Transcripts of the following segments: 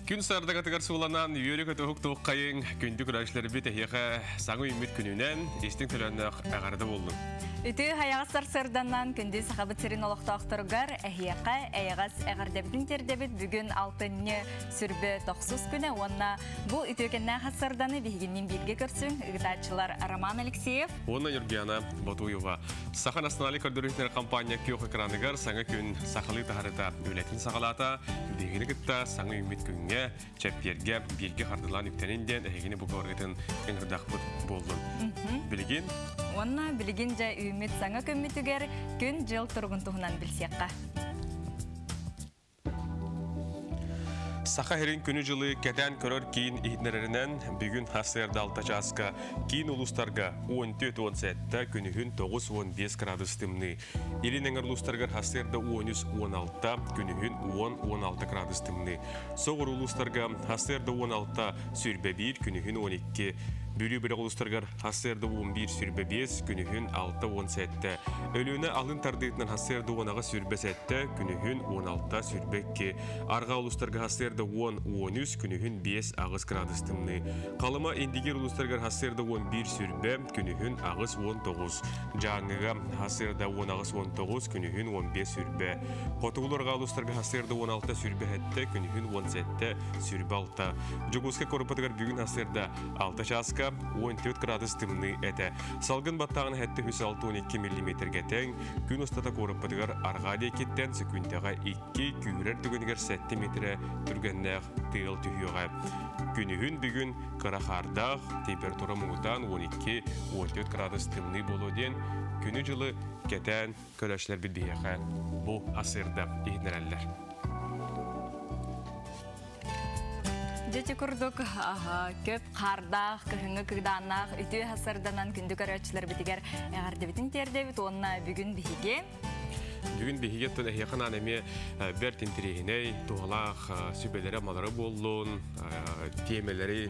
Күн сардагатыгар сууланан үөрү-көтө уһуктуоххайыҥ, күндү көрөөччүлэрбит эһиэхэ саҥа үүммүт күнүнэн истиҥ төлөннөөх эҕэрдэ буоллун. Үтүө хайаҕас сарсыарданнан күндү Сахабыт сирин олохтоохторугар эһиэхэ эйэҕэс эҕэрдэбитин тиэрдэбит. Бүгүн алтынньы сүрбэ тохсус күнэ уонна бу үтүөкэннээх сарсыарданы биһигинниин бииргэ көрсүҥ ыытааччылар Роман Алексеев уонна Нюргиана Ботуева. Саха национальнай көрдөрүүтүнэр компания күөх экраныгар саҥа күн сахалыы таһарыта үлэтин саҕалаата. Биһигини кытта саҥа үүммүт күҥҥэ, чэппиэргэ бииргэ хардылаан үктэнин диэн эһигини бу кыбаргытын ыҥырдахпыт буоллун. Билигин Уонна билигин дьэ үүммүт саҥа күммүтүгэр күн-дьыл туругун туһунан билсиэххэ. Саха сирин күнү-дьылы кэтээн көрөр киин иһитиннэрэринэн, бүгүн сарсыарда 6 чааска киин улуустарга 14-17, күнүһүн 9-15 градус тымныы. Илин эҥэр улуустарыгар сарсыарда 13-16, күнүһүн 10-16 градус тымныы. Соҕуруу улуустарга сарсыарда 16, 21, күнүһүн 12. Бүлүү бөлөх улуустарыгар сарсыарда 11, 25, күнүһүн 6-17. Өлүөнэ алын тардыытынан сарсыарда 18, 27, күнүһүн 16, 22. Арҕаа улуустарга сарсыарда 10, 13, күнүһүн 5, 8 градус тымныы. Халыма Индигир улуустарыгар сарсыарда 11, сүрбэ, күнүһүн 8, 19. Дьааҥыга сарсыарда 18, 19, күнүһүн 15, сүрбэ. Хотугулуу-арҕаа улуустарга сарсыарда 16, сүрбэ 7, күнүһүн 17, сүрбэ 6. Дьокуускай куораппытыгар бүгүн сарсыарда 6 чааска 14 градус тымныы этэ. Салгын баттааҕын 762 миллиметргэ тэҥ, күн устата куораппытыгар арҕаа диэкиттэн сөкүүндэҕэ 2, күүһүрэр түгэнигэр 7 метрэ түргэннээх тыал түһүөҕэ. Күнүһүн бүгүн кыра хаардаах, температура муҥутаан 12-14 градус тымныы буолуо диэн күнү-дьылы кэтээн көрөөччүлэрбит биһиэхэ бу асыырда иһитиннэрэллэр. Дьэ курдук көп хаардаах, кыһыҥҥы кыыдааннаах үтүө сарданан күндү көрөөччүлэрбитигэр эҕэрдэбитин тиэрдэбит уонна бүгүн биһиги Бүгүн биһиги оттон эһиэхэ анаан эмиэ бэрт интэриэһинэй, туһалаах сүбэлэри-амалары буоллун, тиэмэлэри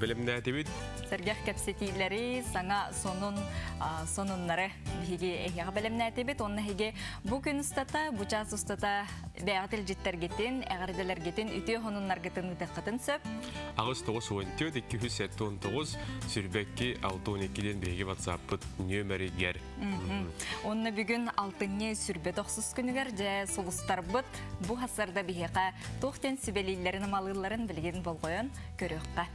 бэлэмнээтибит. Сэргэх кэпсэтиилэри, саҥа сонун сонуннары биһиги эһиэхэ бэлэмнээтибит. Уонна эһиги бу күн устата, бу чаас устата бэйэҕит илдьиттэргитин, эҕэрдэлэргитин, үтүө сонуннаргытын ыытыаххытын сөп. 8 9 14 279 сүрбэкки 612 диэн биһиги ватсаппыт нүөмэригэр. Онно бүгүн алтынньы сүрбэ тохсус күнүгэр дьэ сулустарбыт бу хасарда биһиэхэ туох диэн сүбэлииллэрин амалыылларын билигин болҕойон көрүөххэ.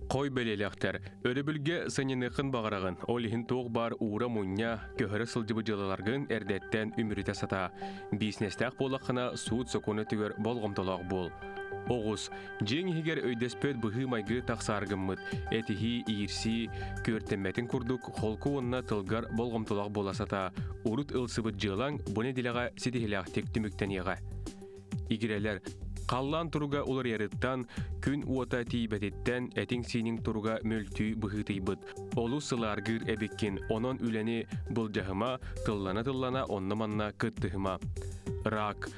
Хой бэлиэлээхтэр, өрөбүлгэ сынньаныаххын баҕараҕын, ол иһин туох баар уура-мунньа, көһөрө сылдьыбыт дьыалаларгын эрдэттэн үмүрүтэ сатаа. Биисинэстээх буоллаххына, суут-сокуон өттүгэр болҕомтолоох буол. Оҕус, дьиэҥ иһигэр өйдөспөт быһыы-майгы тахсаары гыммыт, этиһии, иирсии, күөртэммэтин курдук холку уонна тылгар болҕомтолоох буола сатаа. Урут ылсыбыт дьыалаҥ бу нэдиэлэҕэ ситиһиилээхтик түмүктэниэҕэ. Игирэлэр, халлаан туруга уларыйарыттан, күн уота тиийбэтиттэн этиҥ-сииниҥ туруга мөлтүү быһыытыйбыт. Олус сылааргыыр эбиккин, онон үлэни былдьаһыма, тыллана-тыллана онно-манна кыттыһыма. Рак.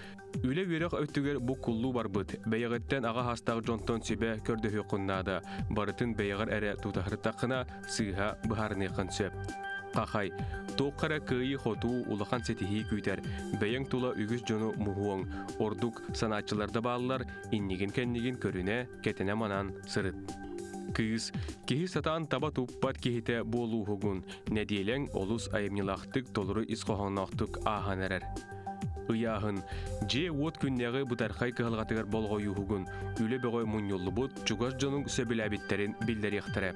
Үлэ-үөрэх өттүгэр бу куллуу барбыт, бэйэҕиттэн аҕа саастаах дьонтон сүбэ көрдөһүөххүн наада, барытын бэйэҕэр эрэ тутаһыртаххына сыыһа быһаарыныаххын сөп. Хахай, туохха эрэ кыайыы-хотуу, улахан ситиһии күүтэр, бэйэҥ тула үгүс дьону муһуоҥ, ордук санааччылар да бааллар, иннигин-кэннигин көрүнэ, кэтэнэ манан сырыт. Кыыс, киһи сатаан таба туппат киһитэ буолууһугун, нэдиэлэҥ олус айымньылаахтык толору ис хоһоонноохтук ааһан эрэр. Ыйааһын, дьиэ-уот күннээҕи бытархай кыһалҕатыгар болҕойууһугун, үлэ бөҕө мунньуллубут чугас дьонуҥ сөбүлээбиттэрин биллэриэхтэрэ.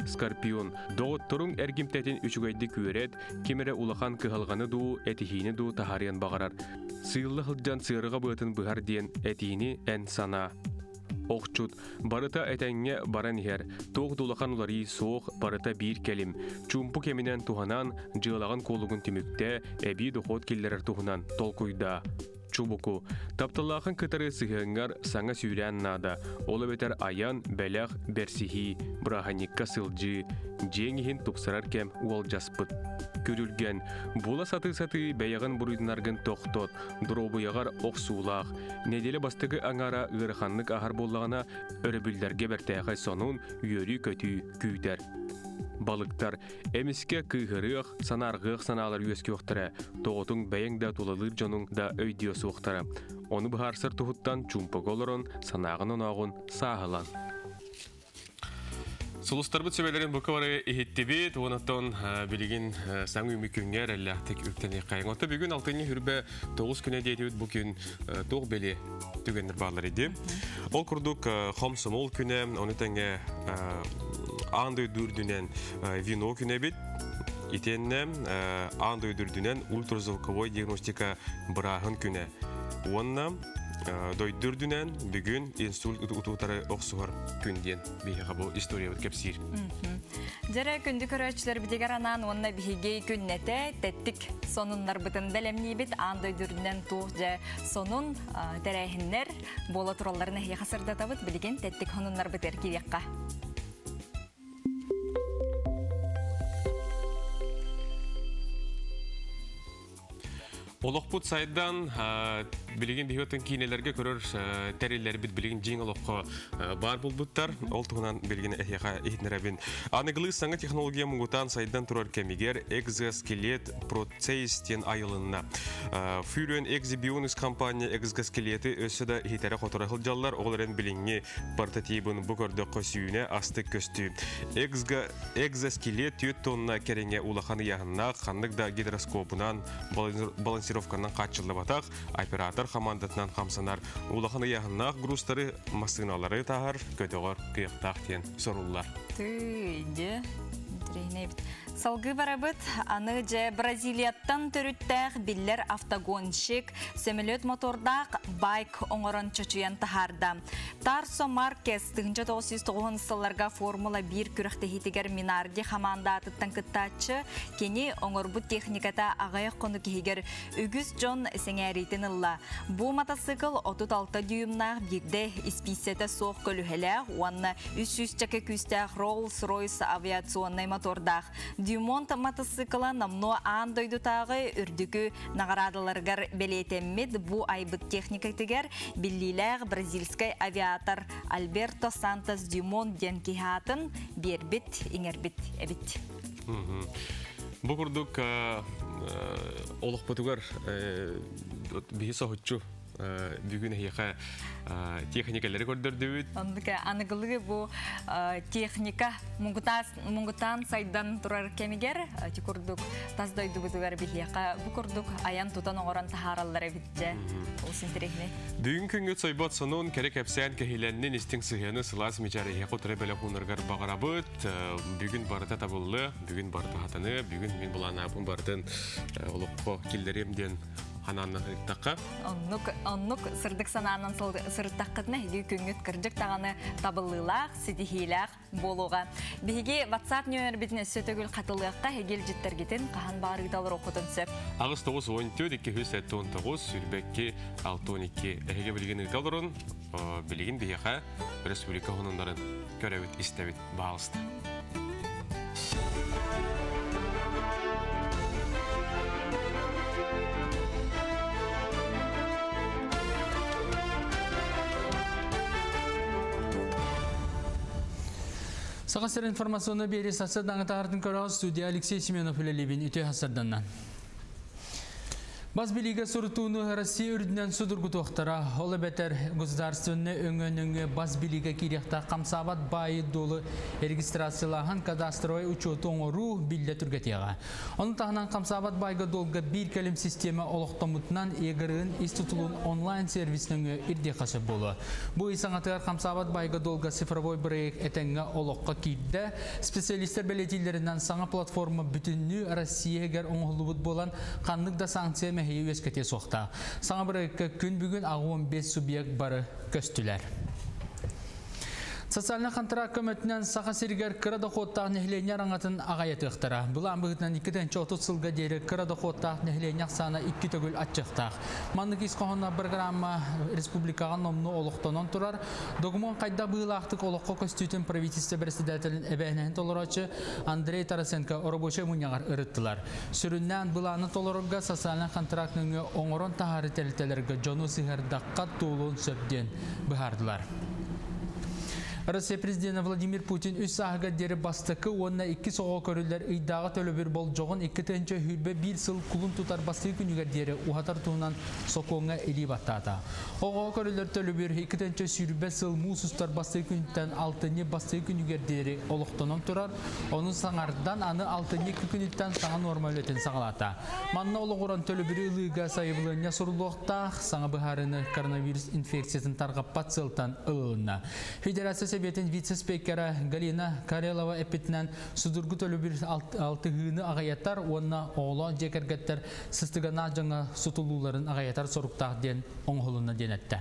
Скорпион, доҕотторуҥ эргимтэтин үчүгэйдик үөрэт, ким эрэ улахан кыһалҕаны дуу, этиһиини дуу таһаарыан баҕарар. Сыылла сылдьан сыарҕа быатын быһар диэн этиини эн санаа. Охчут, барыта этэҥҥэ баран иһэр, туох да улахан уларыы суох, барыта биир кэлим. Чуумпу кэминэн туһанан, дьыалаҕын куолугун түмүктээ, эбии дохуот киллэрэр туһунан толкуйдаа. Чубуку, тапталлаахын кытары сыһыаҥҥар саҥа сүүрээн наада, ол эбэтэр айан, бэлэх, бэрсиһии, бырааһынньыкка сылдьыы, дьиэҥ иһин тупсарар кэм уолдьаспыт. Күрүлгэн, була сатыы-сатыы бэйэҕин буруйданаргын тохтот, доруобуйаҕар охсуулаах. Нэдиэлэ бастакы аҥаара ыараханнык аһар буоллаҕына, өрөбүллэргэ бэртээхэй сонун, үөрүү-көтүү күүтэр. Балыктар, эмискэ кыыһырыах, санаарҕыах санаалар үөскүөхтэрэ, тоҕотуҥ бэйэҥ да тулалыыр дьонуҥ да өйдүө суохтара. Ону быһаарсар туһуттан чуумпуга олорон, санааҕын-онооҕун сааһылан. Сулустарбыт сүбэлэрин бука бары иһиттибит, онтон билигин саҥа үмү күҥҥэ эрэллээхтик үктэниэххэйиҥ. Оттон бүгүн алтынньы хүрбэ тоҕус күнэ диэтибит бу күн туох бэлиэ түгэннэр бааллар иди. Ол курдук хомсомол күнэ, ону тэҥэ аан дойду үрдүнэн вино күнэ эбит. Итиэннэ аан дойду үрдүнэн ультразвуковой диагностика бырааһын күнэ. Уонна дойду үрдүнэн бүгүн инсульт утуутары охсуһар күн диэн биһиэхэ бу историябыт кэпсиир. Дьэрэ күндү көрөөччүлэр битигэр анаан уонна биһиги күннэтэ тэттик сонуннарбытын бэлэмниибит аан дойду үрдүнэн туох дьэ сонун тэрээһиннэр буола туралларын эһиэхэ сырдатабыт билигин тэттик сонуннарбыт эркириэххэ. Олохпут сайдан, билигин биһиги киинэлэргэ көрөр тэриллэрбит билигин дьиҥ олоххо баар булбуттар. Ол туһунан билигин эһиэхэ иһитинэрэбин. Аныгылыы саҥа технология муҥутаан сайдан турар кэмигэр экзоскелет процесс диэн айылынна. Фюрен Экзибионус компания экзоскелеты өссө да иһитэрэ-хоторо сылдьаллар. Ол эрэн билиҥҥи портативын бу көрдөххө сүүнэ астык көстүү. Экзоскелет 4 тонна кэриҥэ улахан ыйааһыннаах, ханнык да гидроскопунан балансировканан хааччыллыбатах, оператор хамаандатынан хамсанар улахан ыйааһыннаах грузтары, массыыналары таһар, көтөҕөр кыахтаах диэн соруллар. Тыы, дьэ, интэриэһинэй эбит. Салгыы барабыт. Аны дьэ Бразилияттан төрүттээх биллэр автогонщик, сөмөлүөт мотордаах байк оҥорон чочуйан таһаарда. Тарсо Маркес 1909 сылларга Формула 1 күрэхтэһиитигэр Минарди хамаандаатыттан кыттааччы, кини оҥорбут техниката аҕыйах хонук иһигэр үгүс дьон сэҥээриитин ылла. Бу матасыыкыл 36 дюймнаах биирдэ испииссэтэ суох көлүһэлээх уонна 300 чэкэ күүстээх Rolls-Royce авиационнай мотордаах. Дюмонт матасыыкыла номнуо аан дойдутааҕы үрдүкү наҕараадаларыгар бэлиэтэммит бу айбыт техникатыгар биллиилээх бразильскай авиатор Альберто Сантос Дюмон диэн киһи аатын биэрбит, иҥэрбит эбит. Бу курдук олохпутугар биһи соһуччу бүгүн эһиэхэ техникалары көрдөрдүбүт. Оннук аныгылыы бу техника муҥутаан сайдан турар кэмигэр ити курдук тас дойдубутугар биһиэхэ бу курдук айан тутан оҥорон таһаараллар эбит дьэ. Олус интэриэһинэй. Бүгүн күҥҥүт сойбот сонун кэрэ кэпсээн кэһилэннин истиҥ сыһыаны сылаас мичээр эһиэхэ утары бэлэх уунаргар баҕарабыт. Бүгүн барыта табыллыа, бүгүн барыта хатаныа, бүгүн мин былааннаабын барытын олоххо киллэриэм диэн ханааннан ыйыттахха. Оннук, оннук сырдык санаанан сырыттаххытына эһиги күҥҥүт кырдьык даҕаны табыллыылаах, ситиһиилээх буолуоҕа. Биһиги WhatsApp нөмербитин өссө төгүл хатылыахха эһиги илдьиттэргитин хаһан баарыыта олоруоххутун сөп. Аҕыс тоҕус уон төрт икки үс сэттэ уон тоҕус сүүрбэкки алта уон икки эһиги билигин ыыта олорун билигин биһиэхэ республика хонуннарын көрөбүт истэбит баалыста. Саха сир информационный биэри сарсыардаҥҥы таһаартын көрөҕүт студия Алексей Семенов үлэлиибин үтүө сарсыарданнан. Бас билиигэ сурутууну Россия үрдүнэн судургутуохтара. Ол эбэтэр государственнай өҥө нөҥүө бас билиигэ киириэхтээх хамсаабат баайы-дуолу регистрациялааһын кадастровай учуоту оҥоруу биллэ түргэтиэҕэ. Ону таһынан хамсаабат баайга-дуолга биир кэлим систиэмэ олохтоммутунан ЕГРН ис тутулун онлайн-сервис нөҥүө ирдиэххэ сөп буолуо. Бу ый саҥатыгар хамсаабат баайга-дуолга цифровой бырайыак этэҥҥэ олоххо киирдэ. Специалистар бэлиэтииллэринэн саҥа платформа бүтүннүү Россия иһигэр оҥоһуллубут буолан, ханнык да санкция мэһэйи үөскэтиэ суохтаах. Саҥа бырайыакка күн бүгүн 85 субъект бары көстүлэр. Социальнай хантараак көмөтүнэн Саха сиригэр кыра дохуоттаах нэһилиэнньэ араҥатын аҕыйатыахтара. Былаан быһыытынан 2030 сылга диэри кыра дохуоттаах нэһилиэнньэ ахсаана 2 төгүл аччыахтаах. Маннык ис хоһоонноох программа республикаҕа номнуо олохтонон турар. Докумуон хайдах быһыылаахтык олоххо көстүүтүн правительство председателин эбээһинэһин толорооччу Андрей Тарасенко оробуочай мунньаҕар ырыттылар. Сүрүннээн былааны толорорго социальнай хантараак нөҥүө оҥорон таһаарыы тэрилтэлэргэ дьону сыһыардахха туолуон сөп диэн быһаардылар. Россия президенэ Владимир Путин үс сааһыгар диэри бастакы уонна иккис оҕо көрүллэр ыйдааҕы төлөбүр болдьоҕун 2021 сыл кулун тутар бастакы күнүгэр диэри уһатар туһунан сокуоҥҥа илии баттаата. Оҕоҕо көрүллэр төлөбүр 2020 сыл муус устар бастакы күнтэн алтынньы бастакы күнүгэр диэри олохтонон турар. Ону саҥардан аны алтынньы 2 күнүттэн саҥа нуорма үлэтин саҕалаата. Манна олоҕуран төлөбүрү ылыыга сайабылыанньа суруллуохтаах, саҥа быһаарыыны коронавирус инфекциятын тарҕаппат сыалтан ылылынна. Федерация Сэбиэтин вице-спикера Галина Карелова эппитинэн, судургу төлөбүр алтыһыыны аҕыйатар уонна оҕолоох дьиэ кэргэттэр сыстыганнаах дьоҥҥо сутулууларын аҕыйатар соруктаах диэн оҥоһулунна диэн эттэ.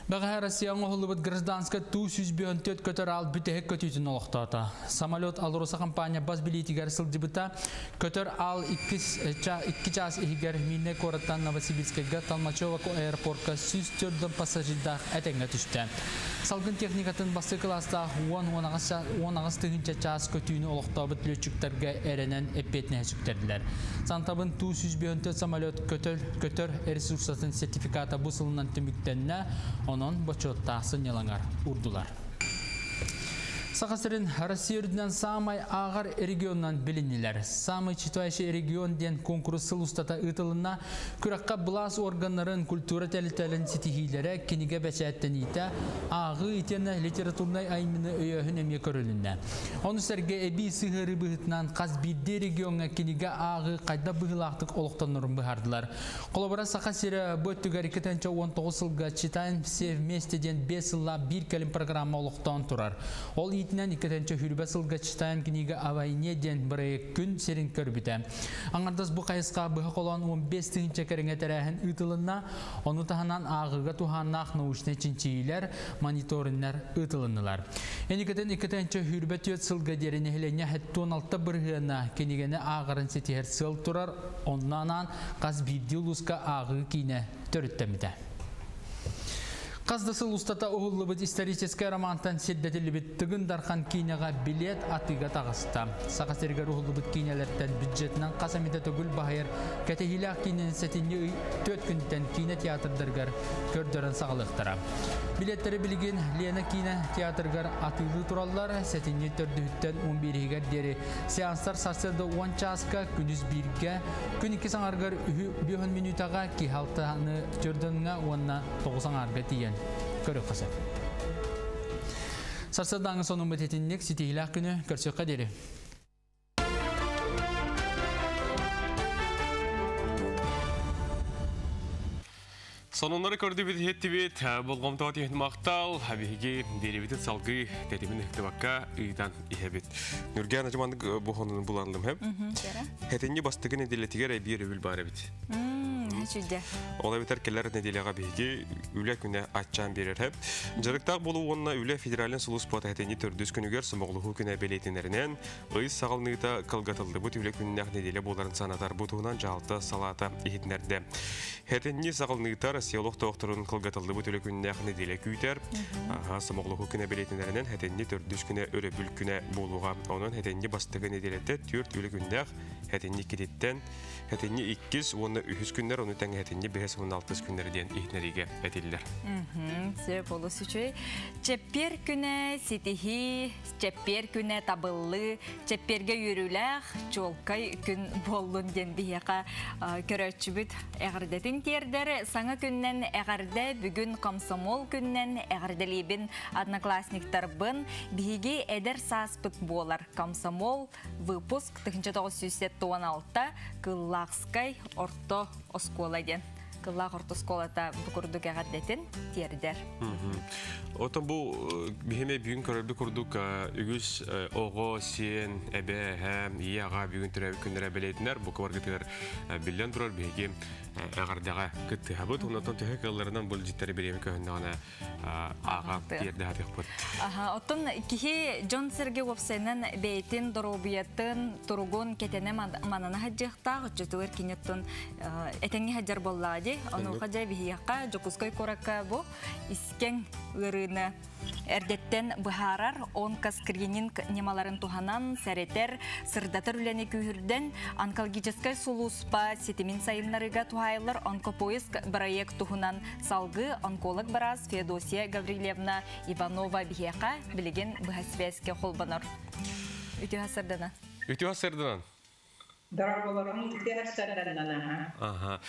Бэҕэһээ Россия оҥоһуллубут гражданскай Ту-154 көтөр аал бүтэһик көтүүтүн олохтоото. Самолет Алроса компания бас билиитигэр сылдьыбыта. Көтөр аал 2 чаас иһигэр Миннэй куораттан Новосибирскайга Толмачево аэропортка 104 пассажирдаах этэҥҥэ түстэ. Салгын техникатын бастакы кылаастаах 10-18 тыһыынча чаас көтүүнү олохтообут лүөччүктэргэ эрэнэн эппиэтинэһи сүктэрдилэр. Сантабын Ту-154 самолет көтөр, көтөр ресурсатын сертификата бу сылынан түмүктэннэ, онон бочуоттаах сынньалаҥар урдулар. Саха сирин Россия үрдүнэн саамай ааҕар регионунан билиннилэр. Самый читающий регион диэн конкурс сыл устата ыытылынна. Күрэххэ былаас органнарын, культура тэрилтэлэрин ситиһиилэрэ, кинигэ бэчээттэниитэ, ааҕыы итиэннэ литературнай айымньыны өйөөһүн эмиэ көрүлүннэ. Ону сэргэ эбии сыһыарыы быһыытынан хас биирдии региоҥҥа кинигэ ааҕыы хайдах быһыылаахтык олохтонорун быһаардылар. Холобура, Саха сирэ бу өттүгэр 2019 сылга «Читаем все вместе» диэн 5 сыллаах биир кэлим программа олохтоон турар. Ол иитинэн 2020 сылга «Читаем книга о войне» диэн бырайыак күн сирин көрбүтэ. Аҥардас бу хайысха быһа холоон 15 тыһыынча кэриҥэ тэрээһин ыытылынна, ону таһынан ааҕыыга туһааннаах научнай чинчийиилэр, мониториннар ыытылыннылар. Эникэтин 2024 сылга диэри нэһилиэнньэ 76 бырыһыана кинигэни ааҕарын ситиһэр сыал турар, онно анаан хас биирдии улууска ааҕыы киинэ төрүттэммитэ. Хас да сыл устата уһуллубут историческай романтан сирдэтиллибит Тыгын Дархан киинэҕэ билиэт атыыга таҕыста. Саха сиригэр уһуллубут киинэлэртэн бюджетынан хас эмитэ төгүл баһыйар кэтэһиилээх киинэни сэтинньи ый 4 күнтэн киинэ театрдарыгар көрдөрөн саҕалыахтара. Билиэттэри билигин Лена киинэ театрыгар атыылыы тураллар. Сэтинньи төрдүһүттэн 11-гэр диэри сеанстар сарсыарда 10 чааска, күнүс бииргэ, күн икки саҥарыгар үһү 5 мүнүүтэҕэ, киһи алтаны төрдөнҥө уонна тоҕус аҥаарга тиийэн көрүөххэ сөп. Сарсыардааҥы сонуммут итинник ситиһиилээх күнү көрсүөххэ диэри. Сонуннары көрдүбүт иһиттибит, болҕомтоҕо тиһин махтал, биһиги биэрибитин салгыы тэтимин ыһыктыбакка ыытан иһэбит. Нүргээн ажыманнык бу хонунун буланлым хэп. Хэтинни бастыгы неделетигер эбиэр өбүл бар эбит. Үчүгэй. Ол эбэтэр кэлэр нэдиэлэҕэ биһиги үлэ күнэ аччаан биэрэр хэп. Дьарыктаах буолуу уонна үлэ федеральнай сулууспата хэтинни төрдүс күнүгэр сомоҕолоһуу күнэ бэлиэтинэринэн ый саҕаланыыта кылгатыллыбыт үлэ күннээх нэдиэлэ буоларын санатар. Бу туһунан дьаһалта салаата иһитиннэрдэ. Хэтинни саҕаланыыта Россия олохтоохторун кылгатыллыбыт үлэ күннээх нэдиэлэ күүтэр. Сомоҕолоһуу күнэ бэлиэтинэринэн хэтинни төрдүс күнэ өрөбүл күнэ буолуоҕа. Онон хэтинни бастакы нэдиэлэтэ түөрт үлэ күннээх хэтинни иккититтэн Хэтинни иккис уонна үһүс күннэр, ону тэҥэ хэтинни бэһис уонна алтыс күннэр диэн иһитинэриигэ этиллэр. Сөп, олус үчүгэй. Чэппиэр күнэ ситиһии, чэппиэр күнэ табыллыы, чэппиэргэ үөрүүлээх, чуолкай күн буоллун диэн биһиэхэ көрөөччүбүт эҕэрдэтин тиэрдэр. Саҥа күннэн эҕэрдэ, бүгүн комсомол күннэн эҕэрдэлиибин одноклассниктарбын. Биһиги эдэр сааспыт буолар комсомол выпуск 1976 Кыллаахскай орто оскуола диэн. Кыллаах орто оскуолата бу курдук эҕэрдэтин тиэрдэр. Отон бу биһиме бүгүн көрөрбүт курдук үгүс оҕо, сиэн, эбэ, эһэ, ийэ, аҕа бүгүн төрөөбүт күннэрэ бэлиэтинэр. Бу кыбаргытыгар биллэн турар биһиги Эҕэрдэҕэ кыттыһабыт. Онтон төһө кыалларынан булдьуттары бириэмэ көһүннэҕинэ ааҕа тиэрдэ сатыахпыт. Аха, оттон киһи дьон сэргэ уопсайынан бэйэтин доруобуйатын, туругун кэтэнэ манана сылдьыахтаах, оччотугар кини оттон этэҥҥэ сылдьар буоллаҕа дии. Онуоха дьэ биһиэхэ Дьокуускай куоракка бу искэҥ ыарыыны эрдэттэн быһаарар онкоскрининг ньымаларын туһанан сэрэтэр, сырдатар үлэни күүһүрдэн онкологическай сулууспа ситимин сайыннарыыга туһаайыллар онкопоиск бырайыак туһунан салгыы онколог быраас Феодосия Гаврильевна Иванова биһиэхэ билигин быһа связьке холбонор. Үтүө сарданан. Үтүө сарданан. Дорооболоруҥ, үтүө сарданан. Ага.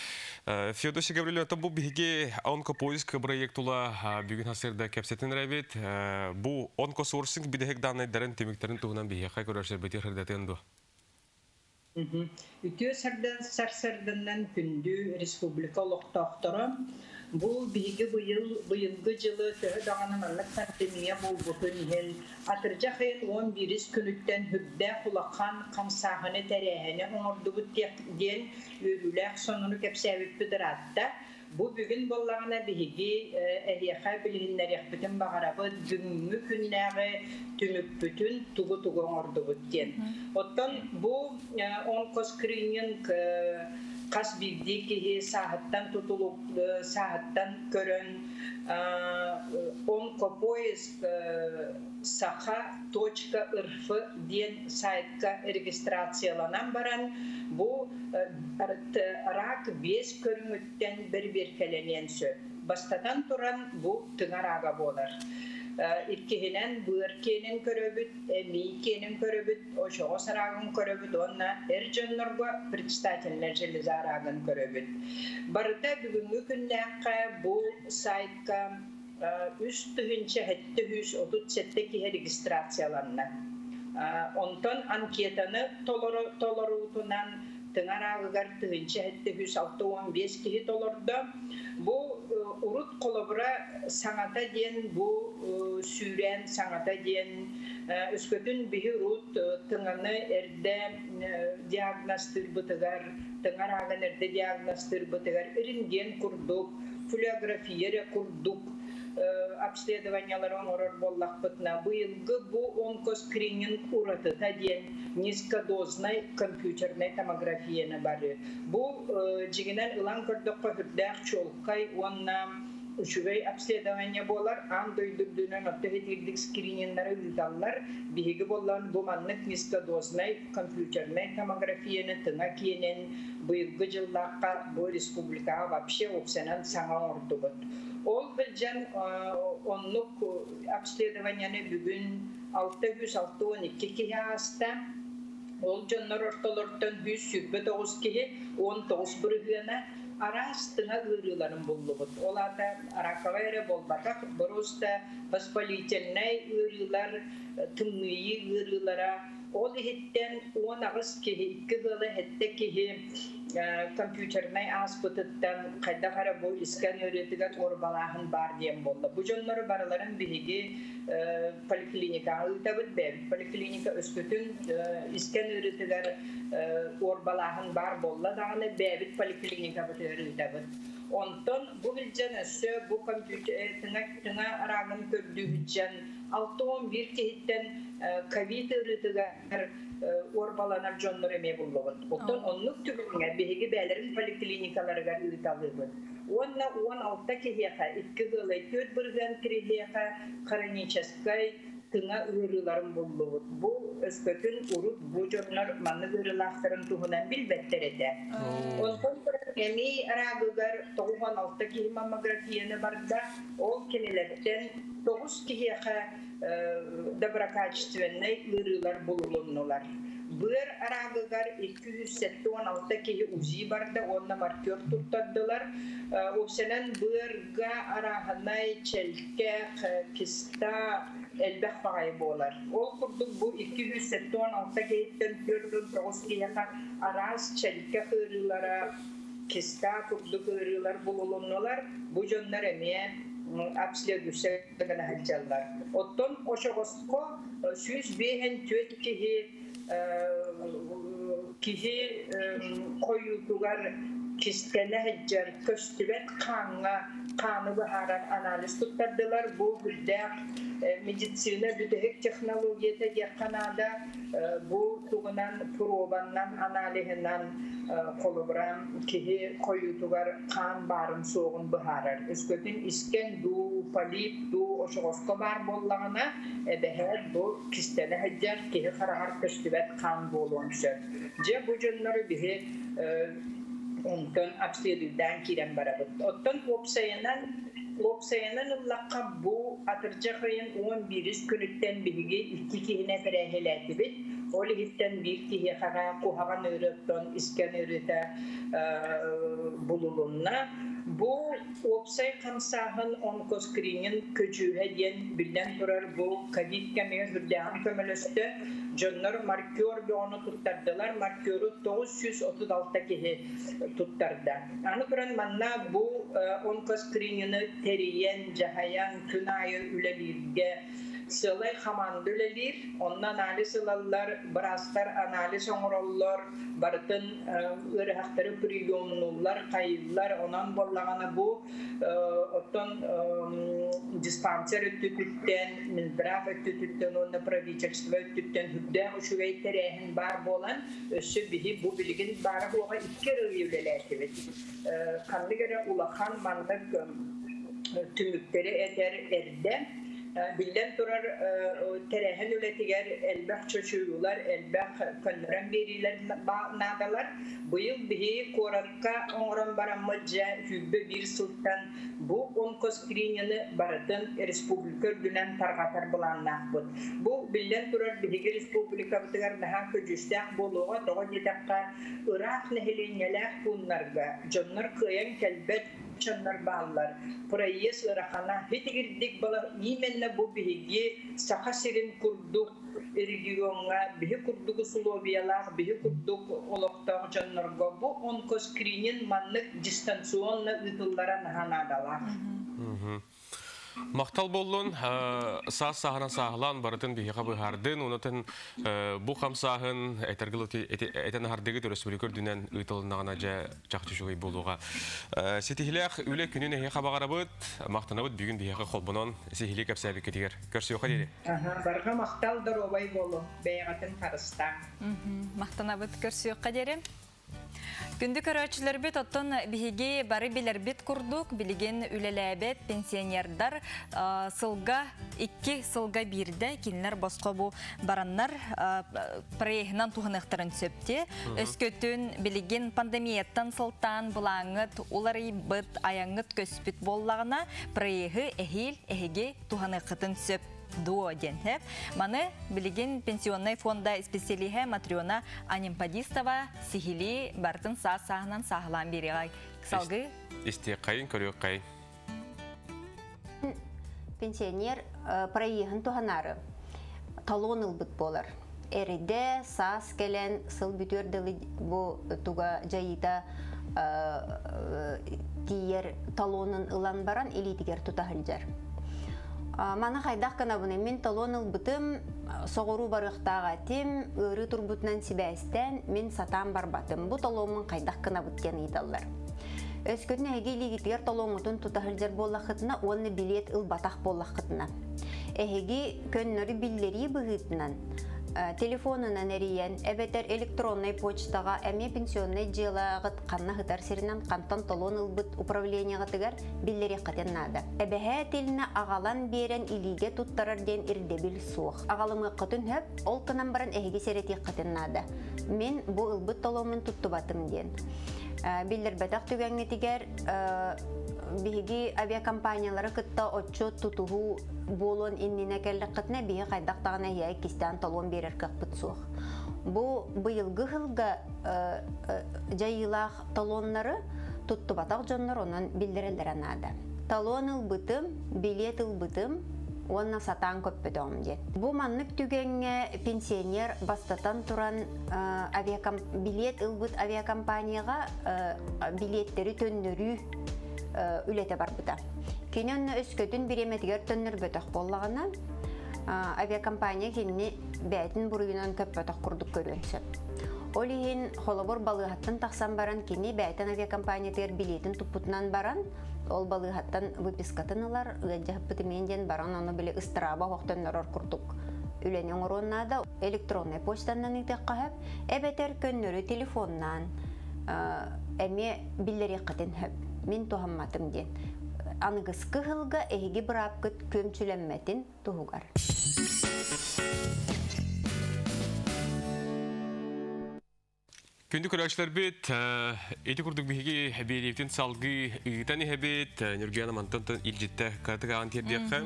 Феодосия Гаврильевна, бу биһиги онкопоиск проект тула бүгүн сарсыарда кэпсэтэн эрэбит. Бу онкосорсинг бүтэһик дааннайдарын түмүктэрин туһунан биһиэхэ көрөөччүлэрбитигэр сырдатыан дуо? Үтүө сарсыарданан, күндү республика олохтоохторо! Бу биһиги быйыл быйылгы дьылы төһө даҕаны маннык пандемия буолбутун иһин атырдьах ыйын 11-ис күнүттэн сүрдээх улахан хамсааһыны, тэрээһини оҥордубут диэн үөрүүлээх сонуну кэпсээбиппит ыраатта. Бу бүгүн буоллаҕына биһиги эһиэхэ билиһиннэриэхпитин баҕарабыт бүгүҥҥү күннээҕи түмүкпүтүн, тугу-тугу оҥордубут диэн. Оттон бу онкоскрининг хас биирдии киһи сааһыттан тутулук сааһыттан көрөн онкопоиск саха.рф диэн сайтка регистрацияланан баран бу рак биэс көрүҥүттэн бэрэбиэркэлэниэн сөп. Бастатан туран, бу тыҥа рага буолар. Иккиһинэн, быар киэнин көрөбүт, эмиий киэнин көрөбүт, очоҕос рагын көрөбүт уонна эр дьоннорго предстательная железа рагын көрөбүт. Барыта бүгүҥҥү күннээххэ бу сайтка 3737 киһи регистрацияланна. Онтон анкетаны толоруутунан тыҥа рагыгар 1765 киһи толордо. Бу урут холобура саҥата диэн, бу сүүрээн саҥата диэн, өскөтүн биһи урут тыҥаны эрдэ диагностыырбытыгар, тыҥа рагын эрдэ диагностыырбытыгар рентген курдук, флюорография эрэ курдук обследованиялары оҥорор буоллахпытына, быйылгы бу онкоскрининг уратыта диэн низкодозной компьютернай томографияны бары. Бу дьиҥинэн ылан көрдөххө сүрдээх чуолкай уонна үчүгэй обследование буолар. Аан дойду үрдүнэн отто итирдик скрининнары ыыталлар. Биһиги буоллан бу маннык низкодозной компьютернай томографияны тыҥа киэнин быйылгы дьыллаахха бу республикаҕа вообще уопсайынан саҥа оҥордубут. Ол сылдьан оннук обследованияны бүгүн 662 киһи ааста. Ол дьоннор ортолоруттан 129 киһи, 19 бырыһыана, араас тыҥа ыарыыларын буллубут. Ол аата раковай эрэ буолбатах, просто воспалительнай ыарыылар, тымныйыы ыарыылара. Ол иһиттэн 18 киһи, икки ыала сэттэ киһи компьютернай ааспытыттан хайдах эрэ бу искэн ыарыытыгар уорбалааһын баар диэн буолла. Бу дьоннору барыларын биһиги поликлиникаҕа ыытабыт, бэйэбит поликлиника. Өскөтүн искэн ыарыытыгар уорбалааһын баар буолла даҕаны, бэйэбит поликлиникабытыгар ыытабыт. Онтон бу билдьэн өссө бу компьютер тыҥа рагын көрдүү 61 киһиттэн ковид ыарыытыгар уорбаланар дьоннор эмиэ буллубут. Оттон оннук түгэҥҥэ биһиги бэйэлэрин поликлиникаларыгар ыыталыыбыт. Уонна 16 киһиэхэ, 2,4% киһиэхэ хроническай тыҥа ыарыыларын буллубут. Бу өскөтүн урут бу дьоннор маннык ыарыылаахтарын туһунан билбэттэр этэ. Онтон эмиий рагыгар 96 киһи маммографияны барда. Ол кинилэртэн 9 киһиэхэ доброкачественнай ыарыылар булулуннулар. Быар рагыгар 276 киһи УЗИ барда уонна маркер туттардылар. Уопсайынан быарга арааһынай чэлкэх, киста элбэх баҕайы буолар. Ол курдук бу 276 киһиттэн 49 киһиэхэ араас чэлкэх ыарыылара, киста курдук ыарыылар булулуннулар. Бу дьоннор эмиэ обследуйса гына сылдьаллар. Оттон очоҕоско 154 киһи хойуутугар киста. Кистэнэ сылдьар, көстүбэт хааҥҥа хааны быһаарар анализ туттардылар. Бу үрдээх медицина бүтэһик технологията диэххэ наада. Бу тугунан пробаннан аналиһынан холобура киһи хойуутугар хаан баарын суоҕун быһаарар. Өскөтүн искэн дуу, полип дуу очоҕоско баар буоллаҕына, эбэһээт бу кистэнэ сылдьар киһи хараҕар көстүбэт хаан буолуон сөп. Дьэ бу дьоннору биһи онтон обследуйдаан киирэн барабыт. Оттон уопсайынан ыллахха бу атырдьах ыйын 11-ис күнүттэн биһиги 2 киһини эпэрээһилээтибит. Ол иһиттэн биир киһиэхэҕэ куһаҕан ыарыыттан искэн ыарыыта булулунна. Бу уопсай хамсааһын онкоскрининг көдьүүһэ диэн биллэн турар бу ковид кэмигэр үрдээҕин көмөлөстө. Дьоннор маркер бөҕөнү туттардылар. Маркеру 936 киһи туттарда. Аны туран манна бу онкоскринины тэрийэн, дьаһайан күн аайы үлэлииргэ сыалай хамаанда үлэлиир. Онно анализ ылаллар, быраастар анализ оҥороллор, барытын ыарыһахтары приемнуллар, хайыыллар. Онон буоллаҕына бу оттон диспансер өттүтүттэн, Минздрав өттүтүттэн уонна правительство өттүттэн үрдээх үчүгэй тэрээһин баар буолан, өссө биһи бу билигин баара буоҕа 2 эрэ ый үлэлээтибит. Ханнык эрэ улахан маннык түмүктэри этэр эрдэ. Биллэн турар, тэрээһин үлэтигэр элбэх чочуйуулар, элбэх көннөрөн биэриилэр наадалар. Быйыл биһи куоракка оҥорон бараммыт дьэ 21 сылтан бу онкоскринины барытын республика үрдүнэн тарҕатар былааннаахпыт. Бу биллэн турар биһиги республикабытыгар наһаа көдьүүстээх буолуоҕа, тоҕо диэтэххэ ыраах нэһилиэнньэлээх пууннарга дьоннор кыайан кэлбэт дьоннор бааллар. Проезд ыарахана хитигирдик бала именно бу биһиги Саха сирин курдук региоҥҥа биһи курдук условиялаах, биһи курдук олохтоох дьоннорго бу онкоскрининг маннык дистанционно ыытыллара наһаа наадалаах. Махтал боллун, саас сааһынан сааһылаан барытын биһиэхэ быһаардын, онотон бу хамсааһын этэргил этэн аһардыгыт өрөспүүбүлүкэ үрдүнэн ыытылыннаҕына дьэ чахчы үчүгэй буолуоҕа. Ситиһилээх үлэ күнүн эһиэхэ баҕарабыт, махтанабыт бүгүн биһиэхэ холбонон сиһилии кэпсээбиккитигэр. Көрсүөххэ диэри. Барҕа махтал доруобай буолуҥ, бэйэҕитин харыстааҥ. Махтанабыт көрсүөххэ диэри. Күндү көрөөччүлэрбит, оттон биһиги бары билэрбит курдук, билигин үлэлээбэт пенсионердар сылга 2 сылга биирдэ кинилэр босхо бу бараннар проеһынан туһаныахтарын сөпте. Өскөтүн билигин пандемияттан сылтаан былааҥҥыт уларыйбыт, айаҥҥыт көспүт буоллаҕына, проеһы эһиил эһиги туһаныаххытын сөп дуо диэн. Маны билигин пенсионнай фонда специалиһэ Матрена Анимпадистова сиһили бартын саас сааһынан сааһылаан биэриэҕэ. Салгыы. Истиэххэйин, көрүөххэйин. Пенсионер проеһын туһанары талон ылбыт буолар. Эрдэ саас кэлэн сыл бүтүөр дылы бу туга жайыта тиийэр талонун ылан баран илиитигэр тута сылдьар. Маны хайдах гынабыный? Мин талон ылбытым, соҕуруу барыахтааҕа этим, ыарыы турбутунан сибээстээн мин сатаан барбатым. Бу таломмун хайдах гынабыт диэн ыйыталлар. Өскөтүн эһиги илиигитигэр талоҥҥутун тута сылдьар буоллаххытына уонна билиэт ылбатах буоллаххытына, эһиги көннөрү биллэрии быһыытынан телефонунан эрийэн эбэтэр электроннай почтаҕа эмиэ пенсионнай дьыалаҕыт ханна сытар сиринэн хантан толуон ылбыт управлениеҕытыгар биллэриэххитин наада. Эбэһээ тилинэ аҕалан биэрэн илиигэ туттарар диэн ирдэбил суох. Аҕалымыаххытын сөп, ол гынан баран эһиги сэрэтиэххитин наада. Мин бу ылбыт толуоммун туттубатым диэн. Биллэрбэтэх түгэҥҥитигэр биһиги авиакомпаниялары кытта отчуот тутуһуу буолуон иннинэ кэллэххитинэ биһи хайдах даҕаны эһиэхэ иккистээн толуон биэрэр кыахпыт суох. Бу быйылгы сылга дьайыылаах талоннары туттубатах дьоннор онон биллэрэллэрэ наада. Талон ылбытым, билиэт ылбытым уонна сатаан көппөтөҕүм диэн. Бу маннык түгэҥҥэ пенсионер бастатан туран билиэт ылбыт авиакомпанияҕа билиэттэри төннөрүү үлэтэ барбыта. Кини онно өскөтүн бириэмэтигэр төннөрбөтөх буоллаҕына, авиакомпания кинини бэйэтин буруйунан көппөтөх курдук көрүөн сөп. Ол иһин холобур балыыһаттан тахсан баран кини бэйэтин авиакомпаниятыгар билиэтин туппутунан баран, ол балыыһаттан выпискатын ылар, ыалдьыһыппыт имиэн диэн баран ону били ыстырааба оһохтоннорор курдук үлэни оҥоруон наада. Электроннай почтанан ыытыахха сөп, эбэтэр көннөрү телефоннаан эмиэ биллэриэххитин сөп. Мин туһамматым диэн. Аныгыскы сылга эһиги быраапкыт күөмчүлэммэтин туһугар. Күндү көрөөччүлэрбит, ити курдук биһиги биэриибитин салгыы ыытан иһэбит. Ньургуяна мантан илдьиттэ кыратык ааҕан тиэрдиэххэ.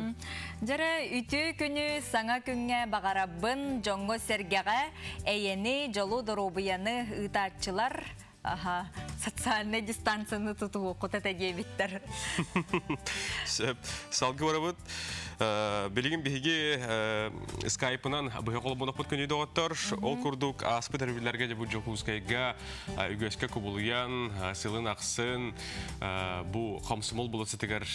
Дьэрэ үтүө күнү саҥа күҥҥэ баҕарабын дьоҥҥо сэргэҕэ эйэни, дьолу, доруобуйаны ыытааччылар аха социальнай дистанцияны тутуһуоххут этэ диэбиттэр. Сөп. Салгыы барабыт. Билигин биһиги скайпынан быһа холбонохпут күнү доҕоттор. Ол курдук ааспыт өрөбүллэргэ дьэ бу Дьокуускайга үгэскэ кубулуйан, сылын ахсын бу комсомол болуоссатыгар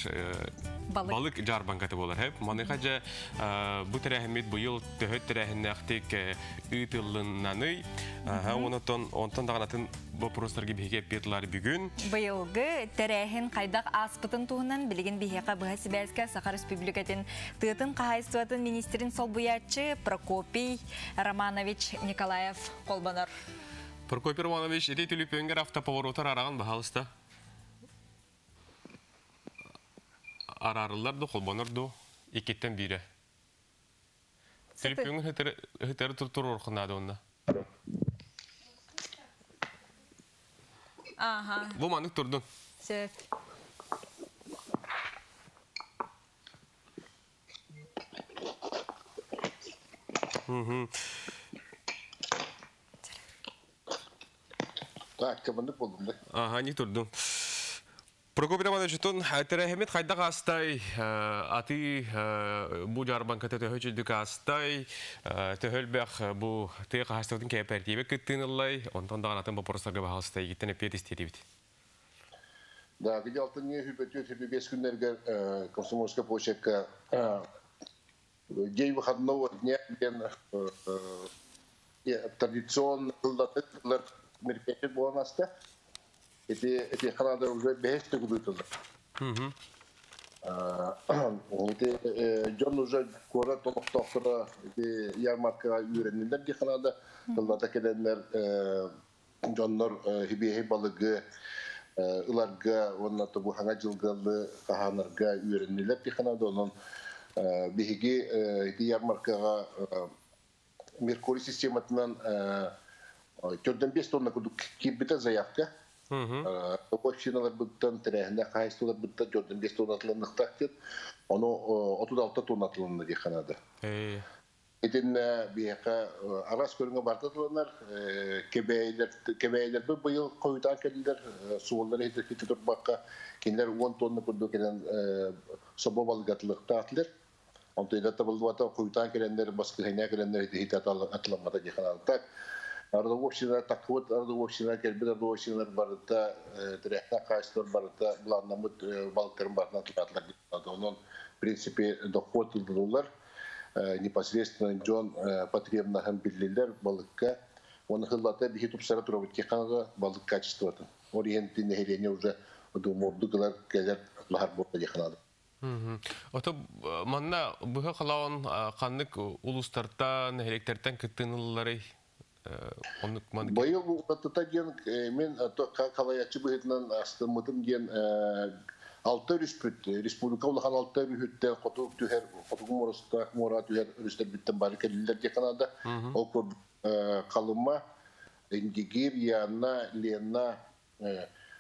балык дьаарбаҥката буолар. Хэп. Маныаха дьэ бу тэрээһиммит быйыл төһө тэрээһиннээхтик ыытыллыннаный. Онтон онтон даҕанатын вопростарга биһиги эппиэтлар бүгүн. Быйылгы тэрээһин хайдах ааспытын туһунан билигин биһиэхэ быһа сибээскэ Саха Республикатын тыатын хаһаайыстыбатын министрин солбуйааччы Прокопий Романович Николаев холбонор. Прокопий Романович, ити түлүпүөнгер автоповоротар араган баһалыста. Арарылар ду, холбонор ду, иккиттен бире. Түлүпүөнгүн хытыры тур орхунады онна. Ага. Бу маннык турдун. Сөп. Так, кабанды болдум да. Ага, не турдун. Прокопий Романович, тон тэрээһиммит хайдах астай, аты бу дьаарбаҥката төһө чүйдүк астай, төһөлбэх бу тыа хаһаайыстыбатын кээпэртиибэ кыттыыныллай, онтон даҕаны атын боппуруостарга баһаалыста игиттэн эппиэт истиэтибит. Да, где алтынньы хүпөтүө хүпү бес күннэргэр Комсомольская площадка день выходного дня диэн традиционно мероприятие буолан аста. Эти эти ханада уже бэһэс төгүл ыытыллар. Эти дьон уже куорат олохтоохторо эти ярмаркаҕа үөрэннилэр дии ханада тыллата кэлэннэр дьоннор хибиэһи балыгы ыларга уонна бу хаҥа дьылгалы хаһаанарга үөрэннилэр дии ханада онон биһиги ити ярмаркаҕа Меркурий систематынан 4,5 тонна курдук киирбитэ заявка. Общиналарбыттан, тэрээһиннээх хаһаайыстыбаларбыттан 4,5 тонна атыланныахтаах диэн. Ону 36 тонна атыланна диэххэ наада. Итиннэ биһиэхэ араас көрүҥэ барыта атыланар. Кэбээйилэр кэбээйилэрбит быйыл хойутаан кэллилэр. Суоллары иһитэ турбакка кинилэр 10 тонна курдук кэлэн собо балык атылыахтаах этилэр. Онтон илэ табыллыбата хойутаан кэлэннэр, баскыһыня кэлэннэр иһитэ атыламмата диэххэ наада. Так, родовщина таккыбыт родовщина кэлбит родовщиналар барыта тирээхтээх хаачыстыбалар барыта былааннаммыт балыктарын барытын атылаатылар диэн. Онон, в принципе, дохуот ыллылар. Непосредственно дьон потребнаһын биллилэр балыкка. Оны хыллата биһи тупсара турабыт киханаға балык качествотын. Ол иһин нэһилиэнньэ уже думурду кылар кэлэр лаһар буолла диэххэ Ото манна быһа халаан ханнык улуустартан, нэһилиэктэртэн кыттыынылларый? Оннук маннык. Быйыл уратыта диэн мен халаяччы быһыытынан астыммытым диэн алта өрүспүт республика улахан алта өрүһүттэн хоту түһэр хотугу муорастаах муора түһэр өрүстэрбиттэн бары кэллилэр диэххэ наада. Ол курдук Халыма, Индигир, Яна, Лена,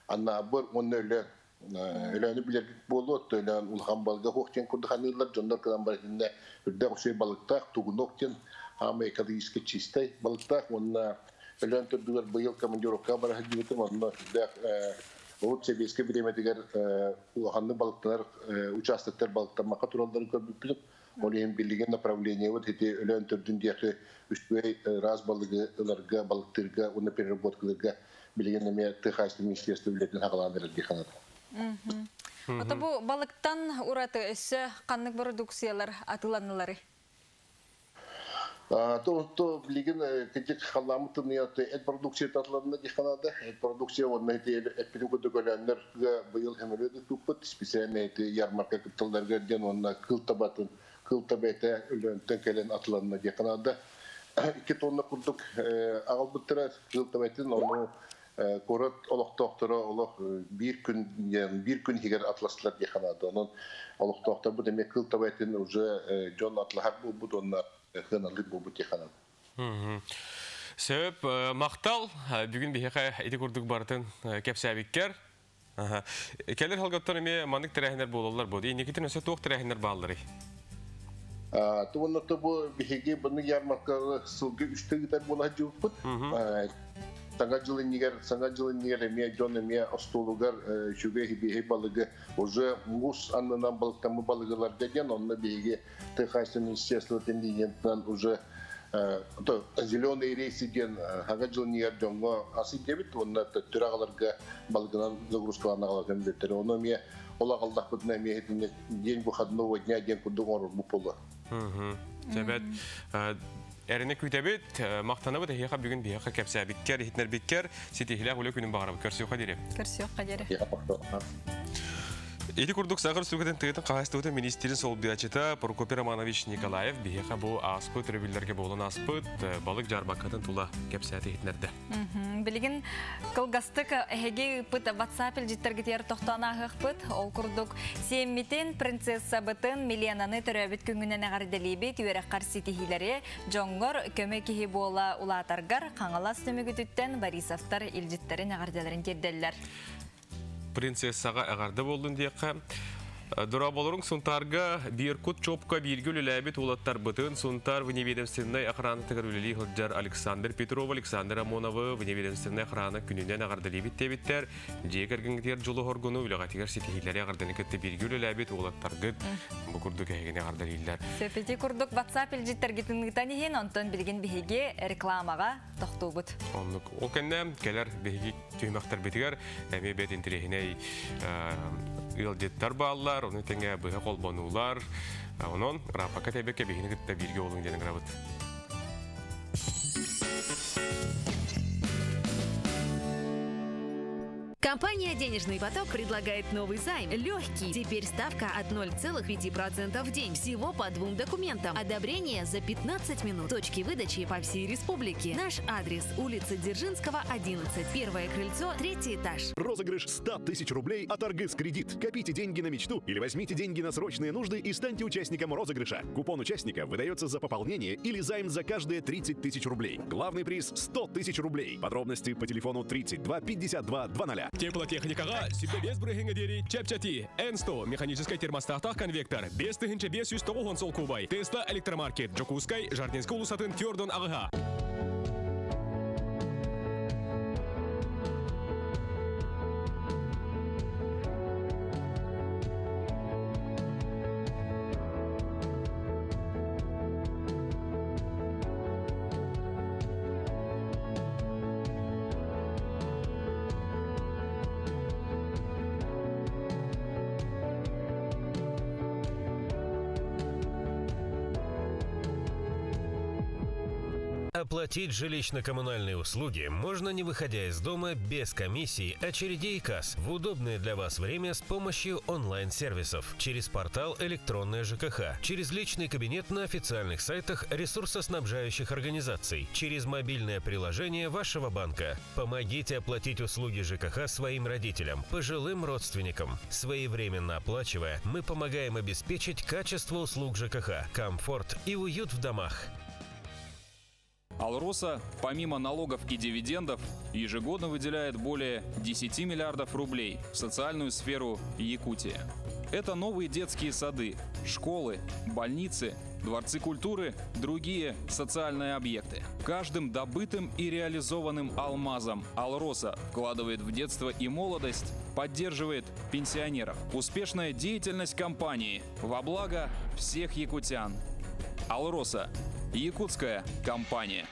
Анаабыр уонна Өлөөн. Өлөөнү билэргит буолуо, Өлөөн улахан балыга суох диэн курдук саныыллар, дьоннор кынан бар итиннэ үрдээх үчүгэй балыктаах, тугунок диэн хаамай экологически чистай балыктаах уонна Өлөөн төрдүгэр быйыл командировкаҕа бара сылдьыбытым, онно үрдээх урут сэбиэскэй бириэмэтигэр улаханнык балыктанар участоктар балыктаммакка туралларын көрбүппүт. Ол иһин билигин направлениебыт ити Өлөөн төрдүн диэки үчүгэй ыраас балыгы ыларга, балыктыырга уонна переработкалыырга билигин эмиэ тыа хаһаайыстыбатын министерство үлэтин саҕалаан эрэр дии санатым. Ото бу балыктан ураты өссө ханнык бородууксуйалар атыыланныларый? То билигин кыдьык халламыт тымныйа эт продукция татыларына диханада эт продукция онна эппитин курдук өлөөннөр быйыл хөмөлөдү туппут специально эти ярмарка кытталларга диэн онна кыл табатын кыл табета өлөөнтөн кэлэн атыланна диханада 2 тонна курдук агалбыттара кыл табатын ону куорат олохтоохторо олох биир күн биир күн иһигэр атластылар диханада онон олохтоохтор бу эмиэ кыл табатын уже дьон атлаһар буолбут онна хыналык буолбут диханада. Сөп, мақтал, бүгін бихеқа ити курдук бартын кепсәбиккер. Келер халгаттар эме манык тирәһинер болалар бу. Никитин өсө туох тирәһинер баалары? Туонна бу биһиги буну ярмаркалы сылгы үстө гитар була жуппут. Саңа жылын саңа жылын нигер эме жон эме остолугар шүгө хибихи балыгы уже мус аннынан балыктамы балыгылар деген онна биһиги Техасный министерство тендиентнан уже зеленый рейси ден хага жылын нигер жоңго асы дебит онна түрагаларга балыгынан загрузкалана көмдөттөр. Оны эме ола калдак эме день выходного дня ден курдук ору бу. Себет Әрине күтәбит, мақтанабыт, әйеқа бүгін бияқа кәпсәбиккер, хитнер ситихилә үле күнін бағарабы. Көрсіуқа дере. Көрсіуқа дере. Ити курдук сахар сүгетен тыгытын қағастуыты министрин сол биячыта Прокопий Романович Николаев бияқа бу аспыт рөбүллерге болан аспыт балык жарбакатын тула кәпсәті хитнерді. Билигин кылгастык эһеги пыт WhatsApp илжиттерге тиер тохтоона ыхпыт. Ол курдук семмитин принцесса бытын Миленаны төрөбүт күнгүнен агарделибит үөрэх ситихилери жоңгор көмө киһи буола улаатаргар қаңалас төмүгүтүттен Борисовтар илжиттерин агарделерин терделлер. Принцессаға ағарды болдun дейққа. Дура болорун сунтарга Биркут чопка биргүл үләбит улаттар бытын сунтар вневедомственной охрана тыгыр хылджар Александр Петров, Александр Амоновы вневедомственной охрана күнүнен ағардылибит тебиттер. Жекергіңдер жолу хоргуну үліғатигер сетихилери ағардыны кітті биргүл үләбит улаттаргыт бу курдук әйгене ағардылилер. Сөпети курдук WhatsApp илжиттерге тыңгытан онтон билген биһиги рекламага тохтуубут. Оннук ол кэннэ келер биһиги түймәктер битигер эми бет интерехиней ылдеттар бааллар, оны теңе быһа колбонулар, онон рапака тебекке биһини кытта бирге олуң ден грабыт. Компания «Денежный поток» предлагает новый займ. Легкий. Теперь ставка от 0,5% в день. Всего по двум документам. Одобрение за 15 минут. Точки выдачи по всей республике. Наш адрес: улица Дзержинского, 11. Первое крыльцо, третий этаж. Розыгрыш 100 тысяч рублей от Аргыс Кредит. Копите деньги на мечту или возьмите деньги на срочные нужды и станьте участником розыгрыша. Купон участника выдается за пополнение или займ за каждые 30 тысяч рублей. Главный приз 100 тысяч рублей. Подробности по телефону 32 52 00. Теплотехникаға сүпе без брыхыңы дери чәпчәти. N100 механический термостатах конвектор. Без тыгынча 509 сол кубай. Тесла электромаркет. Джокускай, Жардинский улусатын Тёрдон ағыға. Оплатить жилищно-коммунальные услуги можно, не выходя из дома, без комиссий, очередей и касс, в удобное для вас время с помощью онлайн-сервисов, через портал «Электронная ЖКХ», через личный кабинет на официальных сайтах ресурсоснабжающих организаций, через мобильное приложение вашего банка. Помогите оплатить услуги ЖКХ своим родителям, пожилым родственникам. Своевременно оплачивая, мы помогаем обеспечить качество услуг ЖКХ, комфорт и уют в домах. «Алроса», помимо налогов и дивидендов, ежегодно выделяет более 10 миллиардов рублей в социальную сферу Якутии. Это новые детские сады, школы, больницы, дворцы культуры, другие социальные объекты. Каждым добытым и реализованным алмазом «Алроса» вкладывает в детство и молодость, поддерживает пенсионеров. Успешная деятельность компании во благо всех якутян. «Алроса» – якутская компания.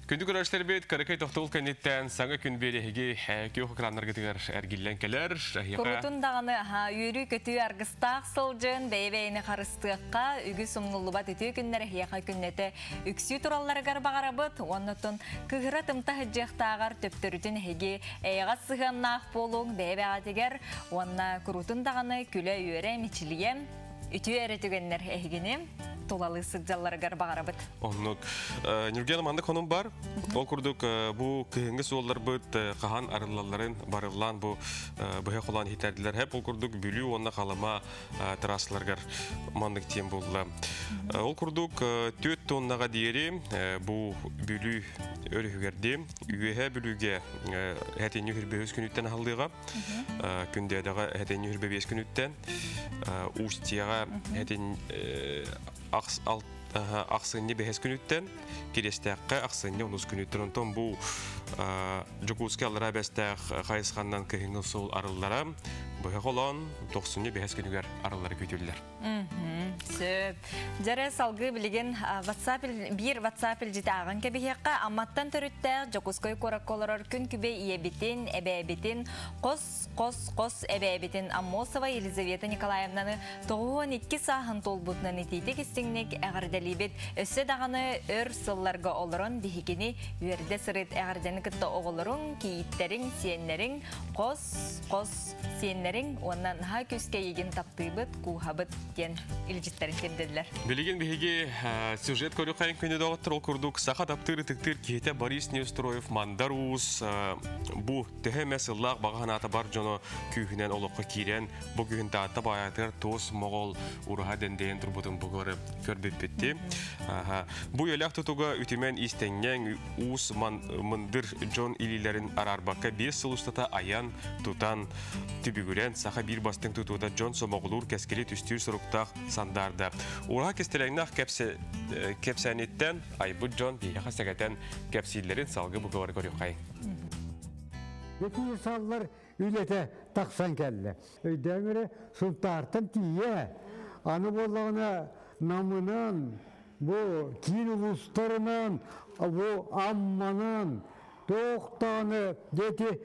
Күндү көрөөччүлэрбит, кыракый тохтобул кэнниттэн саҥа күн биэриһиги күөх экраннаргытыгар эргиллэн кэлэр. Курутун даҕаны үөрүү-көтүү аргыстаах сылдьын, бэйэ-бэйэни харыстыахха, үгүс умнуллубат үтүө күннэр эһиэхэ күннэтэ үксүү туралларыгар баҕарабыт. Оннотун кыһыра тымта сылдьыахтааҕар төптөрүтүн эһиги эйэҕэс сыһыаннаах буолуҥ, бэйэ-бэйэҕитигэр уонна курутун даҕаны күлэ-үөрэ, мичилийэ, үтүө эрэ түгэннэр эһигини тулалыы сылдьалларыгар баҕарабыт. Оннук. Ньургуяна маннык хонум бар. Ол курдук бу кыһыҥҥы суолларбыт хаһан арыллалларын барыллаан бу быһа холоон иһитэрдилэр. Хэп ол курдук Бүлүү уонна Халыма трассаларыгар маннык тиэн булла. Ол курдук 4 тоннаға диэри бу Бүлүү өрүһүгэрди Үөһэ Бүлүүгэ хэтинни хүрбөһүс күнүттэн аһыллыыга Күндээдэҕэ хэтинни хүрбэбиэс күнүттэн Устьяҕа хэтин ахсынньы бэһэс күнүттэн Кириэстээххэ ахсынньы онус күнүттэн онтон бу Дьокуускай аллараа Бэстээх хайысханнан кыһыҥҥы суол арыллара быһа холоон тохсунньу бэһэс күнүгэр арыллара күүтүллэр. Сөп. Дьэрэ салгыы билигин WhatsApp биир WhatsApp илдьити ааҕан кэбиһиэххэ Амматтан төрүттээх Дьокуускай куоракка олорор күн күбэй ийэбитин, эбээбитин, хос хос хос эбээбитин Аммосова Елизавета Николаевнаны 92 сааһын туолбутунан итиитик истиҥник эҕэрдэлиибит. Өссө даҕаны өр сылларга олорон биһигини үөрдэ сырыт эҕэрдэни кытта оҕолоруҥ, кийииттэриҥ, сиэннэриҥ, хос хос сиэннэриҥ уонна наһаа күүскэ эйигин таптыыбыт, кууһабыт диэн илдьиттэрин тиэрдэллэр. Билигин биһиги сюжет көрүөххэйин күнү доҕоттор ол курдук саха таптыыр ытыктыыр киһитэ Борис Неустроев Мандар Уус бу төһө эмэ сыллаах баҕа санаата бар дьоно күүһүнэн олоххо киирэн бу күһүн Таатта баайатыгар туос моҕол ураһа дэндэйэн турбутун бугары көрбүппүтти. Бу үйэлээх тутуга үтүмэн иистэнньэҥ уус мындыр дьон илиилэрин араарбакка 5 сыл устата айан, тутан, түбүгүрэн саха биир бастыҥ тутуута дьон сомоҕолуур кэскили түстүүр соруктаах сандаарда. Ураһа кистэлэҥнээх кэпсээниттэн айбыт дьон биһиэхэ сэгэтэн кэпсииллэрин салгы бугабар көрүөххэйиҥ. Ити саллар үлэтэ тахсан кэллэ. Өйдөөн эрэ Сунтаартан тиийэ. Аны буоллаҕына Намынан, бу киин улуустарынан, бу Амманан, туох даҕаны дети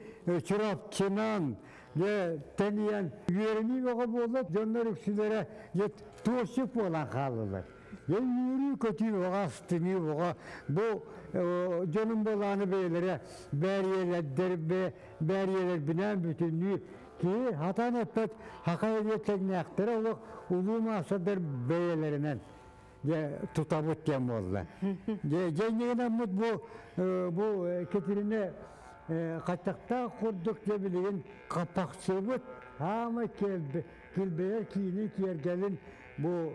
Чурапчынан, дьэ тэнийэн үөрэнии бөҕө буолла, дьоннор үксүлэрэ дьэ туосчук буолан хааллылар. Дьэ үөрүү-көтүү бөҕө, астыныы бөҕө. Бу дьонум буолааны бэйэлэрэ бээрийэлэрдэр бээрийэлэрбинээн бүтүннүү киһи хатан эппэт хахай диэ тэҥнээхтэрэ олох улуу маастардар бэйэлэринэн дьэ тутабыт диэн буолла. Дьэ дьэнньигинаммыт бу бу Кэтиринэ хаттахтаах курдук дьэ билигин хаппахсыбыт хаамай килбэйэр киини киэргэлин бу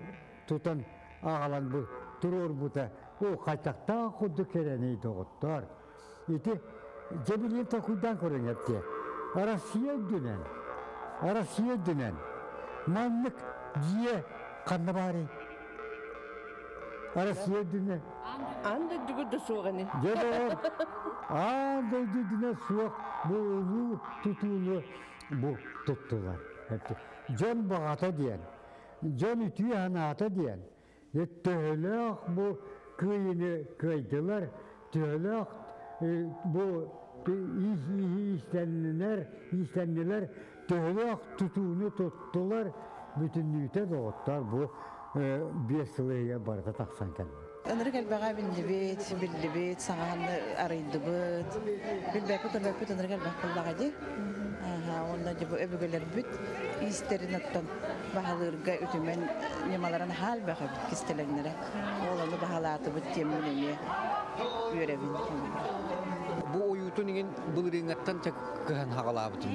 тутан аҕалан бу туруорбута о хаттахтаах курдук кэрэний доҕоттоор. Ити дьэ билигин толкуйдаан көрүҥ эптиэ. Россия үрдүнэн, Россия үрдүнэн маннык дьиэ ханна баарый? Россия үрдүнэн. Аан дойдуга да суох ини. Дьэ доҕор, аан дойду үрдүнэн суох бу улуу тутууну бу туттулар. Дьон баҕата диэн, дьон үтүө санаата диэн, Төһөлөөх бу кыайыыны кыайдылар, төһөлөөх бу иистэннилэр, иистэннилэр, төһөлөөх тутууну туттулар, бүтүннүүтэ доҕоттор бу 5 сыл иһигэр барыта тахсан кэллэ. Ынырык элбэҕэ биллибит, биллибит, саҥаһын арыйдыбыт. Билбэппит, көрбөппүт ынырык элбэх буоллаҕа дии. Уонна бу өбүгэлэрбит иистэрин оттон баһылыырга үтүмэн ньымаларын наһаа элбэх эбит кистэлэҥнэрэ. Ол ону баһылаатыбыт диэммин эмиэ үөрэбин. Бу ойуутун иҥин былырыыҥҥаттан кыһан хаҕалаабытым.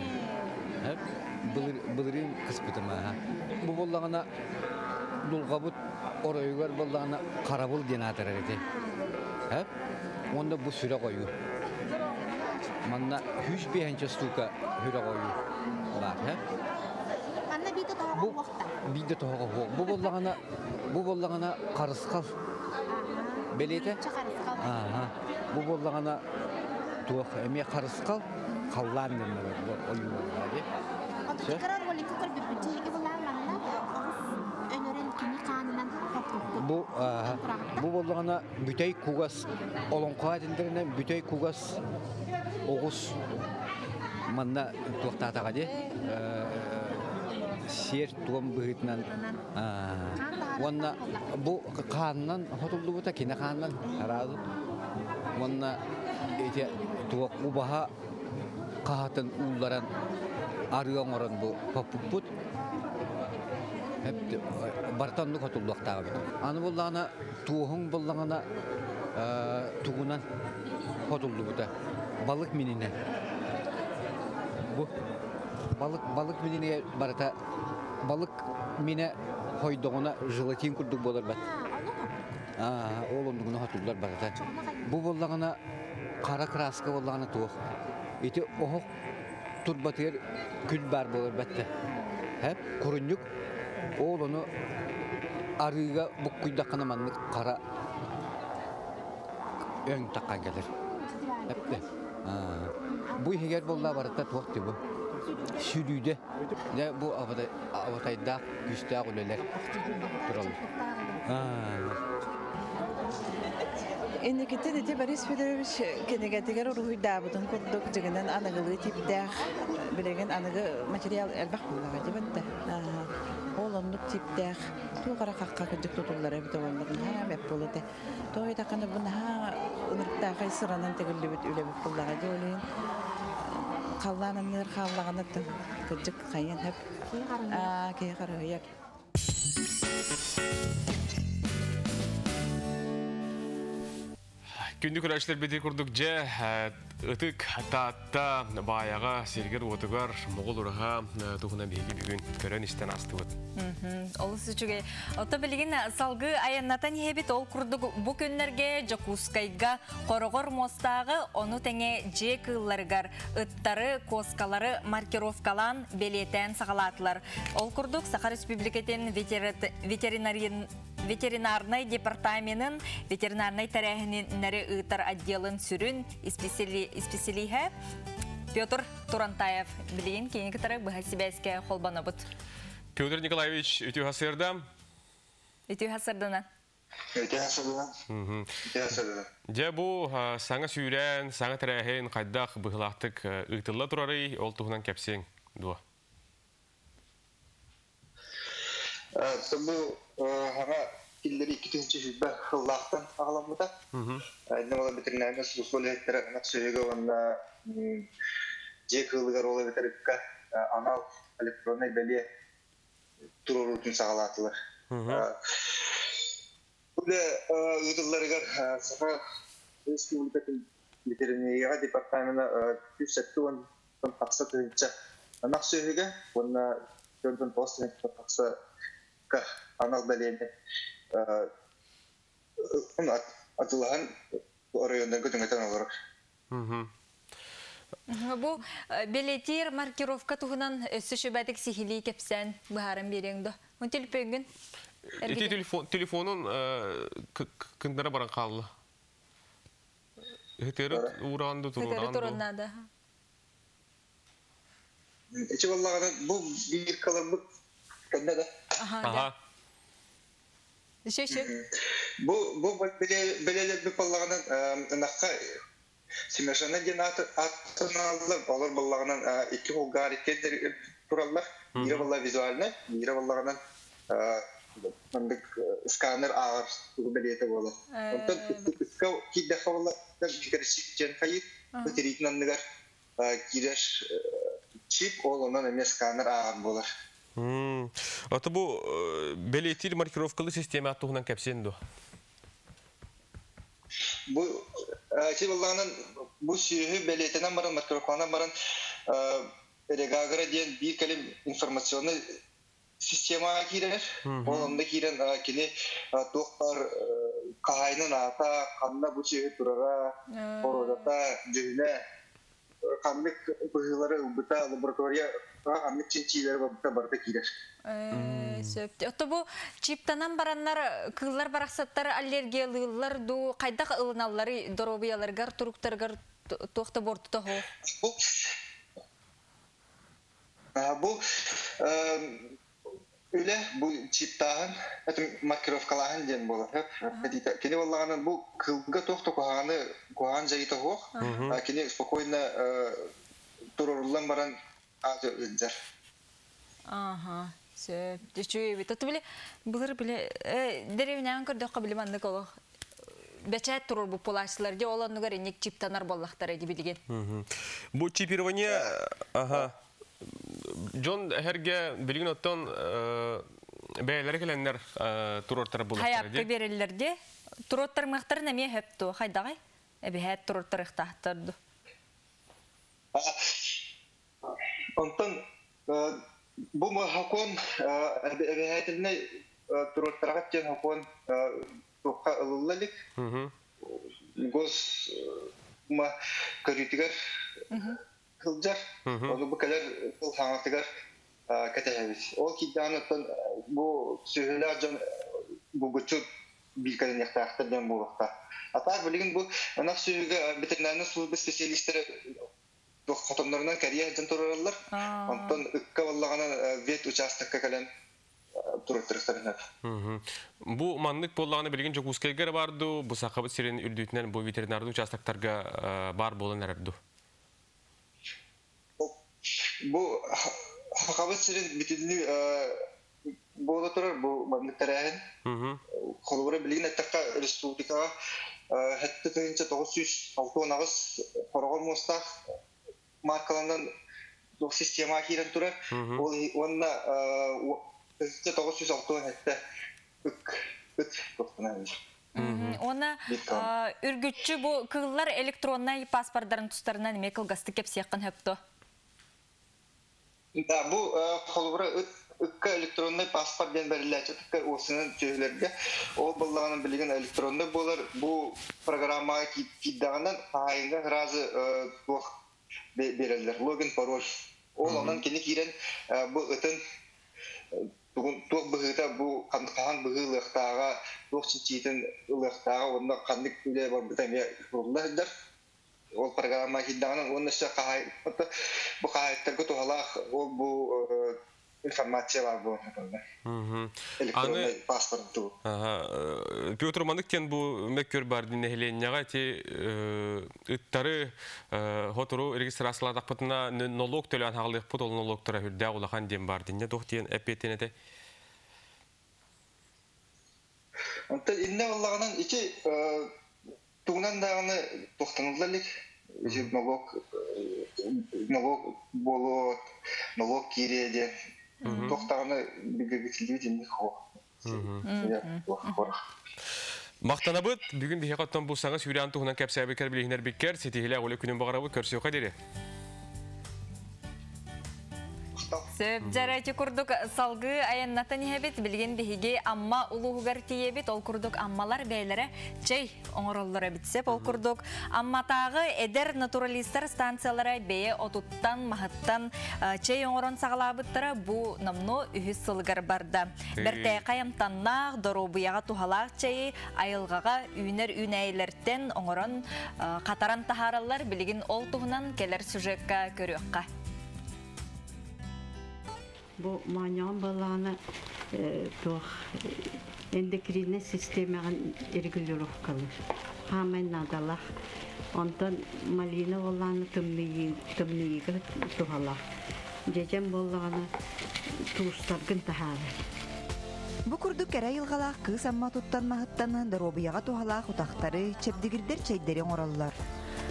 Былырыын кыспытым аха. Бу буоллаҕына дулҕабыт оройугар буоллаҕына харабыл диэн аатырар ити. Уонна бу сүрэх ойуу. Манна 105 штука сүрэх ойуу баар. Манна биирдэ тоһоҕо уохта. Биирдэ тоһоҕо уох. Бу буоллаҕына бу буоллаҕына харысхал. Бэлиэтэ? Ааха. Бу буоллаҕына туох эмиэ харысхал халлаан диэн бу ойуу буоллаҕа дии. Отутукара роликка көрбүппүт. Чэһиги былаан манна оҕус өлөрөн кини хаанынан хоппуппут. Бу бу боллаҕына бүтэй кугас олоҥхо этилдэринэн бүтэй кугас оҕус манна туохтаатаҕа дии сиэр туом быһыытынан уонна бу хаанынан хотуллубута кини хаанынан араазы уонна ити туох убаһа хаһатын уулларан арыы оҥорон бу хоппуппут барыта оннук хотуллуохтаах эбит. Аны буллаҕына туоһуҥ буллаҕына тугунан хотуллубута балык мининэн. Бу балык балык мининигэр барыта балык минэ хойдоҕуна желатин курдук буолар бат. Ол оннугуна хотуллар барыта. Бу буоллаҕына хара краска буоллаҕына туох. Ити оһох турбатыгар күл баар буолар бэтте. Хэп курунньук ол ону арыыга буккуйдаххына маннык хара өҥ таххан кэлэр. Эппе. Бу иһигэр буолла барыта туох бу. Сүлүүдэ. Дьэ бу абатайдаах күүстээх үлэлэр тураллар. Инникитин ити Борис Федорович кинигэтигэр уруһуйдаабытын курдук дьиҥинэн аныгылыы тииптээх билигин аныгы материал элбэх буоллаҕа дибэтте. Ол оннук тииптээх туох эрэ хахха кырдьык тутуллара эбитэ буоллар наһаа бэрт буолуо этэ. Тоҕо диэтэххинэ бу наһаа ынырыктаахай сыранан тигиллибит үлэбит буоллаҕа дии ол иһин халлаан анныгар хааллаҕына кырдьык хайыан сөп. Киһи харыһыйар. Күндү көрөөччүлэр бити курдук дьэ ытык Таатта баайаҕа сиргэр уотугар Моҕол ураһа туһунан биһиги бүгүн көрөн истэн астыбыт. Олус үчүгэй. Ото билигин салгыы айаннатан иһэбит ол курдук бу күннэргэ Дьокуускайга хороҕор муостааҕы ону тэҥэ дьиэ кыылларыгар ыттары, куоскалары маркировкалаан бэлиэтээн саҕалаатылар. Ол курдук Саха Республикатын ветеринарнай департаменын ветеринарнай тэрээһиннэри ыытар отделын сүрүн исписэлииһэ Петр Турантаев билигин кини кытары быһа сибээскэ холбонобут. Петр Николаевич, үтүө хасырда. Үтүө хасырдана. Үтүө хасырдана. Үтүө хасырдана. Дьэ бу саҥа сүүрэн, саҥа тэрээһин хайдах быһылаахтык ыытылла турарый, ол туһунан кэпсиэҥ дуо? Бу хаҥа киллэри 2020 сыллаахтан аҕаламмыта. Иннэ буолан ветеринарнай служба үлэһиттэрэ ынах сүөһүгэ уонна дьиэ кыылыгар ол эбэтэр ыкка анал электроннай бэлиэ туруоруутун саҕалаатылар. Үлэ ыытылларыгар Саха Республикатын ветеринарияҕа департамена 170 тахса тыһыынча ынах сүөһүгэ уонна 49 тыһыынча тахса анал бэлиэни атылаһан оройуоннарга түҥэтэн олорор. Бу бэлиэтиир маркировка туһунан өссө шүбэтик сиһилии кэпсээн быһааран биэриэҥ до. Мун телефоҥҥун Ити телефонун кындара баран хаалла. Ыһытыары уураан ду туруораан ду. Туруорнаада. Ичи боллаҕына бу биир каларбыт кэннэ да. Аха. Еще еще. Бу бу бэлиэлэрбит боллаҕынан ынахха Смешанный диэн ааттаналлар, олор боллаҕынан икки булгаар иккиэннэр тураллар. Биирэ болла визуальнай, биирэ боллаҕынан маннык сканер ааҕар тугу бэлиэтэ буолар. Онтон ыкка киирдэххэ болла чип диэн хайыыр, бу тириитин анныгар киирэр чип, ол онон эмиэ сканер ааҕар буолар. Ото бу бэлиэтиир маркировкалы система туһунан кэпсиэн дуо? Бу ити быллаанан бу сүөһү бэлиэтэнэн баран маркировкаланан баран Регагра диэн биир кэлим информационный системаҕа киирэр. Ол онно киирэн кини туох баар хаһаайынын аата, ханна бу сүөһү турара, боруодата, дьүһүнэ, ханнык быһыылары ылбыта, лаборатория ханнык чинчиилэри барбыта барыта киирэр. Сөп. Отто бу чиптанан бараннар кыыллар барахсаттар аллергиялыыллар дуу, хайдах ылыналлары доруобуйаларыгар, туруктарыгар туох да буортута суох? Бу Үлэ бу чиптааһын, этим маркировкалааһын диэн буолар. Кини боллаҕына бу кылга туох да куһаҕаны куһаҕан дьайыыта суох. Кини спокойно туроруллан баран ыддьар. Ага, сөп. Үчүгэй эбит. Оту били былыр били дэриэбинэҕин көрдөххө били маннык олох бэчээт туруорбут буолааччылар дии ол оннугар инник чиптанар буоллахтара дии билигин. Бу чипирование ага дьон эһэргэ билигин оттон бэйэлэрэ кэлэннэр туруортара булахтара Хайапка биэрэллэр дии. Туруоттарымыахтарын эмиэ сөп дуо? Хайдаҕай? Эбиһээт туруортарыахтаахтар ду? Онтон бу хокуон эбэһээтэлинэй туруортараҕыт диэн хокуон туохха ылылла илик. Гос ма көрүүтүгэр сылдьар. Ону бу кэлэр сыл хаҥатыгар кэтэһэбит. Ол киирдэҕинэ оттон бу сүөһүлээх дьон булгуччу бииркэлэниэхтээхтэр диэн буолуохтаах. А так билигин бу ынах сүөһүгэ ветеринарнай служба специалистэрэ хотоннорунан кэрийэ сылдьан турараллар. Онтон ыкка буоллаҕына вет учаастакка кэлэн туруттарыахтарын сөп. Бу маннык буоллаҕына билигин Дьокуускайга эрэ баар дуу, бу Сахабыт сирин үрдүтүнэн бу ветеринарный участоктарга баар буолан эрэр дуу? Бу Сахабыт сирин бүтүннүү буола турар бу маннык тэрээһин. Холобура билигин эттэххэ республикаҕа 7968 хороҕор муостаах маркаланан туох система киирэн турар. Ол уонна 967 ык ыт туохтанан Уонна үргүччү бу кыыллар электроннай паспордарын тустарынан эмиэ кылгастык кэпсиэххин сөп дуо? Да, бу холобура ыт ыкка электроннай паспорт диэн бэриллээччи ыкка уопсайынан сүөһүлэргэ ол буоллаҕына билигин электроннай буолар бу программаҕа киирдэҕинэн хаһаайыҥҥа сразу туох биэрэллэр логин пароль ол онон кини киирэн бу ытын тугун туох быһыыта бу хаһан быһыы ылыахтааҕа туох чинчиитин ылыахтааҕа уонна ханнык үлэ барбыта эмиэ сурулла сылдьар ол программа киирдэҕинэ уонна өссө хаһаай бу хаһаайыттарга туһалаах ол бу информация баар буолан электронный паспорт туу. Петр маннык диэн бу мөккүөр бар нэһилиэнньэҕэ ити ыттары хотору регистрациялаатахпытына нолуок төлөөн хаалыахпыт ол нолуоктара үрдээх улахан диэн бар динне туох диэн эппиэттиэн этэ. Онтон инне боллаҕынан ити тугунан даҕаны тохтонулла илик ити нолуок нолуок буолуо нолуок киириэ диэн туох даҕаны бигэргэтиллибит инник суох. Махтанабыт. Бүгүн биһиэхэ оттон бу саҥа сүүрээн туһунан кэпсээбиккэр билиһиннэрбиккэр ситиһилээх үлэ күнүн баҕарабыт. Көрсүөххэ диэри. Сөп дьара ити курдук салгыы айаннатан иһэбит. Билигин биһиги Амма улууһугар тиийэбит. Ол курдук Аммалар бэйэлэрэ чэй оҥороллор эбит. Сөп ол курдук Амматааҕы эдэр натуралистар станциялара бэйэ отуттан, маһыттан чэй оҥорон саҕалаабыттара бу номнуо үһүс сылыгар барда. Бэртээхэй амтаннаах, доруобуйаҕа туһалаах чэйи айылҕаҕа үүнэр үүнээйилэртэн оҥорон хатаран таһаараллар. Билигин ол туһунан кэлэр сюжекка көрүөххэ. Бу моонньоҕон буоллаҕына туох эндокриннай систиэмэҕин регулировкалыыр. Хаамай наадалаах. Онтон малина буоллаҕына тымныйыы тымныйыыга туһалаах. Дьэдьэн буоллаҕына туустаргын таһаарар. Бу курдук кэрэ айылҕалаах кыыс Амма туттан маһыттан доруобуйаҕа туһалаах утахтары, чэбдигирдэр чэйдэри оҥороллор.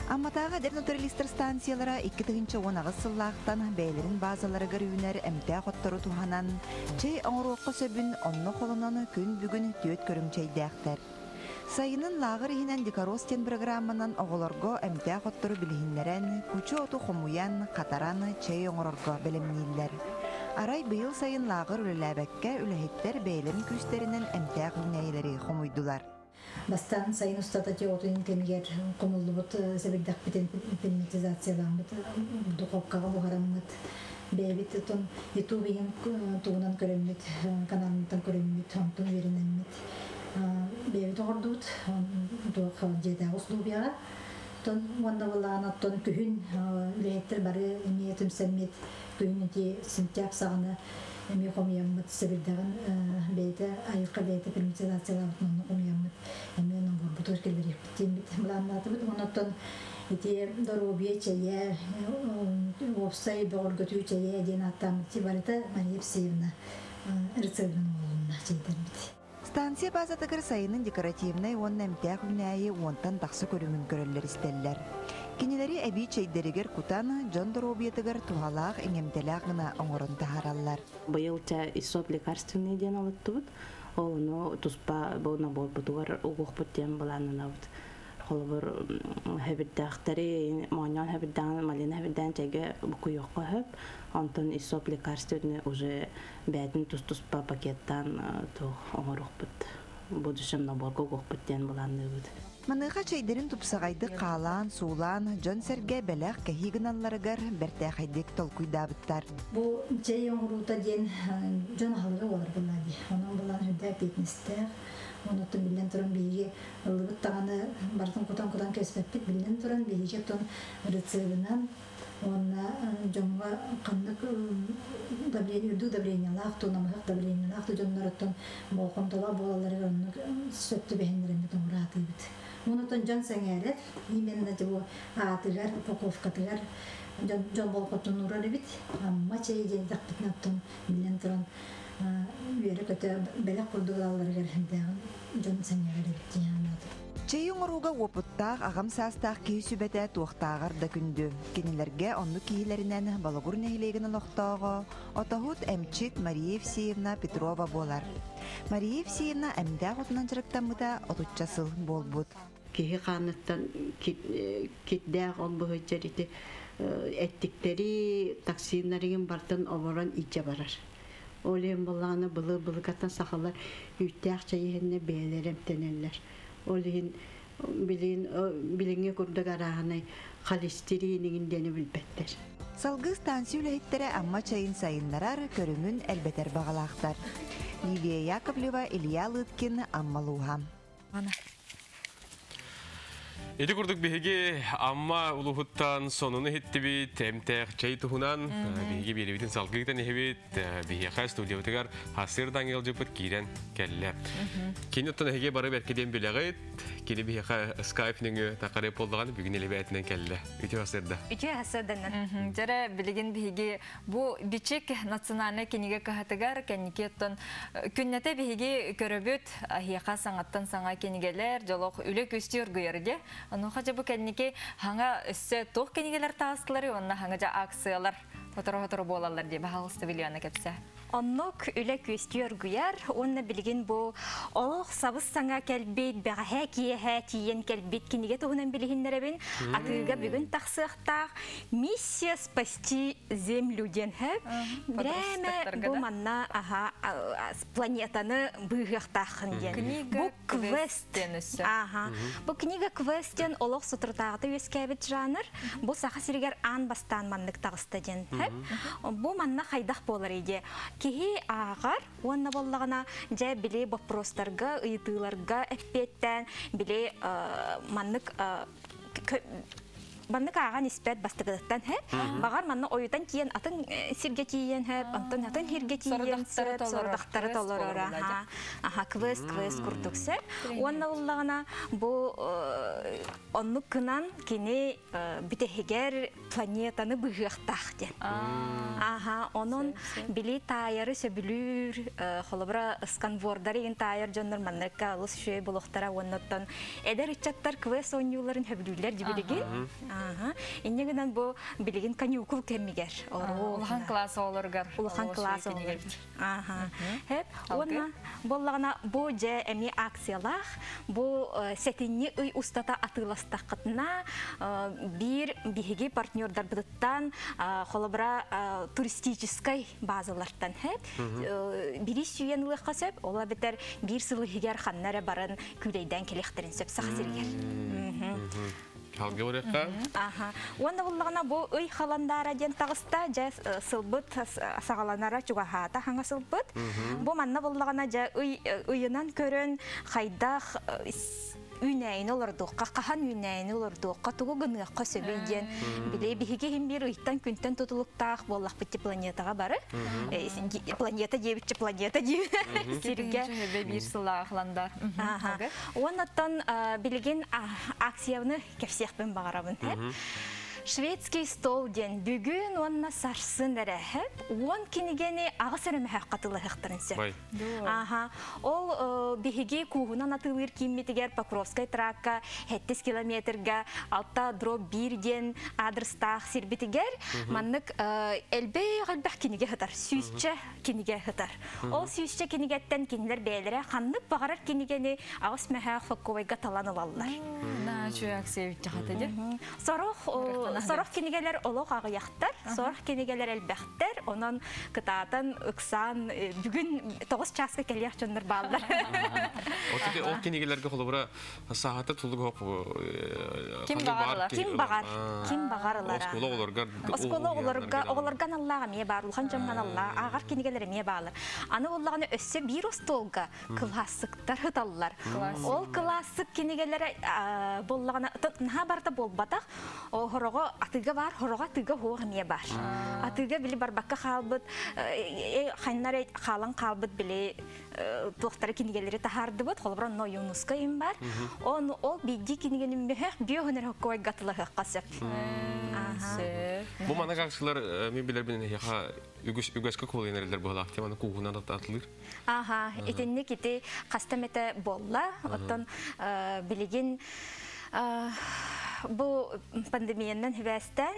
Амматааҕы эдэр натуралистар станциялара 2018 сыллаахтан бэйэлэрин баазаларыгар үүнэр эмтээх оттору туһанан, чэй оҥоруохха сөбүн онно холонон күн бүгүн түөрт көрүҥ чэйдээхтэр. Сайынын лааҕыр иһинэн Дикорос диэн бырагырааманан оҕолорго эмтээх оттору билиһиннэрэн, кучу оту хомуйан, хатаран чэй оҥорорго бэлэмнииллэр. Арай быйыл сайын лааҕыр үлэлээбэккэ, үлэһиттэр бэйэлэрин күүстэринэн эмтээх үүнээйилэри хомуйдулар. Бастаан сайын устата отун кэмигэр хомуллубут сэбирдэхпитин пельметизацияламмыт, духовкаҕа буһараммыт, бэйэбит отон YouTube иһин тугунан көрөммүт, каналынан көрөммүт, онтон үөрэнэммит бэйэбит оҥордубут туох дьиэтээҕи условияҕа. Тон уонна былаан оттон күһүн үлэһиттэр бары эмиэ түмсэммит күһүн ити сентябрь саҕана эми хомуйаммыт сэбирдэҕин бэйэтэ айылҕа бэйэтэ приматизациялаабытын онно хомуйаммыт эмиэ нобуорбутугар киллэриэхпит диэммит былааннаатыбыт. Оннуттан ити доруобуйа чэйэ, уопсай бөҕөргөтүү чэйэ диэн ааттааммыт барыта Мария Евсеевна рецебин оҥоһулунна чэйдэрбит. Станция базатыгар сайынын декоративнай уонна эмтээх үүнээйи уонтан тахса көрүҥүн көрөллөр-истэллэр. Кинилэри эбии чэйдэригэр кутан, дьон доруобуйатыгар туһалаах, иҥэмтэлээх гына оҥорон таһаараллар. Быйыл чэ иссоп лекарственный диэн олоттубут. Ол ону туспа бу наборбутугар угуохпут диэн былааннанабыт. Холобур, хэбирдээхтэри, моонньоон хэбирдээн, малина хэбирдээн чэйгэ букуйуохха сөп. Онтон иссоп лекарственный уже бээтин тус-туспа пакеттаан туох оҥоруохпут. Будущем наборга угуохпут диэн былаанныыбыт. Маныаха чэйдэрин тупсаҕайдык хаалаан, суулаан, дьон-сэргэ бэлэх кэһии гыналларыгар бэртээхэйдик толкуйдаабыттар. Бу чэй оҥоруута диэн дьон аһылыга буолар буолла дии. Онон булан үрдэ эппиэтинэстээх. Онуттан биллэн туран биһиги ыллыбыт даҕаны барытын кутан-кутан кэспэппит. Биллэн туран биһиги оттон рецебынан уонна дьоҥҥо ханнык давление үрдүк давлениелаах туу намыһах давлениелаах да дьоннороттон болҕомтолоох буолалларыгар оннук сөп түбэһиннэрэммит оҥораатыыбыт. Онутан дьон сэҥээрэр, именно бу аатыгар, упаковкатыгар дьон дьон болҕомтотун уурар эбит. Амма чэй диэн эттэхпитинэ оттон биллэн туран үөрэ-көтө бэлэх курдук ылалларыгар дьон сэҥээрэр эбит диэн санаатым. Чэйи оҥорууга уопуттаах аҕам саастаах киһи сүбэтэ туохтааҕар да күндү. Кинилэргэ оннук киһилэринэн Болугур нэһилиэгин олохтооҕо, отоһут эмчит Мария Евсеевна Петрова буолар. Мария Евсеевна эмдээх отунан дьарыктаммыта отучча сыл буолбут. Киһи хааныттан кирдээх ол быһыйдьар ити эттиктэри, токсиннарыгын бартын оборон илдьэ барар. Ол иһин буоллаҕына былыр-былыргаттан сахалар үүттээх чэй иһэннэр бэйэлэрэ эмтэнэллэр. Ол иһин билигин билиҥҥи курдук арааһынай холестерин иҥин диэни билбэттэр. Салгыы станция үлэһиттэрэ Амма чайын сайыннарар, көрүҥүн элбэтэр баҕалаахтар. Лилия Яковлева, Илья Лыткин, Амма улууһа. Ити курдук биһиги Амма улууһуттан сонуну иһиттибит, эмтээх чэй туһунан биһиги биэрэбитин салгыытан иһибит, биһиэхэ студиябытыгар хасырдан ыалдьыппыт киирэн кэллэ. Кини оттон эһиги бары бэркэ диэн билэҕит, кини биһиэхэ скайп нөҥүө тақарып буоллаҕын бүгүн элебээтинэн кэллэ. Үтүө хасырда. Үтүө хасырданнан. Дьэрэ билигин биһиги Бу Бичик национальнай кинигэ кыһатыгар кэнники оттон күннэтэ биһиги көрөбүт аһиэха саҥаттан саҥа кинигэлэр, дьолох үлэ күстүү оргуйар дии. Онуоха дьэ бу кэнники хаҥа өссө туох кинигэлэр таастылары уонна хаҥа дьэ акциялар сотору-сотору буолаллар дии. Баһаалыста Вилюяна кэпсээ. Оннук үлэ күөстүү оргуйар уонна билигин бу олох сабыс-саҥа кэлбит, бэҕэһээ киэһэ тиийэн кэлбит кинигэ туһунан билиһиннэрэбин. Атыыга бүгүн тахсыахтаах «Миссия спасти землю» диэн сөп. Бирээмэ бу манна аха планетаны быыһыахтааххын диэн. Бу квест. Аха. Бу книга квест диэн олох соторутааҕыта үөскээбит жанр. Бу Саха сиригэр аан бастаан маннык таҕыста диэн. Бу манна хайдах буолар иде? Киһи ааҕар уонна боллаҕына дьэ били боппуруостарга, ыйытыыларга эппиэттээн били маннык маннык ааҕан испэт бастакытыттан һэ баҕар манна ойутан тиийэн атын сиргэ тиийэн һэ онтон атын сиргэ тиийэн сөп сорудахтары толорор аха аха квест квест курдук сөп уонна уллаҕына бу оннук гынан кини бүтэһигэр планетаны быһыахтаах диэн. Аха, онон били таайары сөбүлүүр, холобура сканвордары игин таайар дьоннор манныкка олус үчүгэй булуохтара уонна эдэр ыччаттар квест оонньууларын сөбүлүүллэр дибилигин. Аха. Инньэ гынан бу билигин каникул кэмигэр. Улахан класс оҕолоругар. Улахан класс оҕолоругар. Аха. Хеп. Уонна боллаҕына бу дьэ эми акциялаах бу сэтинньи ый устата атыыластаххытына биир биһиги партнердарбытыттан холобура туристическай базалартан хэп бири сүйэн ылыахха сөп ол эбэтэр биир сыл иһигэр ханна эрэ баран күүлэйдээн кэлиэхтэрин сөп Саха сиригэр. Халга барыахха. Аха. Уонна буллаҕына бу ый халандаара диэн таҕыста, дьэ сылбыт саҕаланара чугаһаата хаҥа сылбыт. Бу манна буллаҕына дьэ ый ыйынан көрөн хайдах Үүнээйини олордуохха, хаһан үүнээйини олордуохха, тугу гыныахха сөбүй диэн били биһиги иһин биир ыйтан күнтэн тутулуктаах буоллахпыт планетаҕа бары. Планета диэбитчэ планета диэбит сиргэ. Биир сылаахланда. Оннаттан билигин акцияны кэпсиэхпин баҕарабын. Шведский стол диэн бүгүн уонна сарсын эрэ 10 кинигени аҕыс эрэ мөһөөх хатылаһыахтарын сөп. Аха. Ол биһиги кууһунан атыылыыр кииммитигэр Покровскай тракка 7 километрга 6/1 диэн адрестаах сирбитигэр маннык элбэх элбэх кинигэ сытар, сүүсчэ кинигэ сытар. Ол сүүсчэ кинигеттен кинилэр бэйэлэрэ ханнык баҕарар кинигени аҕыс мөһөөх соккубайга талан ылаллар. Сорох сорох кинигэлэр олох аҕыйахтар, сорох кинигэлэр элбэхтэр, онон кытаатан ыксаан бүгүн 9 чааска кэлиэх дьоннор бааллар. Ол кинигэлерге холобура саахата тулуг хоп. Ким баҕар, ким баҕар, ким баҕар ылара. Оскуола оҕолорго Оскуола оҕолорго, оҕолорго аналлаах эмиэ баар, улахан дьоҥҥо аналлаах, ааҕар кинигэлэр эмиэ баалар. Аны буоллаҕына өссө биир остуолга классиктар ыталлар. Ол классик кинигэлэрэ буоллаҕына наһаа барыта буолбатах, хороҕо атыыга бар, хороҕо атыыга хуох эмиэ бар. Атыыга били барбакка хаалбыт, хайнар хаалан хаалбыт били туохтары кинигэлэри таһаардыбыт, холобура онно Юнуска им бар. Он ол биирдии кинигени мөһөх био хөнөр хоккой гатылаһыахха сөп. Бу маннык акциялар мин билэрбинэн эһиэхэ үгүс үгэскэ куолайын эрэллэр быһалаах тема кууһунан атылыр. Аха, итинник ити хаста эмэтэ буолла. Оттон билигин бу пандемиянан хибээстэн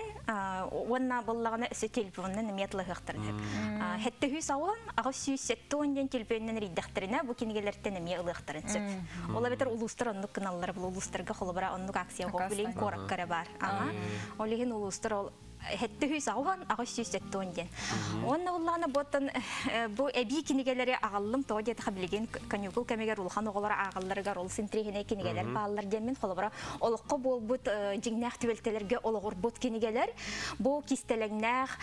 уонна буоллаҕына өссө телефонунан эмиэ атылаһыахтарын сөп. 710 870 диэн телефонунан эрийдэхтэринэ бу кинигэлэртэн эмиэ ылыахтарын сөп. Ол эбэтэр улуустар оннук гыналлар, бу улуустарга холобура оннук акция билин куоракка эрэ баар. Ол иһин улуустар ол 710 870 диэн. Уонна уллаана буоттан бу эбии кинигэлэри аҕаллым, тоҕо диэтэхэ билигин каникул кэмигэр улахан оҕолор ааҕалларыгар ол синтриһинэй кинигэлэр бааллар диэммин, холобура олоххо буолбут дьиҥнээх түбэлтэлэргэ олоҕурбут кинигэлэр. Бу кистэлэҥнээх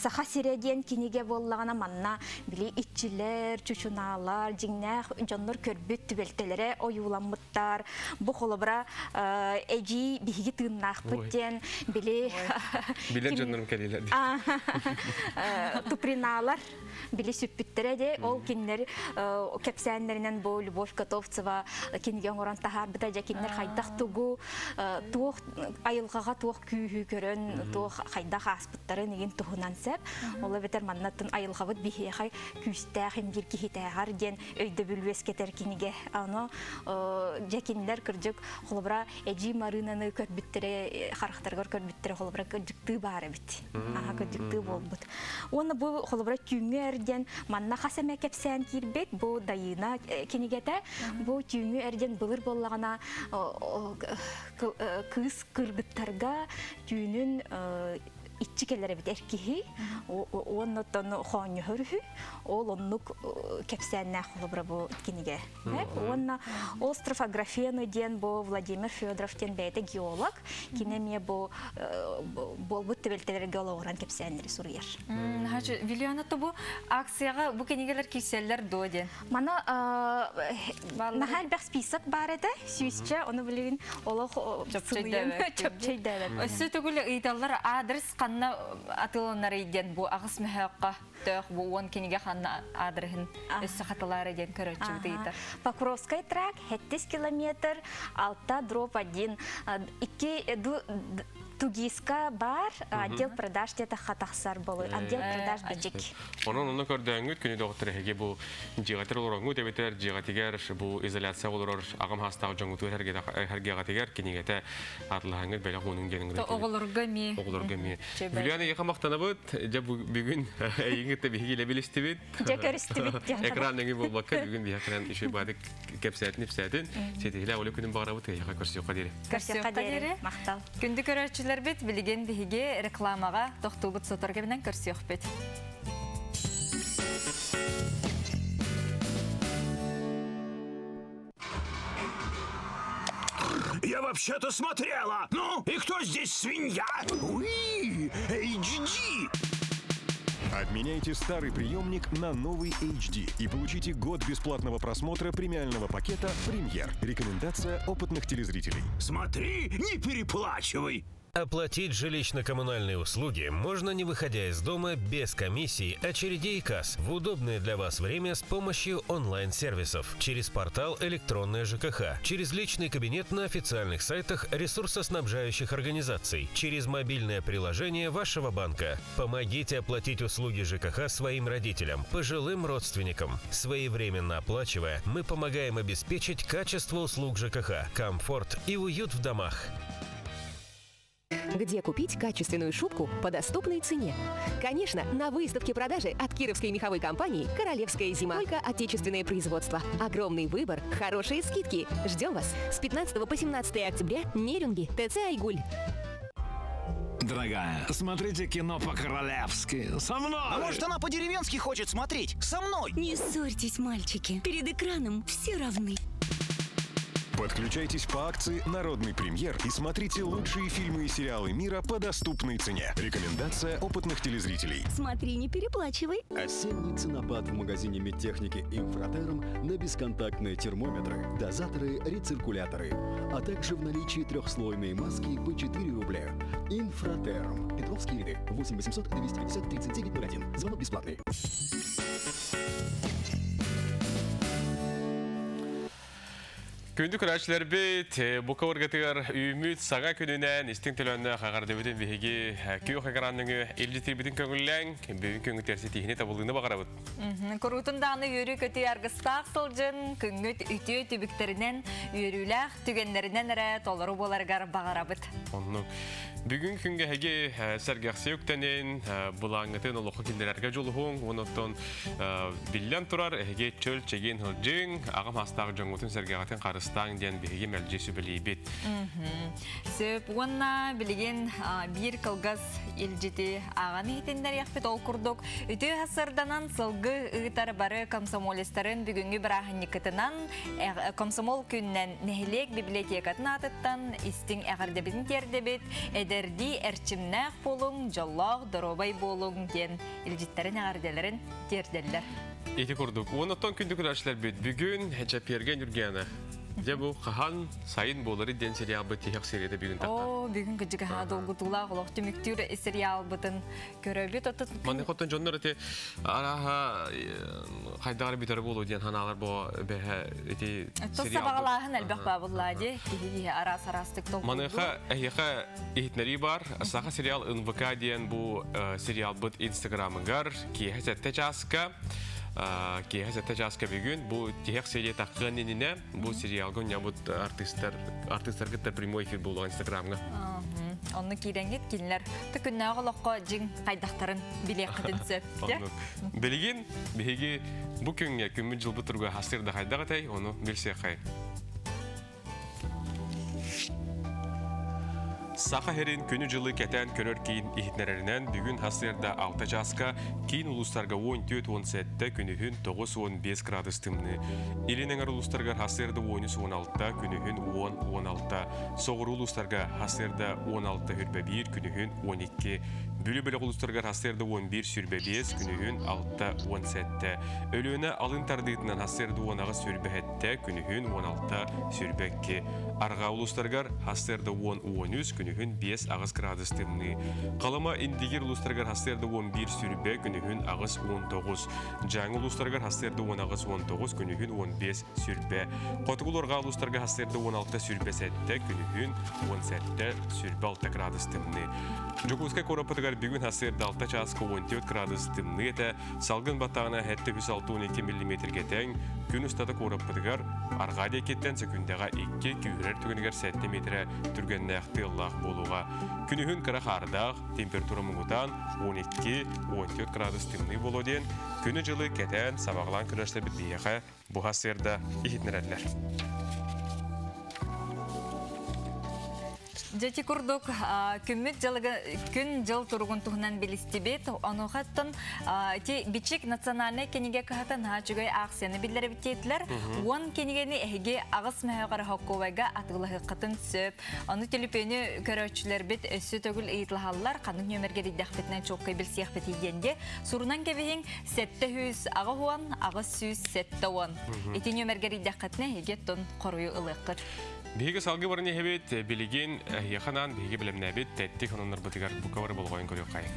Саха сирэ диэн кинигэ буоллаҕына манна били иччилэр, чучунаалар, дьиҥнээх дьоннор көрбүт түбэлтэлэрэ ойууламмыттар. Бу холобура эдьиий биһиги тыыннаахпыт диэн били Билэр дьоннорум кэлиилэр. Туприналар били сүппүттэрэ де, ол кинилэр кэпсээннэринэн бу Любовь Готовцева кинигэ оҥорон таһаарбыта. Дьэ кинилэр хайдах тугу туох айылҕаҕа туох күүһү көрөн туох хайдах ааспыттарын игин туһунан сеп. Ол эбэтэр маннаттын айылҕабыт биһиэхэ күүстээх имбир киһитээҕэр диэн өйдөбүл үөскэтэр кинигэ. Аны дьэ кинилэр кырдьык холобура эдьиий Марыынаны көрбүттэрэ, харахтарыгар көрбүттэрэ холобура кырдьыктыы баар эбит. Аха, кырдьыктыы буолбут. Уонна бу холобура түүҥҥү эрден манна хас эмэ кэпсээн киирбит, бу Дайыына кинигэтэ. Бу түүҥҥү эрден былыр буоллаҕына кыыс кыргыттарга түүнүн иччи кэлэр эбит эр киһи, уоннаттан хоонньоһор үһү. Ол оннук кэпсээннээх холобура бу кинигэ. Уонна Остров Аграфены диэн бу Владимир Федоров диэн бэйэтэ геолог, кини эмиэ бу буолбут түбэлтэлэргэ олоҕуран кэпсээннэри суруйар. Вилиана, бу акцияҕа бу кинигэлэр киирсэллэр дуо диэн? Мана наһаа элбэх список баар этэ, сүүсчэ, ону билигин олох чопчойдөөбөт. Өссө төгүл ыйыталлар адрес ханна атыыланарый диэн, бу аҕыс мөһөөккө төөх бу 10 кинигэ ханна адреһын өссө хатылаары диэн көрөөччүбүт ыйытар. Покровскай тракт, 7 километр, 6/1. Икки Тугиска бар, отдел продаж дета хатахсар болу. Отдел продаж бичик. Онон онно көрдөңгүт күнү доктор эһиги бу жиҕатыр олороҥҥут эбэтэр жиҕатигэр бу изоляция олорор аҕам хаастаах дьоҥҥутугар эргиэҕэтигэр кинигэтэ атылаһаҥҥыт бэлэх уунуҥ диэн. Оҕолорго эмиэ. Оҕолорго эмиэ. Вилюяна, эйиэхэ махтанабыт. Дьэ бүгүн эйигин биһиги билистибит. Дьэ көрүстүбүт. Экран өҥү буолбакка бүгүн биһиэхэ кэлэн үчүгэй баадык кэпсээтин ипсээтин. Ситиһилээх үлэ күнүн баҕарабыт, эйиэхэ көрсүөххэ диэри. Көрсүөххэ диэри. Махтал. Күндү көрөөччүлэрбит, билигин биһиги рекламаҕа тохтуубут, сотору кэминэн көрсүөхпүт. Я вообще-то смотрела. Ну, и кто здесь свинья? Уи, HD. Обменяйте старый приемник на новый HD и получите год бесплатного просмотра премиального пакета «Премьер». Рекомендация опытных телезрителей. Смотри, не переплачивай! Оплатить жилищно-коммунальные услуги можно не выходя из дома без комиссий, очередей и касс в удобное для вас время с помощью онлайн-сервисов, через портал «Электронная ЖКХ», через личный кабинет на официальных сайтах ресурсоснабжающих организаций, через мобильное приложение вашего банка. Помогите оплатить услуги ЖКХ своим родителям, пожилым родственникам. Своевременно оплачивая, мы помогаем обеспечить качество услуг ЖКХ, комфорт и уют в домах. Где купить качественную шубку по доступной цене? Конечно, на выставке продажи от кировской меховой компании «Королевская зима». Только отечественное производство. Огромный выбор, хорошие скидки. Ждем вас с 15 по 17 октября. Нерюнгри, ТЦ «Айгуль». Дорогая, смотрите кино по-королевски. Со мной! А может, она по-деревенски хочет смотреть? Со мной! Не ссорьтесь, мальчики. Перед экраном все равны. Подключайтесь по акции «Народный премьер» и смотрите лучшие фильмы и сериалы мира по доступной цене. Рекомендация опытных телезрителей. Смотри, не переплачивай. Осенний ценопад в магазине медтехники «Инфратерм» на бесконтактные термометры, дозаторы, рециркуляторы, а также в наличии трехслойные маски по 4 рубля. «Инфратерм». Петровские ряды. 8 800 250 39 01. Звонок бесплатный. Күндү көрөөччүлэрбит, бука барыгытыгар үүммүт саҥа күнүнэн истиҥ төлөннөөх эҕэрдэбитин биһиги күөх экран нөҥүө илдьитиирбитин көҥүллээҥ, бүгүн күҥҥүтүгэр ситиһиини табыллыыны баҕарабыт. Куруутун даҕаны үөрүү-көтүү аргыстаах сылдьын, күҥҥүт үтүө түбүктэринэн, үөрүүлээх түгэннэринэн эрэ толору буоларыгар баҕарабыт. Оннук. Бүгүн күҥҥэ эһиги сэргэхсийэ үктэнин, былааҥҥытын олоххо киллэрэргэ дьулуһуҥ, онон биллэн турар, эһиги чөл чэгиэн сылдьыҥ, аҕам саастаах дьоҥҥутун сэргэҕитин харыстааҥ диэн биһиги мэлдьи сүбэлиибит. Сөп уонна билигин биир кылгас илдьити ааҕан иһитиннэриэхпит ол курдук үтүө сарданан сылгы ыытар бары комсомолецтарын бүгүҥҥү бырааһынньыккытынан комсомол күнүнэн нэһилиэк библиотекатын аатыттан истиҥ эҕэрдэбитин тиэрдэбит эдэрдии эрчимнээх буолуҥ, дьоллоох, доруобай буолуҥ диэн илдьиттэрин эҕэрдэлэрин тиэрдэллэр. Ити курдук. Уонуттан күндү көрөөччүлэрбит бүгүн Чэпиэргэ Ньургиана. Дьэ бу хаһан сайын буолары диэн сериалбыт тиһэх серията бүгүн тахтар. Оо, бүгүн кыдьыгаһа долгутуулаах олох түмүктүүр сериалбытын көрөбүт. Отут Манны хоттон дьоннор ити араха хайдагар бүтэр буолу диэн ханаалар бу бэһэ ити Тос сабаҕалааһын элбэх баабыллаа ди киһи киһи араас араастык толкуйдуур. Маныаха эһиэхэ иһитиннэрии баар. Саха сериал НВК диэн бу сериалбыт инстаграмыгар киэһэ сэттэ чааска киэһэ сэттэ чааска бүгүн бу тиһэх серия таххыан иннинэ бу сериалга унньабыт артыыстар артыыстар кытта прямой эфир буолуоҕа инстаграмҥа. Онно киирэҥҥит кинилэр күннээҕи олоххо дьиҥ хайдахтарын билиэххитин сөп. Билигин биһиги бу күҥҥэ күммүт дьылбыт туруга хастыыр да хайдах этэй, ону билсиэххэй. Саха сирин күнү-дьылы кэтээн көрөр киин иһитиннэрэринэн, бүгүн сарсыарда 6 чааска киин улуустарга 14-17, күнүһүн 9-15 градус тымныы. Илин эҥэр улуустарыгар сарсыарда 13-16, күнүһүн 10-16. Соҕуруу улуустарга сарсыарда 16-21, күнүһүн 12. Бүлүү бөлөх улуустарыгар сарсыарда 11-25, күнүһүн 6-17. Өлүөнэ алын тардыытынан сарсыарда 18-27, күнүһүн 16-22. Арҕаа улуустарыгар сарсыарда 10-13, күнүһүн 5-8 градус тымныы. Халыма Индигир улуустарыгар сарсыарда 11-20, күнүһүн 8-19. Дьааҥы улуустарыгар сарсыарда 18-19, күнүһүн 15-20. Хотугу Арҕаа улуустарга сарсыарда 16-27, күнүһүн 17-26 градус тымныы. Дьокуускай куораппытыгар бүгүн сарсыарда 6 чааска 14 градус тымныы этэ. Салгын баттаҕына 762 миллиметргэ тэҥ. Күн устата куораппытыгар арҕаа диэкиттэн сөкүндэҕэ 2, күүһүрэр түгэнигэр 7 миэтэрэ түргэннээх тыаллаах буолуоҕа. Күнүһүн кыра хаардаах, температура муҥутаан 12-14 градус тымныы буолуо диэн күнү-дьылы кэтээн, сабаҕалаан көрөөччүлэрбит биһиэхэ буһа сыарда иһитиннэрэллэр. Дьэти курдук күммүт дьылыга күн дьыл туругун туһунан билистибит. Онуохаттан ити Бичик национальнай кинигэ кыһата наһаа үчүгэй аахсыйаны биллэрбит диэтилэр. 10 кинигэни эһиги аҕыс мөһөҕөр хоккуобайга атыылаһыаххытын сөп. Ону төлөпүөнү көрөөччүлэрбит өссө төгүл ыйыталаһаллар. Ханнык нүөмэргэ эрийдэхпитинэ чуолкай билсиэхпитий диэн дии. Сурунан кэбиһиҥ 780 870. Ити нүөмэргэ эрийдэххитинэ эһиги оттон хоруйу ылыаххыт. Биһиги салгыы баран иһэбит, билигин эһиэхэ анаан биһиги бэлэмнээбит тэттик сонуннарбытыгар бука бары болҕойон көрүөххэйиҥ.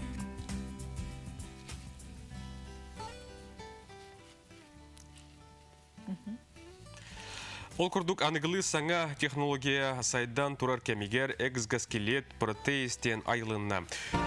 Ол курдук аныгылыы саҥа технология сайдан турар кэмигэр эксгаскелет протез диэн айылынна.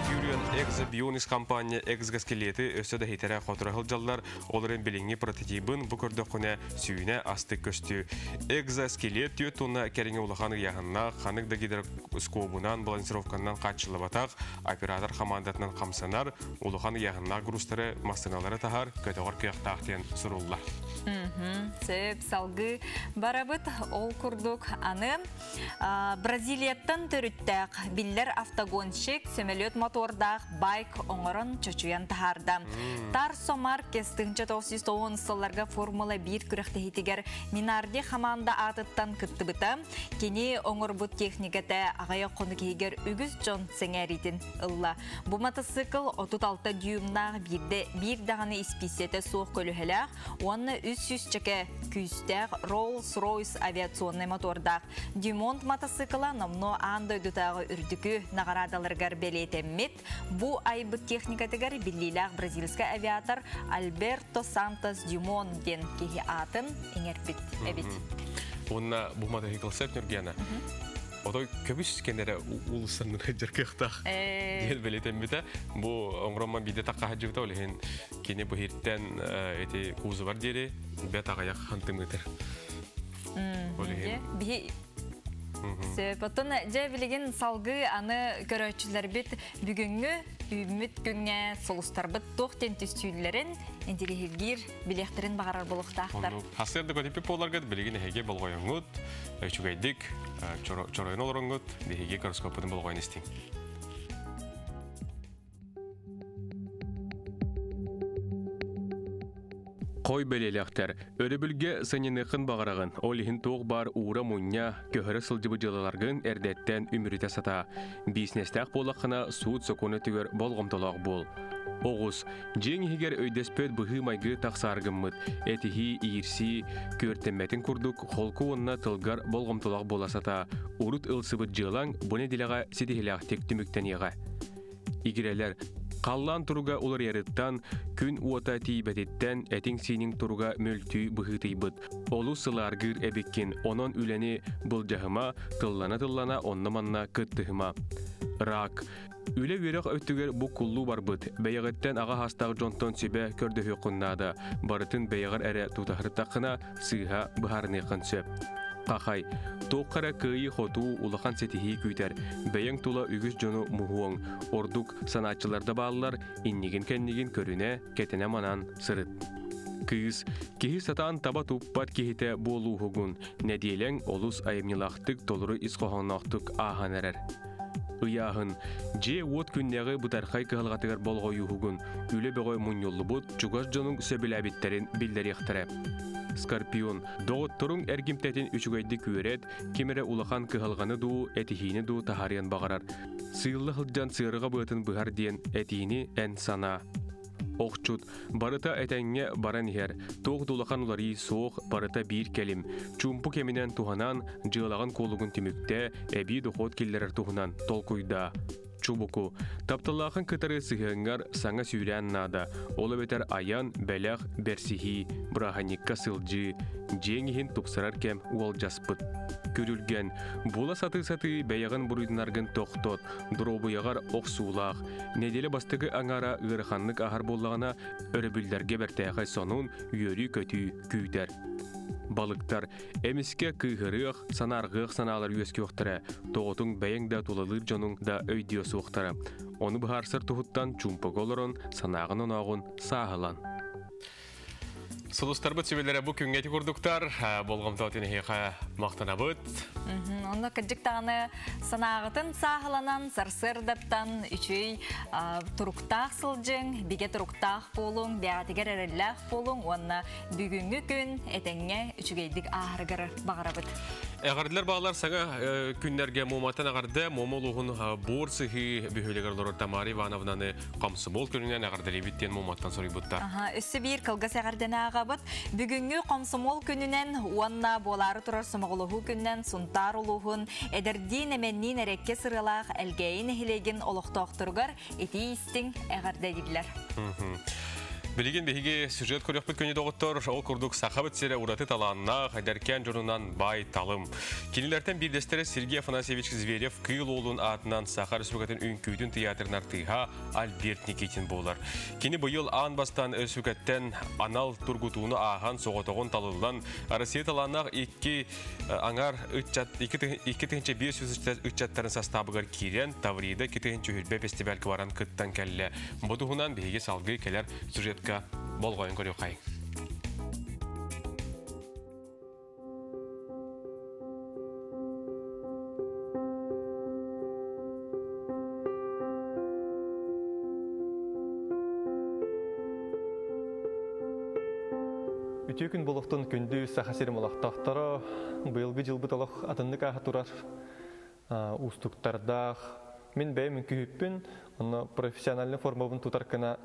Юриан Экзобионис компания эксгаскелеты өссө да хитэрэ хотура сылдьаллар. Ол эрэн билиҥҥи прототибын бу көрдөххүнэ сүүнэ астык көстүү. Экзоскелет түөрт тонна кэриҥэ улахан ыйааһыннаах, ханнык да гидроскобунан, балансировканан хааччыллыбатах, оператор хамаандатынан хамсанар, улахан ыйааһыннаах грузтары, массыыналары таһар, көтөҕөр кыахтаах диэн суруллар. Сөп, салгыы барабыт. Ол курдук аны Бразилияттан төрүттээх биллэр автогонщик сөмөлүөт мотордаах байк оҥорон чочуйан таһаарда. Тарсо Маркес 1990 сылларга Формула 1 күрэхтэһиитигэр Минарди хамаанда аатыттан кыттыбыта. Кини оҥорбут техникэтэ аҕыйах хонук иһигэр үгүс дьон сэҥээриитин ылла. Бу матасыыкыл 36 дюймнаах биирдэ биир даҕаны испииссэтэ суох көлөһөлөөх уонна 300 чэкэ күүстээх Rolls-Royce авиационнай мотордаах Дюмонт матасыыкыла номнуо аан дойдутааҕы үрдүкү наҕараадаларыгар бэлиэтэммит. Бу айбыт техникатыгар биллиилээх бразильскай авиатор Альберто Сантос Дюмон диэн киһи аатын иҥэрбит эбит. Уонна бу матасыыкыл сөп Нюргена. Отой көбүс кэнэрэ уулуссаннын сылдьар кыахтаах диэн бэлиэтэммитэ. Бу оҥороммон биирдэ тахха сылдьыбыта, ол иһин кини бу иһиттэн эти кузовар диэри бэт аҕыйах хантымыытыр. Ол иһин Биһи Сөп. Оттон дьэ билигин салгыы аны көрөөччүлэрбит бүгүҥҥү үүммүт күҥҥэ сулустарбыт туох диэн түстүүллэрин интириэһиргиир билиэхтэрин баҕарар буолуохтаахтар. Хасыар да көтүппүт буоларгыт билигин эһиги болҕойоҥҥут, үчүгэйдик чоройон олороҥҥут, биһиги гороскоппутун болҕойон истиҥ. Хой бэлиэлээхтэр. Өрөбүлгэ сынньаныаххын баҕараҕын, ол иһин туох баар уура-мунньа, көһөрө сылдьыбыт дьыалаларгын эрдэттэн үмүрүтэ сатаа. Биисинэстээх буоллаххына, суут-сокуон өттүгэр болҕомтолоох буол. Оҕус. Дьиэҥ иһигэр өйдөспөт быһыы-майгы тахсаары гыммыт. Этиһии, иирсии, күөртэммэтин курдук холку уонна тылгар болҕомтолоох буола сатаа. Урут ылсыбыт дьыалаҥ бу нэдиэлэҕэ ситиһиилээхтик түмүктэниэҕэ. Игирэлэр. Халлаан туруга уларыйарыттан, күн уота тиийбэтиттэн этиҥ-сииниҥ туруга мөлтүү быһыытыйбыт. Олус сылааргыыр эбиккин, онон үлэни былдьаһыма, тыллана-тыллана онно-манна кыттыһыма. Рак. Үлэ-үөрэх өттүгэр буккуллуу барбыт, бэйэҕиттэн аҕа саастаах дьонтон сүбэ көрдөһүөххүн наада, барытын бэйэҕэр эрэ тутаһыртаххына сыыһа быһаарыныаххын сөп. Хахай, туохха эрэ кыайыы-хотуу, улахан ситиһии күүтэр, бэйэҥ тула үгүс дьону муһуоҥ, ордук санааччылар да бааллар, иннигин-кэннигин көрүнэ, кэтэнэ манан сырыт. Кыыс, киһи сатаан таба туппат киһитэ буолууһугун, нэдиэлэҥ олус айымньылаахтык толору ис хоһоонноохтук ааһан эрэр. Ыйааһын, дьиэ-уот күннээҕи бытархай кыһалҕатыгар болҕойууһугун, үлэ бөҕө мунньуллубут чугас дьонуҥ сөбүлээбиттэрин биллэриэхтэрэ. Скорпион, доҕотторуҥ эргимтэтин үчүгэйдик үөрэт, ким эрэ улахан кыһалҕаны дуу, этиһиини дуу таһаарыан баҕарар. Сыылла сылдьан сыарҕа быатын быһар диэн этиини эн санаа. Охчут, барыта этэҥҥэ баран иһэр, туох да улахан уларыы суох, барыта биир кэлим. Чуумпу кэминэн туһанан, дьыалаҕын куолугун түмүктээ, эбии дохуот киллэрэр туһунан толкуйдаа. Чубуку, тапталлаахын кытары сыһыаҥҥар саҥа сүүрээн наада, ол эбэтэр айан, бэлэх, бэрсиһии, бырааһынньыкка сылдьыы, дьиэҥ иһин тупсарар кэм уолдьаспыт. Күрүлгэн, була сатыы-сатыы бэйэҕин буруйданаргын тохтот, доруобуйаҕар охсуулаах. Нэдиэлэ бастакы аҥаара ыараханнык аһар буоллаҕына, өрөбүллэргэ бэртээхэй сонун, үөрүү-көтүү күүтэр. Балыктар эмискэ кыыһырыах, санаарҕыах санаалар үөскүөхтэрэ, тоҕотуҥ бэйэҥ да тулалыыр дьонуҥ да өйдүө суохтара. Ону быһаарсар туһуттан чуумпуга олорон, санааҕын-онооҕун сааһылан. Сулустарбыт сүбэлэрэ бу күҥҥэ ити курдуктар, болҕомтоҕутун эһиэхэ махтанабыт. Онно кырдьык даҕаны санааҕытын сааһыланан, сарсыардаттан үчүгэй туруктаах сылдьыҥ, бигэ туруктаах буолуҥ, бэйэҕитигэр эрэллээх буолуҥ уонна бүгүҥҥү күн этэҥҥэ үчүгэйдик ааһарыгар баҕарабыт. Эҕэрдэлэр баалар саҥа күннэргэ Муоматтан эҕэрдэ Муома улууһун Буор Сыһыы бөһүөлэгэр олорор Тамара Ивановнаны Комсомол күнүнэн эҕэрдэлиибит диэн Муоматтан суруйбуттар. Өссө биир кылгас эҕэрдэни ааҕабыт. Бүгүҥҥү Комсомол күнүнэн уонна буолаары турар сомоҕолоһуу күнүнэн Сунтаар улууһун эдэрдиин-эмэнниин эрэккэ сырыалаах Элгээйи нэһилиэгин олохтоохторугар итии-истиҥ эҕэрдэ дииллэр. Билигин биһиги сюжет көрүөхпүт күнү доҕоттор, ол курдук Сахабыт сирэ ураты талааннаах, эдэркээн дьонунан баай талым. Кинилэртэн биирдэстэрэ Сергей Афанасьевич Зверев Кыыл Уолун аатынан Саха Республикатын үҥкүүтүн тыйаатырын артыыһа Альберт Никитин буолар. Кини быйыл аан бастаан өрөспүүбүлүкэттэн анал тургутууну ааһан соҕотоҕун талыллан, Россия талааннаах икки аҥар ыччат 2500 ыччаттарын састаабыгар киирэн, Таврида 2020 фестивальга баран кыттан кэллэ. Бу туһунан биһиги салгыы кэлэр сюжетка болҕойон көрүөххэйиҥ. Үтүө күн буолуохтун күндү Саха сирин олохтоохторо, быйылгы дьылбыт олох атыннык ааһа турар уустуктардаах. Мин бэйэм үҥкүүһүппүн, онно профессиональнай формабын тутар гына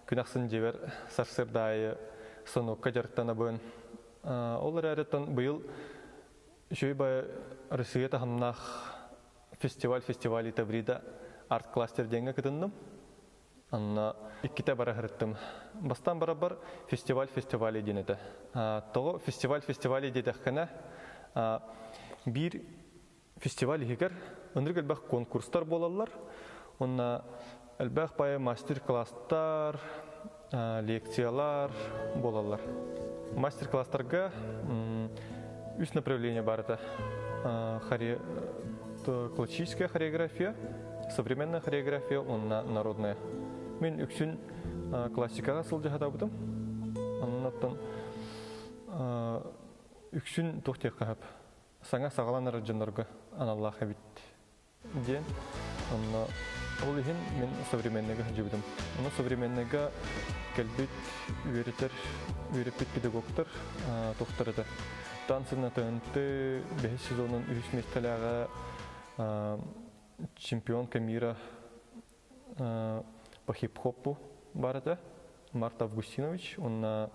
күн ахсын дьиэбэр сарсыарда аайы станокка дьарыктанабын. Ол эрээриттэн быйыл үчүгэй баайы Россия таһымнаах фестиваль фестивали Таврида арт-кластер диэҥҥэ кытынным. Онно иккитэ бара сырыттым. Бастаан барабар фестиваль фестивали диэн этэ. Тоҕо фестиваль фестивали диэтэххинэ, биир фестиваль иһигэр ынырык элбэх конкурстар буолаллар. Уонна элбэх баайы мастер-класстар, лекциялар буолаллар. Мастер-класстарга үс направление бар этэ. Классическая хореография, современная хореография уонна народная. Мин үксүн классикаҕа сылдьа сатаабытым. Оннуттан үксүн туох диэххэ сөп саҥа саҕаланар дьоннорго аналлаах эбит диэн. Онно ол иһин мин современныйга сылдьыбытым. Онно современныйга кэлбит үөрэтэр, үөрэппит педагогтар туохтар этэ. Танцы на ТНТ бэһис сезонун үһүс миэстэлээҕэ чемпионка мира по хип-хопу бар этэ. Март Августинович уонна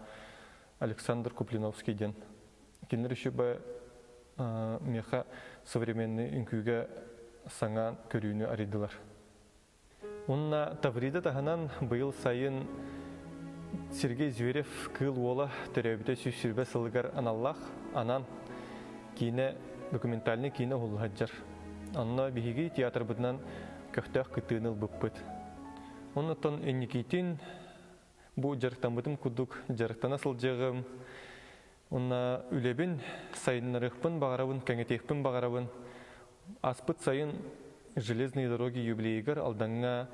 Александр Куплиновский диэн. Кинилэр еще миэхэ современный үҥкүүгэ саҥа көрүүнү арыйдылар. Уонна Таврида таһынан быйыл сайын Сергей Зверев Кыыл Уола төрөөбүтэ 120 сылыгар аналлаах анан киинэ документальный киинэ уһулла сылдьар. Онно биһиги театрбытынан көхтөөх кыттыыны ылбыппыт. Оннуттан инникитин Бу дьарыктаммытым курдук дьарыктана сылдьыаҕым. Уонна үлэбин сайыннарыахпын баҕарабын, кэҥэтиэхпин баҕарабын. Ааспыт сайын «Железные дороги» юбилейыгар Алдаҥҥа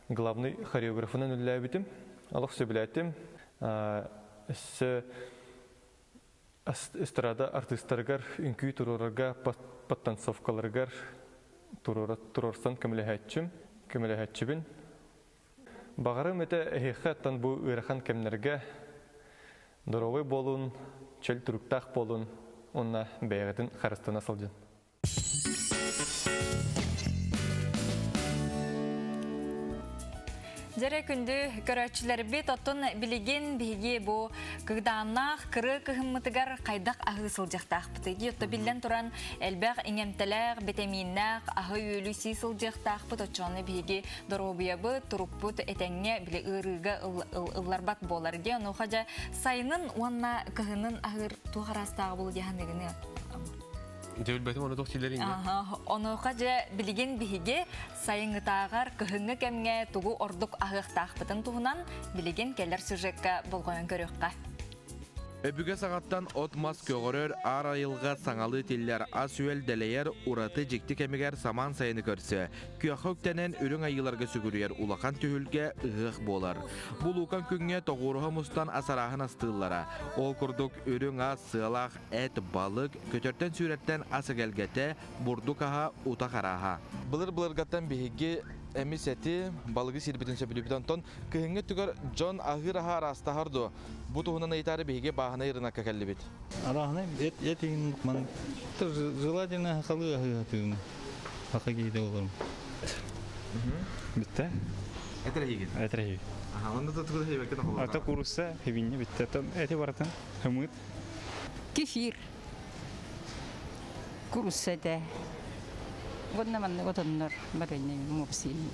главный хореографынан үлэлээбитим. Олох сөбүлээтим. Өссө эстрада артыыстарыгар үҥкүү туруорарга подтанцовкаларыгар туруорсан көмөлөһөөччүм, көмөлөһөөччүбүн. Баҕарым этэ эһиэхэ оттон бу ыарахан кэмнэргэ доруобай буолун, чөл туруктаах буолун уонна бэйэҕитин харыстана сылдьын. Дьэрэ күндү көрөөччүлэрбит, оттон билигин биһиги бу кыгдааннаах кыры кыһыммытыгар хайдах аһыы сылдьыахтаахпытый дии. Отто биллэн туран элбэх иҥэмтэлээх, битэмииннээх аһы-үөлү сии сылдьыахтаахпыт. Оччоҕуна биһиги доруобуйабыт, турукпут этэҥҥэ били ыарыыга ылларбат буолар дии. Онуоха дьэ сайынын уонна кыһынын аһыыр туох араастааҕы булу диэханыгыны Дьэ билбэтим ону туох дииллэрин Онуоха дьэ билигин биһиги сайыҥҥытааҕар кыһыҥҥы кэмҥэ тугу ордук аһыахтаахпытын туһунан билигин кэлэр сюжекка болҕойон көрүөххэ. Өбүгэ саҕаттан от-мас көҕөрөр, аар айылҕа саҥалыы тиллэр, ас-үөл дэлэйэр ураты дьикти кэмигэр самаан сайыны көрсө, күөххэ үктэнэн үрүҥ айыыларга сүгүрүйэр улахан түһүлгэ ыһыах буолар. Булуукан күҥҥэ тоҕуоруһа мустан ас арааһын астыыллара. Ол курдук үрүҥ ас, сыалаах эт, балык, көтөртөн-сүүрэртэн ас эгэлгэтэ, бурдук аһа, утах арааһа. Былыр-былыргаттан биһиги эмис эти, балыгы сиирбитин сөбүлүүбүт. Онтон кыһыҥҥы өттүгэр дьон аһыыр аһа араастаһар дуо? Бу туһунан ыйытаары биһиги бааһынай ырыынакка кэллибит. Арааһынай эт эт иһин ман желательно халы аһыатыын хака киһитэ олорум. Бүтте. Этэрэ Этэрэ Аха, онно тутугу хебекке тохолор. Ата курусса хебинне бүтте. Эти баратын хымыт. Кефир. Курусса этэ. Уонна маннык отоннор барыанньа муопсиин.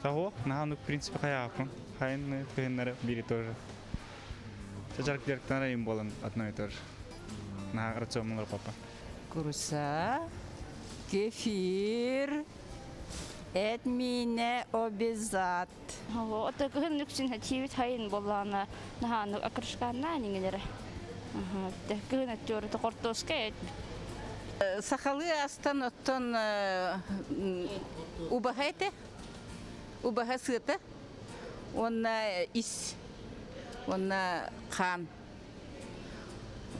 Того, наһаа в принципе хайааппын. Хайын кыһыннары бири тоже. Чачарк директоры им болан одно и то же. На рацион папа. Курса, кефир, эт мине обязат. Ото кыһын үксүн хатиибит хайын буоллаҕына наһааны акырышкааннаа ниҥилэрэ. Кыһын өттүөрү хортуоска эт. Сахалыы астан оттон убаһа этэ, убаһа сыата, уонна ис, уонна хаан.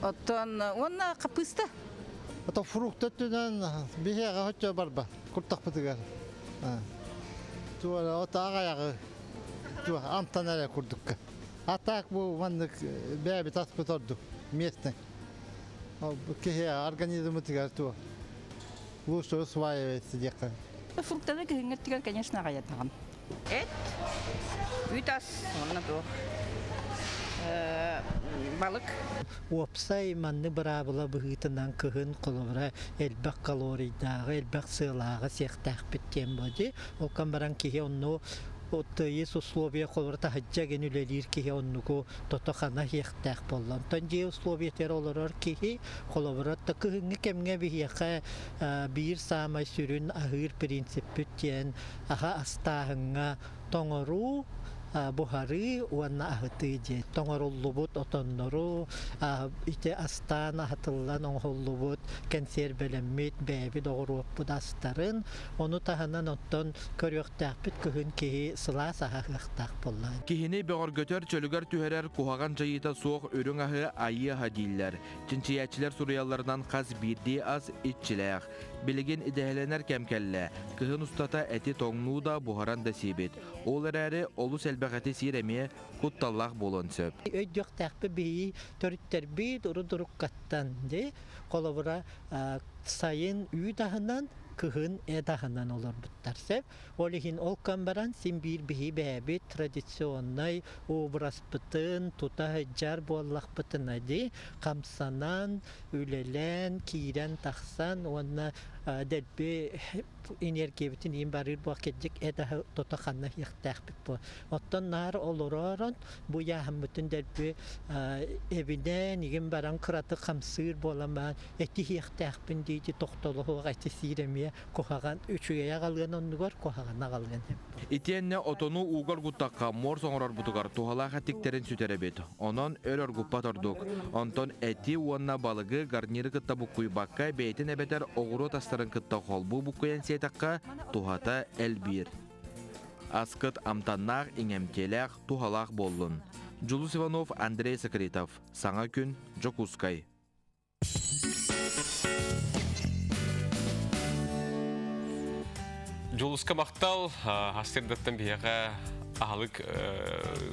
Оттон уонна хапыста. Ото фрукта өттүнэн биһиэхэ хоччо барба куртахпытыгар. Туора от аҕайаҕы туох амтан эрэ курдукка. А так бу маннык бэйэбит аспыт ордук местный. Киһи организмытыгар туох лучше усваивается диэххэ. Фруктаны кыһыҥҥы өттүгэр, конечно, аҕайатаҕын. Эт, үүт ас, уонна туох балык. Уопсай манны быраабыла быһыытынан кыһын холобура элбэх калорийдааҕы, элбэх сыалааҕы сиэхтээхпит диэн буолди. Ол баран киһи онну тыйыс условия холобура таһыддьа гин үлэлиир киһи оннугу тото хана иэхтээх буолла. Онтон дьиэ условиятыгар олорор киһи холобура кыһыҥҥы кэмҥэ биһиэхэ биир саамай сүрүн аһыыр принциппит диэн аһа астааһыҥҥа тоҥоруу, буһарыы уонна аһытыы диэн. Тоҥоруллубут отоннору ити астаан аһатыллан оҥоһуллубут кэнсиэрбэлэммит бэйэбит оҕуруоппут астарын, ону таһынан оттон көрүөхтээхпит кыһын киһи сылаас аһаһыахтаах буолла. Киһини бөҕөргөтөр, чөлүгэр түһэрэр куһаҕан дьайыыта суох үрүҥ аһы айыы аһа дииллэр. Чинчийээччилэр суруйалларынан хас биирдии ас иччилээх. Билигин идэһэлэнэр кэм кэллэ. Кыһын устата эти тоҥнуу да, буһаран да сиибит. Ол эрээри олус элбэх эти сиир эмиэ кутталлаах буолуон сөп. Өйдүөхтээхпит биһиги төрүттэрбит урут-уруккаттан дии холобура сайын үүт аһынан, кыһын эт аһынан олорбуттар сөп. Ол иһин ол кэм баран син биир биһи бэйэбит традиционнай образпытын тута сылдьар буоллахпытына дии хамсанан, үлэлээн, киирэн тахсан уонна дэлби энергиябытын иин барыыр буох кирдик эт аһы тото ханна иэхтээхпит буо. Оттон наар олоророн бу яаһыммытын дэлби эбинэн игин баран кыратык хамсыыр буолан баран эти иэхтээхпин диити тохтолоһуох эти сиир эмиэ куһаҕан үчүгэйэ аҕалыан оннугар куһаҕаны аҕалыан Итиэннэ отону ууга оргуттахха морс оҥорорбутугар туһалаах эттиктэрин сүтэрэбит. Онон өр оргуппат ордук. Онтон эти уонна балыгы гарниры кытта буккуйбакка бэйэтин эбэтэр оҕуруот астарын кытта холбуу буккуйан сиэтэххэ туһата элбиир. Аскыт амтаннаах, иҥэмтиэлээх, туһалаах буоллун. Дьулус Иванов, Андрей Сокритов. Саҥа күн, Дьокуускай. Дьулуска махтал, астырдаттан биһиэхэ аһылык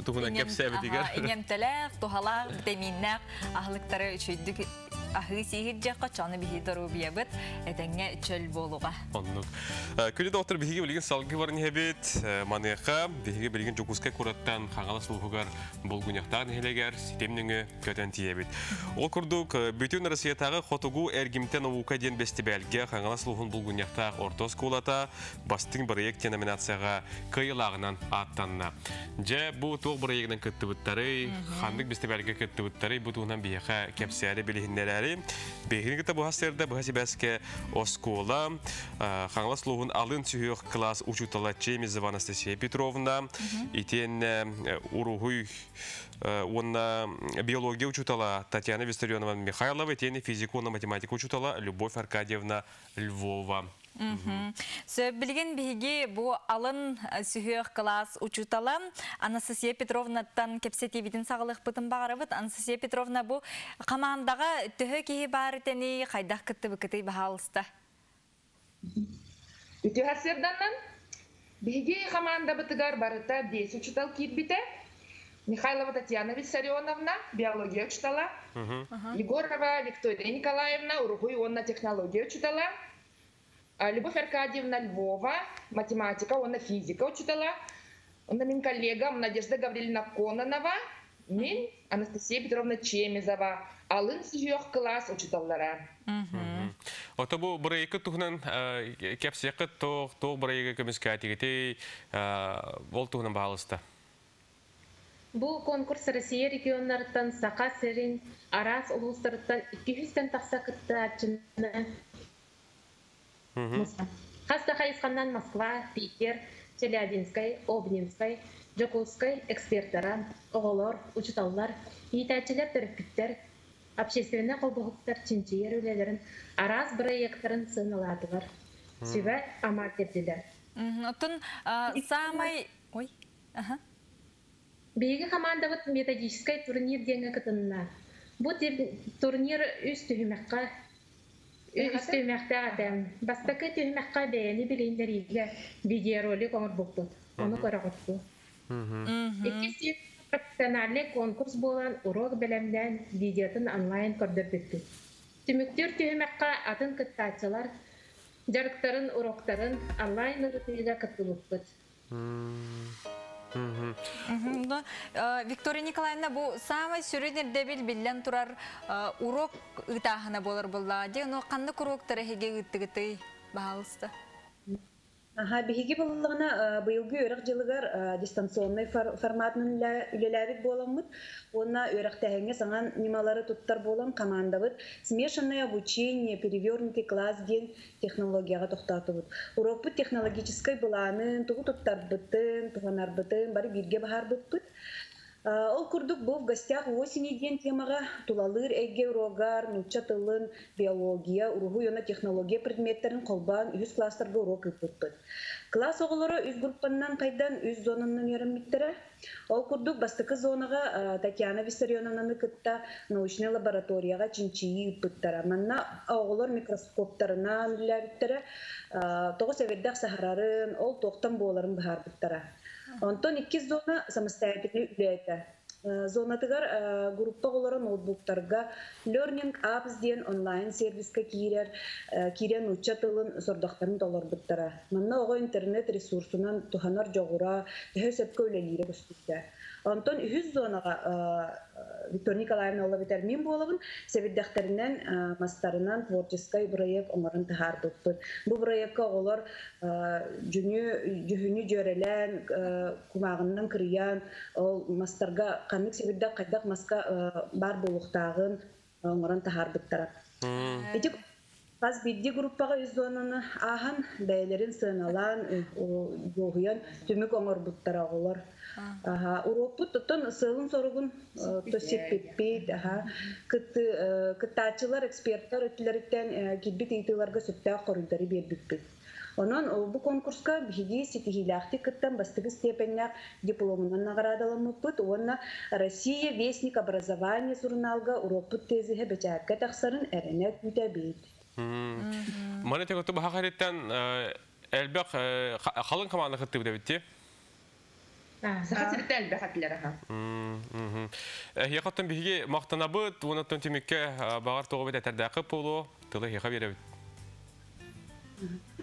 туһунан кэпсээбитигэр. Иҥэмтэлээх, туһалаах, витаминнээх аһылыктары үчүйдүк аһыы сииһирдьэххэ чону биһи доруобуйабыт этэҥҥэ чөл буолуға. Оннук. Күлі доктор биһиги билигин салгыы баран иһэбит. Маныаха биһиги билигин Дьокуускай куораттан Хаҥалас улууһугар Булгуньахтаах нэһилиэгэр ситим нөҥүө көтөн тиийэбит. Ол курдук, бүтүн Россиятааҕы Хотугу эргимтэ наука диэн бэстибээлгэ Хаҥалас улууһун Булгунньахтаах орто оскуолата Бастыҥ бырайыак диэн номинацияҕа кыайыылааҕынан ааттанна. Дьэ, бу туох бырайыагынан кыттыбыттарый, ханнык бэстибээлгэ кыттыбыттарый, бу туһунан биһиэхэ кэпсээри билиһиннэрээри. кэпсэтээри биһигини кытта быһа сырда быһа сибээскэ оскуола Хаҥалас улууһун алын сүһүөх кылаас учуутала Чемизова Анастасия Петровна, итиэннэ уруһуй уонна биология учуутала Татьяна Виссарионовна Михайлова, итиэннэ физика уонна математика учуутала Любовь Аркадьевна Львова. Сөп билигин биһиги бу алын сүһүөх кылаас учуутала Анастасия Петровнаттан кэпсэтиибитин саҕалыахпытын баҕарабыт. Анастасия Петровна бу хамаандаҕа төһө киһи баар этэний, хайдах кыттыбыккытый баһаалыста? Үтүө сарсыарданнан биһиги хамаандабытыгар барыта биэс учуутал киирбитэ. Михайлова Татьяна Виссарионовна, биология учуутала, Егорова Виктория Николаевна, уруһуй уонна технология учуутала, Любовь Аркадьевна Львова, математика уонна физика учуутала, онно мин коллегам Надежда Гаврильевна Кононова, мин Анастасия Петровна Чемезова, алын сүһүөх кылаас учууталлара. Ото бу бырайыкы туһунан кэпсиэххит туох туох бырайыгы көмүскээтигитий ол туһунан баһаалыста. Бу конкурс Россия регионнарыттан Саха сирин араас улуустарыттан 200-тэн тахса кыттааччыны Хас да хайысханнан Москва, Питер, Челябинскай, Обнинскай, Дьокуускай экспертара, оҕолор, учууталлар, иитээччилэр, төрөппүттэр, общественнай холбоһуктар чинчийэр үлэлэрин араас бырайыактарын сыаналаатылар, сүбэ-ама биэрдилэр. Оттон саамай... Ой, аха. Биһиги хамаандабыт методическай турнир диэҥҥэ кытынна. Бу турнир үс түһүмэххэ үс түһүмэхтээх этэ. Бастакы түһүмэххэ бэйэни билиһиннэриигэ видеоролик оҥорбуппут. Ону көрөҕүт дуо? Иккис профессиональный конкурс буолан уруок бэлэмнээн видеотын онлайн көрдөрбүппүт. Түмүктүүр түһүмэххэ атын кыттааччылар дьарыктарын, уроктарын онлайн ырытыыга кыттыбыппыт. Виктория Николаевна, бу самай сүрүн ирдэбил биллэн турар урок ыытааһына буолар буоллаҕа дии. Ону ханнык уроктары эһиги ыыттыгытый? Баһаалыста. Аха, биһиги буоллаҕына быйылгы үөрэх дьылыгар дистанционнай форматынан үлэлээбит буоламмыт уонна үөрэхтээһиҥҥэ саҥа ньымалары туттар буолан командабыт смешанное обучение, перевернутый класс диэн технологияҕа тохтоотубут. Уруокпут технологическай былаанын, тугу туттарбытын, туһанарбытын бары бииргэ баһаарбыппыт. Ол курдук бу «В гостях у осени» диэн темаҕа тулалыыр эйгэ уруогар нуучча тылын, биология, уруһуй уонна технология предметтэрин холбоон үһүс класстарга уруок ыыппыппыт. Класс оҕолоро үс группаннан хайдан үс зонанан үөрэммиттэрэ. Ол курдук бастакы зонаҕа Татьяна Виссарионовнаны кытта научнай лабораторияҕа чинчийии ыыппыттара. Манна оҕолор микроскоптарынан үлэлээбиттэрэ, тоҕо сэбирдэх саһарарын, ол туохтан буоларын быһаарбыттара. Онтон иккис зона самостоятельный үлэ этэ. Зонатыгар группа оҕолоро ноутбуктарга Learning Apps диэн онлайн-сервиска киирэр, киирэн нуучча тылын сордохторун толорбуттара. Манна оҕо интернет ресурсунан туһанар дьоҕура, төһө сөпкө үлэлиирэ көстүбүтэ. Онтон үһүс зонаҕа Виктория Николаевна ол эбэтэр мин буолабын, сэбирдэхтэринэн, мастарынан творческай бырайыак оҥорон таһаарбыппыт. Бу бырайыакка оҕолор дьүнү, дьүһүнү дьүөрэлээн, кумааҕынан кырыйан, ол мастарга ханнык сэбирдэх хайдах маска баар буолуохтааҕын оҥорон таһаарбыттара. Ити хас биирдии группаҕа үс зонаны ааһан, бэйэлэрин сыаналаан, дуоһуйан түмүк оҥорбуттара оҕолор. Уруокпут оттон сыалын-соругун сиппиппит, кыттааччылар, эксперттэр өттүлэриттэн киирбит ыйытыыларга сөптөөх хоруйдары биэрбиппит. Онон бу конкурска биһиги ситиһиилээхтик кыттан бастакы степеннээх дипломунан наҕараадаламмыппыт уонна Россия вестник образования сурунаалга уруокпут тезиһэ бэчээккэ тахсарын эрэнэ күүтэбит. Маны теготу баха хариттан элбэх халын команда кыттыбыт эбит ти. Саха сиритэ элбэх этилэр аха. Эһиэхэ биһиги махтанабыт, уонаттан түмүккэ баҕар тоҕо бит этэрдээххэ буолуо, тылы эһиэхэ биэрэбит.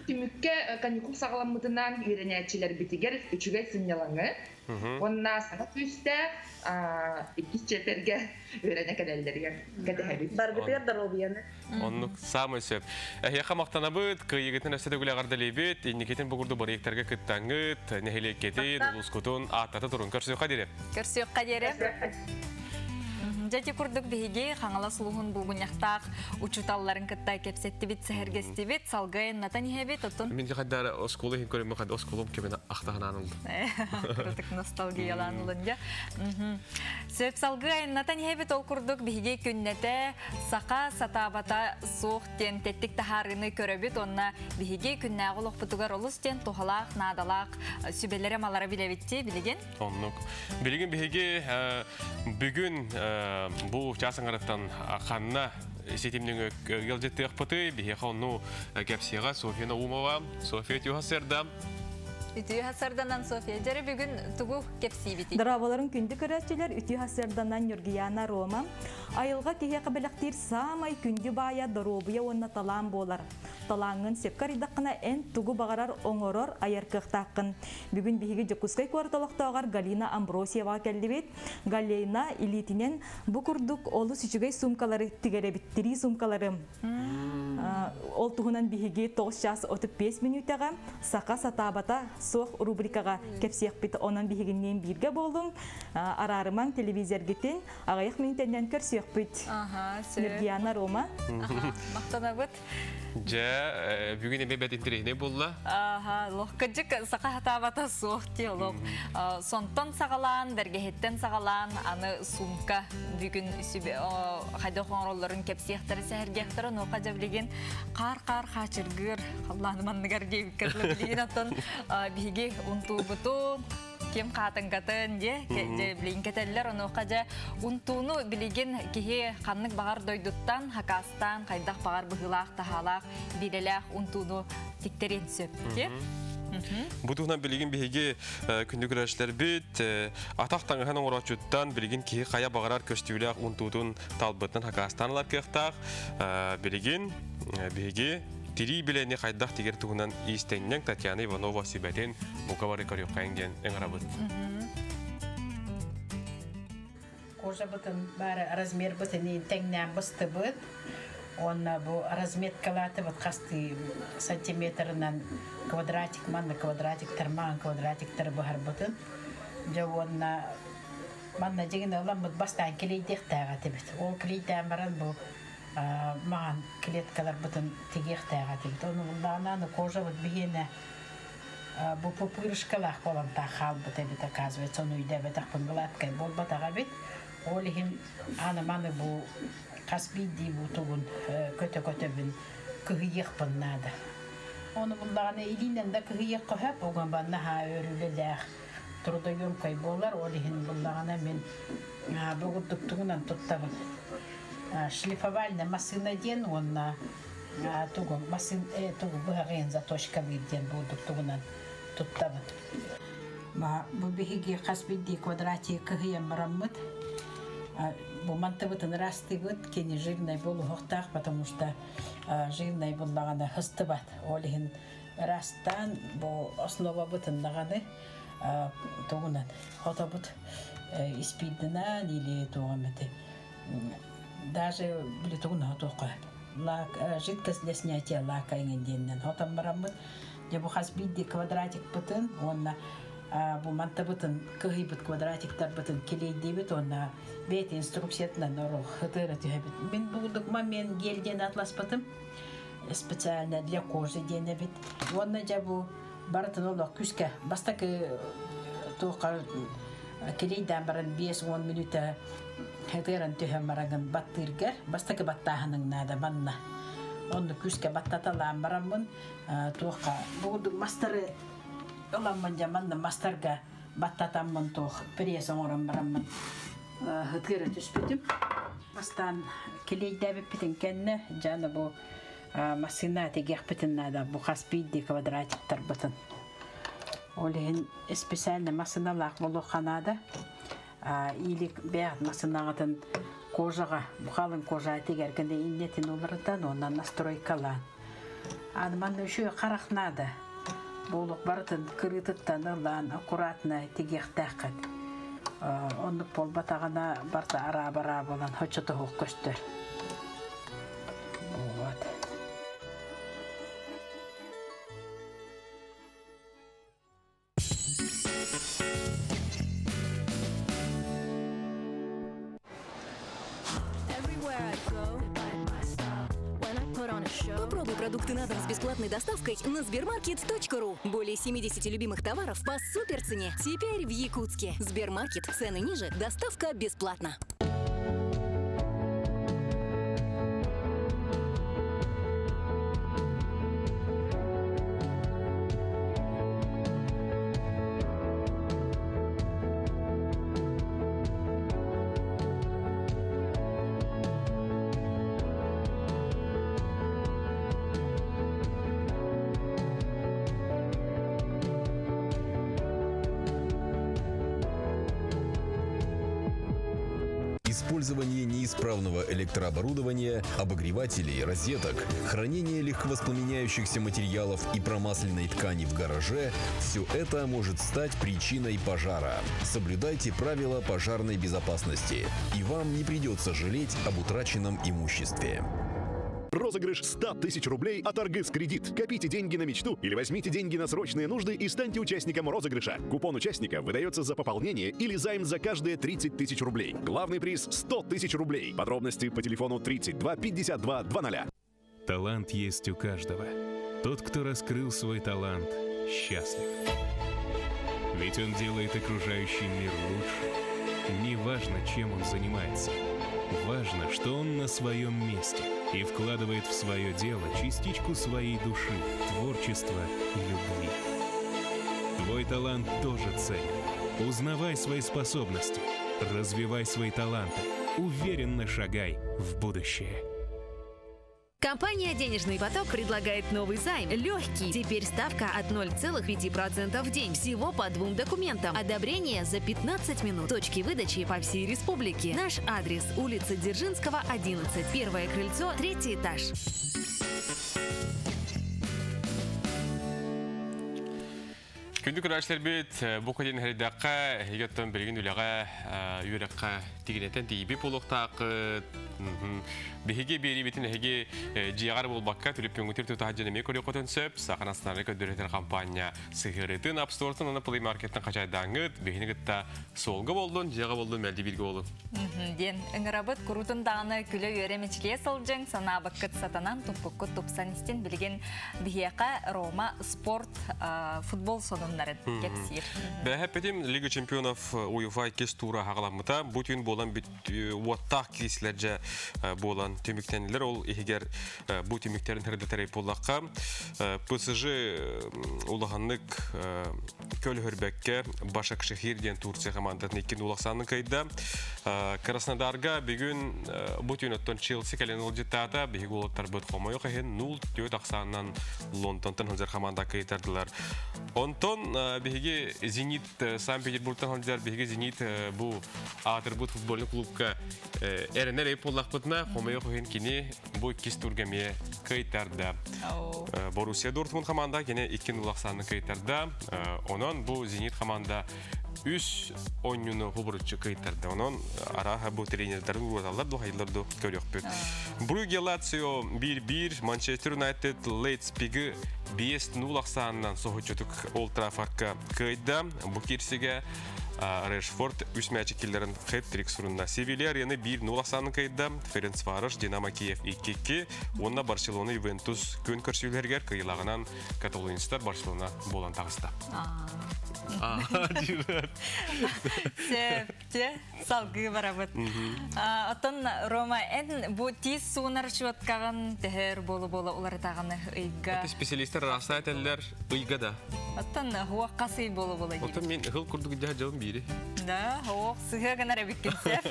Түмүккэ каникул саҕаламмытынан үөрэнээччилэрбитигэр үчүгэй сынньалаҥы, уонна саҥа күүстээх иккис чиэпэргэ үөрэнэ кэлэллэригэр кэтэһэбит. Баргытыгар доруобуйаны. Оннук самый сөп. Эһиэхэ махтанабыт, кыайыгытын өссө төгүл эҕэрдэлиибит, инникитин бу курдук бырайыактарга кыттаҥҥыт, нэһилиэккитин, улуускутун ааттата турун. Көрсүөххэ диэри. Көрсүөххэ диэри. Дьэ курдук биһиги Хаҥалас улууһун булгунньахтаах учууталларын кытта кэпсэттибит, сэһэргэстибит, салгыы айаннатан иһэбит, оттон Мин хайдара оскуола иһин көрөммүн хайда оскуолам кэмин ахтаһанаан ылдым. Кырытык ностальгиялаан ылын дьэ. Сөп салгыы айаннатан иһэбит, ол курдук биһиги күннэтэ саха сатаабата суох диэн тэттик таһаарыыны көрөбүт, онно биһиги күннээҕи олохпутугар олус диэн туһалаах, наадалаах сүбэлэри малара билэбитти билигин. Оннук. Билигин биһиги бүгүн бу час аңарыттан ханна ситимнин ыалдьыттыахпыты биһиэхэ онну кэпсиэҕэ Софья Наумова. Софья үтүө сарсыарда. Үтүө сарсыарданан Софья. Дьэрэ бүгүн тугу кэпсиибитий? Дорооболорун күндү көрөөччүлэр, үтүө сарсыарданан Ньургуйаана Рома. Айылҕа киһиэхэ бэлэхтиир саамай күндү баайа доруобуйа уонна талаан буолар. Талааҥҥын сөпкө арыйдаххына эн тугу баҕарар оҥорор, айар кыахтааххын. Бүгүн биһиги Дьокуускай куорат олохтооҕор Галина Амбросьеваҕа кэллибит. Галина илиитинэн бу курдук олус үчүгэй суумкалары тигэр эбит, тирии суумкалары. Ол туһунан биһиги 9 час 35 мүнүүтэҕэ «Саха сатаабата суох» рубрикаҕа кэпсиэхпит. Онон биһигинниин бииргэ буолуҥ, араарымаҥ телевизоргитин, аҕыйах мүнүүтэннэн көрсүөхпүт. Ньургуйаана Рома. Махтанабыт. Дьэ, бүгүн эмиэ бэт интэриэһинэй буолла. Аха, лох кыдьык саха хатаабата суох дии олох. Сонтон саҕалаан, бэргэһиттэн саҕалаан, аны сумка бүгүн хайдах оҥороллорун кэпсиэхтэрэ, сэһэргиэхтэрэ, онуоха дьэ билигин хаар-хаар хаачыргыыр халлааны манныгар диэбиккэ дылы билигин оттон биһиги унтуубутун ким хаатыҥкатын дьэ билигин кэтэллэр онуоха дьэ унтууну билигин киһи ханнык баҕар дойдуттан хакаастаан хайдах баҕар быһыылаах таһаалаах биирэлээх унтууну тиктэриэн сөп ки. Бу туһунан билигин биһиги күндү көрөөччүлэрбит атах таҥаһын оҥорооччуттан билигин киһи хайа баҕарар көстүүлээх унтуутун талбытын хакаастаан ылар кыахтаах. Билигин биһиги тирии билэни хайдах тигэр туһунан иистэнньэҥ Татьяна Иванова сүбэтин бука бары көрүөххэйиҥ диэн ыҥырабыт. Кожабытын бары размербытын тэҥнээн быстыбыт. Уонна бу разметкалаатыбыт хастыы сантиметрынан квадратик манна квадратиктар маҥан квадратиктары быһарбытын. Дьэ уонна манна дьиҥин ыламмыт бастаан килийдиэхтээх этибит. Ол килийдээн баран бу маҥан клеткаларбытын тигиэхтээх этибит. Ону буллаҕына кожабыт биһиэнэ бу пупырышкалаах буолан хаалбыт эбит, оказывается, ону өйдөөбөтөхпүн гладкай буолбатах эбит. Ол иһин аны маны бу хас биирдии бу тугун көтө-көтөбүн кыһыйыахпын наада. Ону буллаҕына илиинэн да кыһыйыахха сөп, оҕон наһаа өр үлэлээх трудоемкай буолар, ол иһин буллаҕына мин бу курдук тугунан туттабын. Шлифовальная массыына диэн уонна тугу массыын тугу быһаҕыйын заточкалыыр диэн бурдук тугунан туттабын. Бу биһиги хас биирдии квадратик кыһыйан бараммыт бу мантыбытын ырастыыбыт, кини жирный буолуохтаах, потому что жирный буллаҕына хыстыбат. Ол иһин ырастаан бу основабытын даҕаны тугунан хотобут испиирдинэн или тугум эти даже били тугун хотуохха лак жидкость для снятия лака иҥин диэннэн хотон бараммыт дьэ бу хас биирдии квадратикпытын уонна бу мантабытын кыһыйбыт квадратиктарбытын килиэйдиибит уонна бэйэтин инструкциятынан оруох хытыара түһэбит. Мин бу момент гель диэн атласпытым специально для кожи диэн эбит. Уонна дьэ бу барытын олох күскэ бастакы туохха килиэйдээн баран 5-10 мүнүүтэ хытыаран түһэн барагын баттыыргар бастакы баттааһының наада манна. Онну күскэ баттаталаан бараммын туохха бу мастары ыламмын дьэ манна мастарга баттатаммын туох пресс оҥорон бараммын хытыара түспүтүм. Бастаан килиэйдээбиппитин кэннэ дьэ бу массыына тигиэхпитин наада бу хас биирдии квадратиктарбытын. Ол иһин специально массыыналаах буолуохха наада. Или бэйэҕит массыынаҕытын кожаҕа, бу халыҥ кожа тигэргин иннетин уларытан уонна настройкалаан. Аны манна үчүгэй харах наада. Буолук барытын кырыытыттан ылаан аккуратно тигиэхтээххит. Оннук буолбатаҕына барыта араа-бараа буолан хочотоһуох көстөр. Вот. Попробуй продукты на дом с бесплатной доставкой на Сбермаркет.ру. Более 70 любимых товаров по суперцене. Теперь в Якутске. Сбермаркет. Цены ниже. Доставка бесплатно. Использование неисправного электрооборудования, обогревателей, розеток, хранение легковоспламеняющихся материалов и промасленной ткани в гараже – все это может стать причиной пожара. Соблюдайте правила пожарной безопасности, и вам не придется жалеть об утраченном имуществе. Розыгрыш 100 тысяч рублей от Аргыс Кредит. Копите деньги на мечту или возьмите деньги на срочные нужды и станьте участником розыгрыша. Купон участника выдается за пополнение или займ за каждые 30 тысяч рублей. Главный приз 100 тысяч рублей. Подробности по телефону 32 52 00. Талант есть у каждого. Тот, кто раскрыл свой талант, счастлив. Ведь он делает окружающий мир лучше. Неважно, чем он занимается. Важно, что он на своем месте и вкладывает в свое дело частичку своей души, творчества и любви. Твой талант тоже ценен. Узнавай свои способности, развивай свои таланты, уверенно шагай в будущее. Компания «Денежный поток» предлагает новый займ. Легкий. Теперь ставка от 0,5% в день. Всего по двум документам. Одобрение за 15 минут. Точки выдачи по всей республике. Наш адрес – улица Дзержинского, 11. Первое крыльцо, третий этаж. Күндү көрөөччүлэрбит бу кэлин хэрдакка егеттен билигин үлэҕэ үөрэххэ тигинэтэн тиийбит буолуохтааххыт. Биһиги биэриибитин эһиги дьиэҕэр буолбакка түлүпүөҥҥүтүгэр тута сылдьан эмиэ көрүөххүтүн сөп. Саха национальнай көрдөрөр компания сыһыарыытын App Store-тан уонна Play Market-тан хачайдааҥҥыт биһигини кытта суолга буоллун, дьиэҕэ буоллун мэлдьи бииргэ буолуҥ. Диэн ыҥырабыт куруутун даҕаны күлэ-үөрэ мичилийэ сылдьыҥ, санаабыккыт сатанан, туппуккут тупсан истин. Билигин биһиэхэ Рома спорт, футбол сонуннарын кэпсиир. Бэһэппитим Лига чемпионов УЕФА иккис тура хаҕаламмыта. Бу түүн буолан уоттаах киирсиилэр дьэ буолан түмүктэннилэр. Ол иһигэр бу түмүктэрин сырдатар буоллахха, ПСЖ улаханнык көлөһөрбөккө Башакшехир диэн Турция командатын иккин улахсаанын кыайда. Краснодарга бүгүн бу түүн оттон Челси кэлэн ыалдьыттаата. Биһиги уолаттарбыт хомойуох иһин 0-4 ахсаанынан Лондонтан сылдьар команда кыайтардылар. Онтон биһиги Зенит Санкт-Петербургтан сылдьар биһиги Зенит бу аатырбыт футбольный клубка эрэнэр эбит буоллахпытына, хомойуох иһин кини бу иккис турга эмиэ кыайтарда. Боруссия Дортмунд команда кини иккин улахсааны кыайтарда. Онон бу Зенит команда үс оонньууну хубуруччу кыайтарда. Онон арааһа бу тренердарын уруоталлар ду хайылар ду көрүөхпүт. Брюгге Лацио 1-1, Манчестер Юнайтед Лейпцигы 5-0 ахсаанынан соһуччутук Олд Траффордка кыайда. Бу киирсиигэ Решфорд үс мээчик киллэрэн хэт-трик сурунна. Севилья Рены 1-0 ахсаанын кыайда. Ференцварош Динамо Киев 2-2. Уонна Барселона Ювентус күөн көрсүһүүлэригэр кыайыылааҕынан каталонецтар Барселона буолан таҕыста. Сөп, салгыы барабыт. Оттон Рома, эн бу тиис суунар щеткаҕын төһө өр буола-буола уларытаҕын ыйга? Специалистер ыраастаа этэллэр ыйга да. Оттон хуох хас ый буола-буола диир. Оттон мин ыһыл курдук дьаһа дьылым биири. Да, ох, сыһыа гынар эбиккин сөп.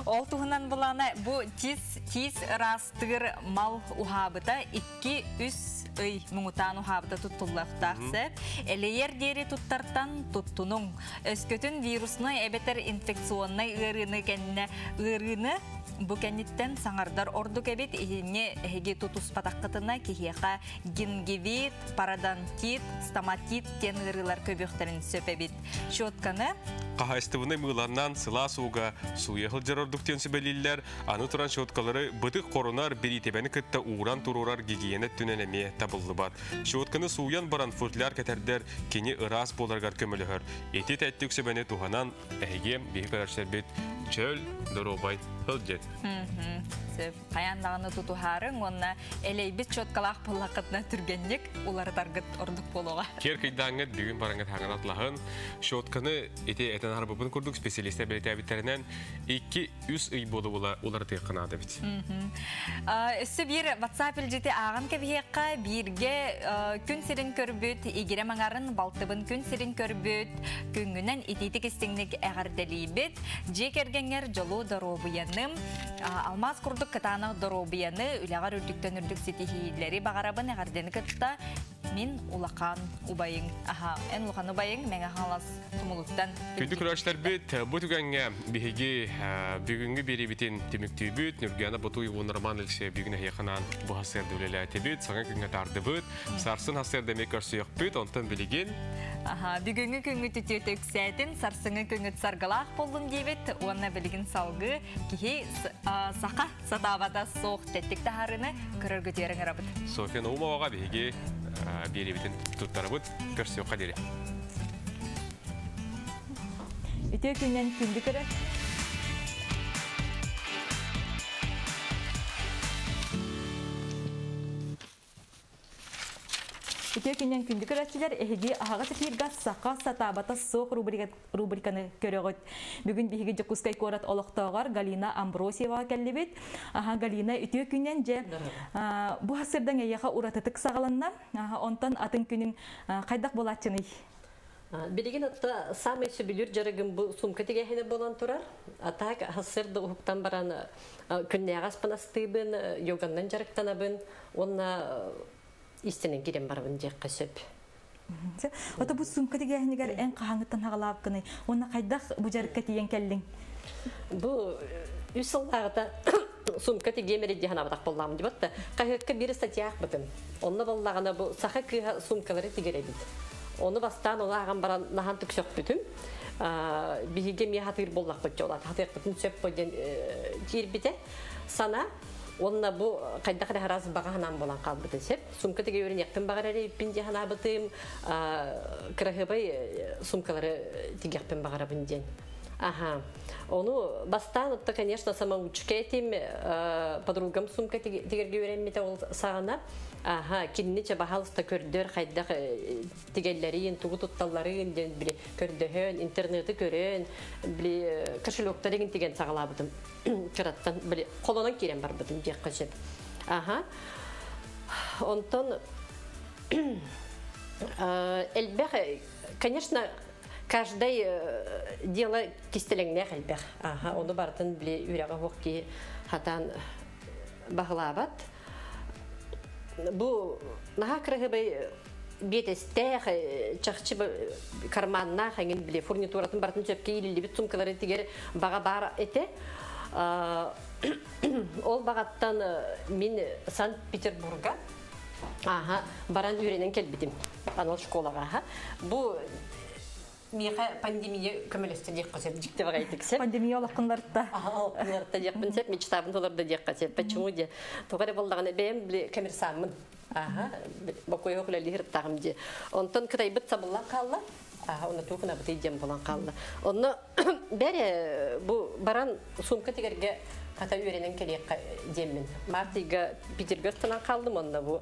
Ол туһунан булана бу тиис тиис ыраастыыр мал уһаабыта 2-3 ый муҥутаан уһаабыта туттуллуохтаах сөп. Элэйэр диэри туттартан туттунуҥ. Өскөтүн вируснай эбэтэр инфекционнай ыарыыны кэннэ ыарыыны бу кэнниттэн саҥардар ордук эбит. Иһини эһиги тутуспатаххытына киһиэхэ гингивит, пародонтит, стоматит диэн ыарыылар көбүөхтэрин сөп эбит. Щетканы Хаһаайыстыбаннай мыыланан сылаас ууга сууйа сылдьар ордук диэн сүбэлииллэр. Аны туран щеткалары бытык хорунар бириитэбэни кытта ууран туруорар гигиена өттүнэн эмиэ табыллыбат. Щетканы сууйан баран футляр кэтэрдэр кини ыраас буоларыгар көмөлөһөр. Ити тэттик сүбэни туһанан эһиги биһи көрөөччүлэрбит Чөл, доруобай сылдьын. Сөп. Хайаан даҕаны тутуһаарыҥ уонна элэйбит чуоткалаах буоллаххытына түргэнник уларытаргыт ордук буолуоҕа. Киэр кыйдааҥҥыт бүгүн бараҥҥыт хаҥан атлаһын. Щетканы ити этэн арбыбын курдук специалистер бэлиэтээбиттэринэн 2-3 ый буола уларытыахха наада эбит. Өссө биир WhatsApp илдьити ааҕан кэбиһиэххэ, бииргэ күн сирин көрбүт, игирэ маҥарын балтыбын күн сирин көрбүт, күҥҥүнэн итиитик истиҥник эҕэрдэлиибит. Дьиэ кэргэҥҥэр дьолу доруобуйаны, алмаас курдук кытаанах доруобуйаны, үлэҕэр үрдүктэн үрдүк ситиһиилэри баҕарабын эҕэрдэни кытта мин улахан убайыҥ. Аха, эн улахан убайыҥ Мэҥэ Хаҥалас Тумулуттан. Күндү көрөөччүлэрбит, бу түгэҥҥэ биһиги бүгүҥҥү биэриибитин түмүктүүбүт. Ньургуяна Ботуевна Роман Алексеев бүгүн эһиэхэ анаан бу хасыарда үлэлээтибит, саҥа күҥҥэ таардыбыт. Сарсын хасыарда эмиэ көрсүөхпүт, онтон билигин Аха, бүгүҥҥү күҥҥүт үтүөтэ үксээтин, сарсыҥҥы күҥҥүт саргылаах буоллун диэбит уонна билигин салгыы киһи саха сатаабата суох тэттик таһаарыыны көрөргүтүгэр ыҥырабыт. Софья Наумоваҕа биһиги биэриибитин туттарабыт. Көрсүөххэ диэри. Үтүө күннэн күндү көрө. Үтүө күннэн күндү көрөөччүлэр, эһиги аһаҕас эфирга Саха сатаабата суох рубриканы көрөҕүт. Бүгүн биһиги Дьокуускай куорат олохтооҕор Галина Амбросьеваҕа кэллибит. Аха, Галина, үтүө күннэн дьэ бу сырдаҥ эйиэхэ уратытык саҕаланна. Онтон атын күнүн хайдах буолааччыный? Билигин атта самый сөбүлүүр дьарыгым бу сумка тигээһинэ буолан турар. А так сарсыарда уһуктан баран күннээҕи аспын астыыбын, йоганнан дьарыктанабын уонна истинэн киирэн барабын диэххэ сөп. Ото бу сумка тигээһинигэр эн хаһааҥҥыттан хаҕалаабыккыный? Уонна хайдах бу дьарыкка тиийэн кэллиҥ? Бу үс сыллааҕыта сумка тигиэм эрэ дии санаабатах буоллаҕым дии батта. Хаһыакка биир статья аахпытым. Онно буоллаҕына бу саха кыыһа сумкалары тигэр эбит. Ону бастаан ону ааҕан баран наһаан түксөхпүтүм. Биһиги эмиэ хатыыр буоллахпыт дьолат хатыахпытын сөп бо диэн киирбитэ сана. Уонна бу хайдах эрэ араас баҕа санаам буолан хаалбыта сөп. Сумка тигэ үөрэниэхпин баҕарар эбиппин дии санаабытым. Кыраһыабай сумкалары тигиэхпин баҕарабын диэн. Аха. Ону бастаан отто, конечно, самоучка этим, подругам сумка тигэргэ үөрэммитэ ол саҕана. Аха, кинини чэ баһаалыста көрдөр, хайдах тигэллэрин, тугу тутталларын диэн били көрдөһөн, интернеты көрөн, били кошелектар игин тиген саҕалаабытым. Кыраттан били холонон киирэн барбытым диэххэ сөп. Аха. Онтон элбэх, конечно, каждый дело кистэлэҥнээх элбэх. Аха, ону барытын били үрэҕэ суох киһи хатаан баһылаабат. Бу наһаа кыраһыбай биэтэстээх, чахчы карманнаах эҥин били фурнитуратын барытын сөпкө иилиллибит сумкалары тигэр баҕа баар этэ. Ол баҕаттан мин Санкт-Петербурга Ааха, баран үөрэнэн кэлбитим анал школаҕа. Бу миэхэ пандемия көмөлөстө диэххэ сөп, дьикти баҕайытык сөп. Пандемия олоххуннарта. Олоххуннарта диэхпин сөп, мечтабын толордо диэххэ сөп. Почему диэ? Тоҕо эрэ буоллаҕына бэйэм били коммерсаммын. Ааха, бокуйуох үлэлиир тағым дии. Онтон кытайбыт сабыллан хаалла. Ааха, онно туохунабытый диэн булан хаалла. Онно бэрэ бу баран сумка тигэргэ хата үөрэнэн кэлиэххэ диэммин. Март ыйга Питергэ ыстанан хааллым, онно бу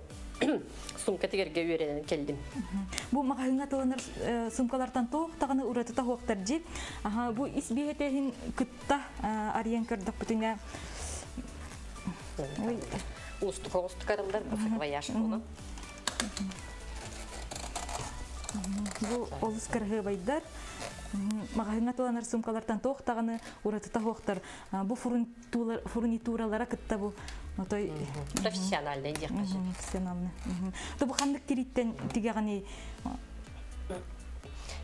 сумка тигэргэ үөрэнэн кэллим. Бу маҕаһыыҥҥа атыланар сумкалартан туох даҕаны уратыта суохтар дии. Аха, бу ис биэтэһин кытта арыйан көрдөхпүтүнэ Уустук оҕустук арыллар бу саквояж буолан. Бу олус кыраһыабайдар. Маҕаһыыҥҥа атыланар сумкалартан туох даҕаны уратыта суохтар. Бу фурнитуралара кытта бу отой профессиональный диэххэ сөп. Профессиональный. То бу ханнык тириттэн тигэҕиний?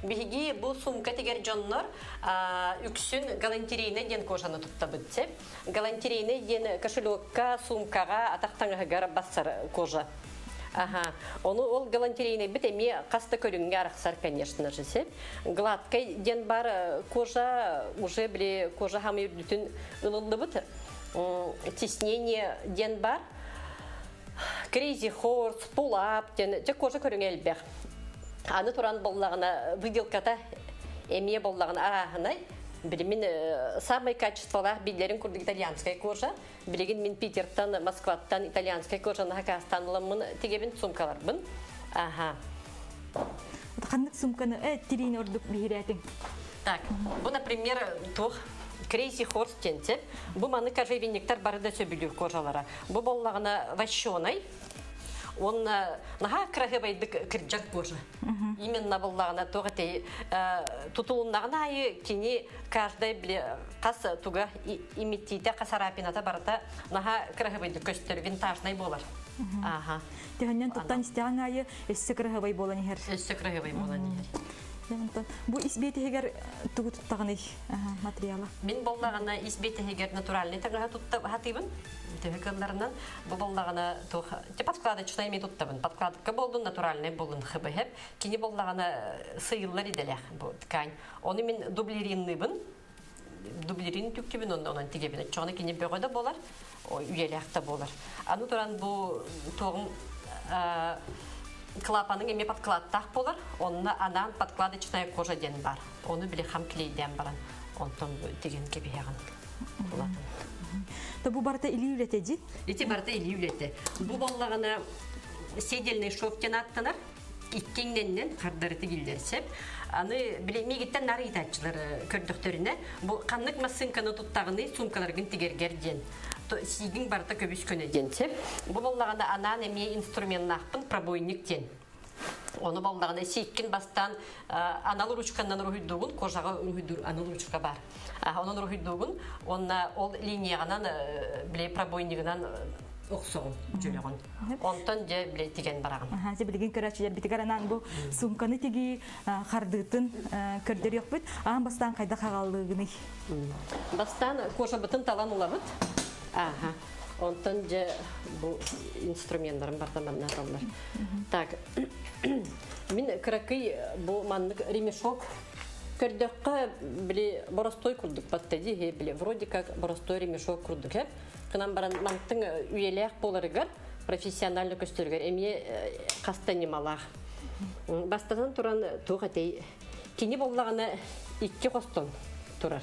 Биһиги бу сумка тигэр дьоннор үксүн галантерейный диэн кожаны туттабыт сеп. Галантерейный диэн кошелекка, сумкаҕа, атах таҥаһыгар бассар кожа. Аха. Ону ол галантерейныйбыт эмиэ хас да көрүҥҥэ арахсар, конечно же, сеп. Гладкай диэн бар кожа уже били кожа хамы үрдүтүн ылыллыбыт. Теснение диэн бар. Crazy Horse, Pull Up диэн дьэ кожа көрүҥэ элбэх. Аны туран боллаҕына выделката эмиэ боллаҕына арааһынай. Билимин самый качестволаах биллерин курдук итальянскай кожа. Билигин мин Питертан, Москваттан итальянскай кожаны хакастан ыламмын тигебин сумкаларбын. Аха. Ханнык сумканы тириини ордук биһирээтиҥ? Так, бу, например, туох Crazy Horse диэн. Бу маны кожевенниктар бары да сөбүлүүр кожалара. Бу боллаҕына вощеный. Он наһаа кыраһыабайдык кырдьар кожа. Именно боллаҕына туох этэй тутулуннаҕына айы кини каждый били хас туга имиттиитэ хас арапината барыта наһаа кыраһыабайдык көстөр винтажный болар. Аха. Төһөннөн туттан истэҕиҥ аайы өссө кыраһыабай буолан иһэр. Өссө кыраһыабай буолан иһэр. Бу ис биэтиһигэр тугу туттаҕыный материала? Мин боллаҕына ис биэтиһигэр натуральный таҥаһы тутта хатыыбын. Төһө кылларынан бу боллаҕына туох подкладочнай ми туттабын. Подкладка болдун натуральный болдун хыбыһып. Кини боллаҕына сыйыллар иделэх бу ткань. Оны мин дублеринныыбын. Дублерин түктүбүн онно онон тигебин. Чоҕуна кини бөҕө да болар, үйэлээх да болар. Аны туран бу туоҕум клапаның эме подкладтаах болар, онно анаан подкладочная кожа диэн бар. Ону били хам клейден баран, онтон тиген кебиһэҕин булатын. Та бу барыта илии үлэтэ дии? Ити барыта илии үлэтэ. Бу боллаҕына седельный шов диэн аттанар. Иккиҥнэннэн хардарыты киллэрсеп. Аны били мигиттен нары итааччылар көрдөхтөрүнэ бу ханнык массыынканы туттаҕыный сумкаларгын тигергер диэн. Сиигин барыта көбүс көнө диэн сеп. Бу боллаҕына анаан эмиэ инструменнаахпын пробойник диэн. Ону боллаҕына сииккин бастаан анал ручканнан уруһуйдуугун, кожаҕа уруһуйдуур анал ручка бар. Онон уруһуйдуугун, онна ол линияҕынан биле пробойнигынан охсоҕун, дьөлөҕүн. Онтон дьэ биле тиген бараҕын. Аха, билигин көрөөччүлэр битигэр анаан бу сумканы тигии хардыытын көрдөрүөхпүт. Аан бастаан хайдах хаҕаллыыгыный? Бастаан кожабытын талан улабыт. Аха. Онтон дьэ бу инструментларым барда манна аталлар. Так, мин кыракый бу маннык ремешок көрдөххө били боростой курдук батта дии били вроде как боростой ремешок курдук э. Кынан баран мантың үйелээх боларыгар профессионально көстөргөр эмиэ хаста ньымалаах. Бастатан туран туох этей кини боллаҕына икки хостон турар.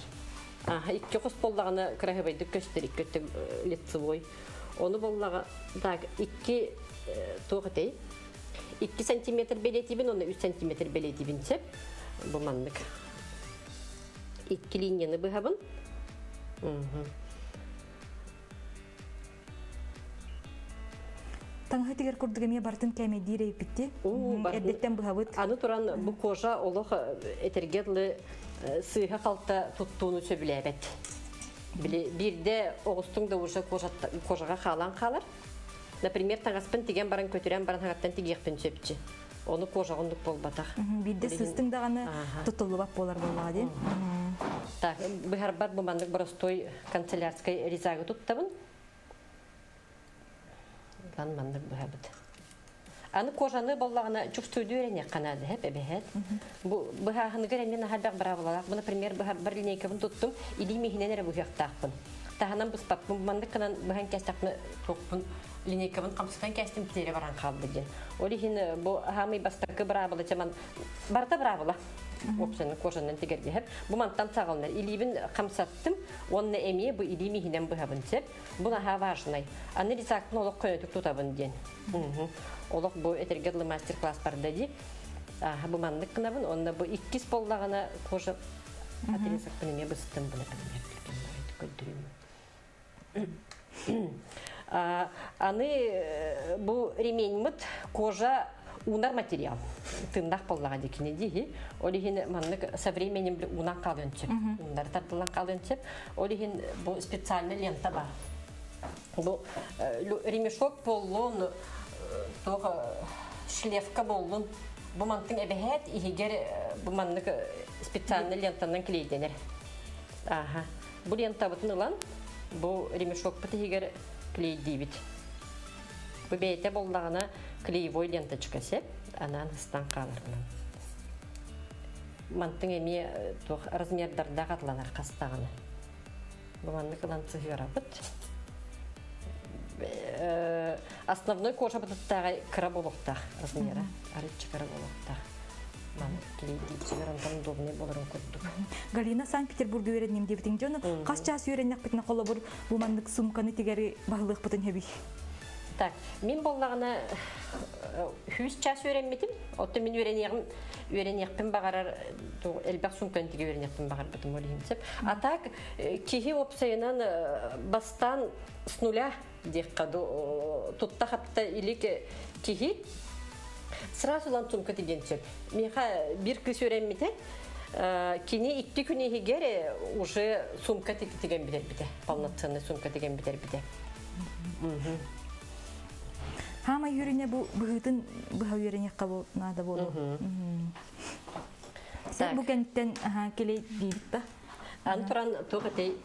Икки хос боллаҕына кыраһыбайдык көстөр икки өттө лицевой. Ону боллаҕа так икки туох этей 2 сантиметр белетибин, онно 3 сантиметр белетибин сеп. Бу маннык. Икки линияны быһабын. Таҥаһы тигэр курдук эмиэ барытын кээмэйдиир эйпитти. Эрдэттэн быһабыт. Аны туран бу кожа олох этэргэ дылы сыыһа халта туттууну сөбүлээбэт. Били биирдэ оҕустуҥ да уже кожаҕа хаалан хаалар. Например, таҥаспын тигэн баран көтүрэн баран хаҕаттан тигиэхпин сөпчү. Ону кожаҕын буолбатах. Биирдэ сыстыҥ даҕаны туттуллубат буолар буоллаҕа дии. Так, быһарбар бу маннык боростой канцелярскай резагы туттабын. Лан маннык быһабыт. Аны кожаны боллаҕына чувствуйду үйренек канады хеп эбэһэт. Бу быһааһыныгар эмиэ наһаа бравалалаах. Бу, например, быһарбар линейкабын туттум, илиим иһинэн эрэ быһыахтаахпын. Таһынан быспаппын, маннык кынан быһан кэстэхпинэ туохпун линейкабын хамсатан кэстим тиэрэ баран хаалды диэн. Ол иһин бу хаамый бастакы браабыла чаман барыта браабыла. Опсаны кожанан тигэргэһэр. Бу мантан саҕаланар. Илиибин хамсаттым, уонна эмиэ бу илиим иһинэн быһабын сеп. Бу наһаа важный. Аны резактын олох көнөтүк тутабын диэн. Олох бу этэргэ дылы мастер-класс барда ди. Аха, бу маннык гынабын, онно бу иккис боллаҕына кожа отрезокпын эмиэ быстым бу, например, көрдөрүүм. Аны бу ремень кожа уунар материал. Тыыннаах боллаҕа дикини дии. Ол иһин маннык со временем уунан хаалыан сөп. Ууннары тардылан хаалыан сөп. Ол иһин бу специальный лента бар. Бу ремешок боллун, туох шлевка боллун. Бу мантың эбэһээт иһигэр бу маннык специальный лентанан клейденер. Аха. Бу лентабытын ылан, бу ремешокпут иһигэр клейдиибит. Бу бэйэтэ боллаҕына клеевой ленточка сеп, анаан ыстан хааларынан. Мантың эмиэ туох размердардаах атланар хастаҕына. Бу маннык ылан сыһыарабыт. Основной кожа бытыттааҕы кыра болуохтаах размера, арыччы кыра болуохтаах. Маны клейдииччилэр онтон удобнай боларын курдук. Галина Санкт-Петербурга үөрэнним диэбитиҥ дьону хас чаас үөрэннэхпитинэ холобур бу маннык сумканы тигэри баһылыахпытын сөбүй? Так, мин боллаҕына 100 час үөрэммитим. Оттон мин үөрэниэҕим үөрэниэхпин баҕарар элбэх сумканы тигэ үөрэниэхпин баҕарбытым ол иһин сөп. А так киһи уопсайынан бастаан с нуля диэххэ тутта хапта илик киһи сразу ылан сумка тигиэн сөп. Миэхэ биир кыыс үөрэммитэ. Кини 2 күн иһигэр уже сумка тигэн бүтэрбитэ. Полноценный сумка тигэн бүтэрбитэ. Хаамай үөрэнэ бу быһыытын быһа үөрэниэххэ бу наада буолуо. Сен бу кэнниттэн клей диибит да? Аны туран туох этэй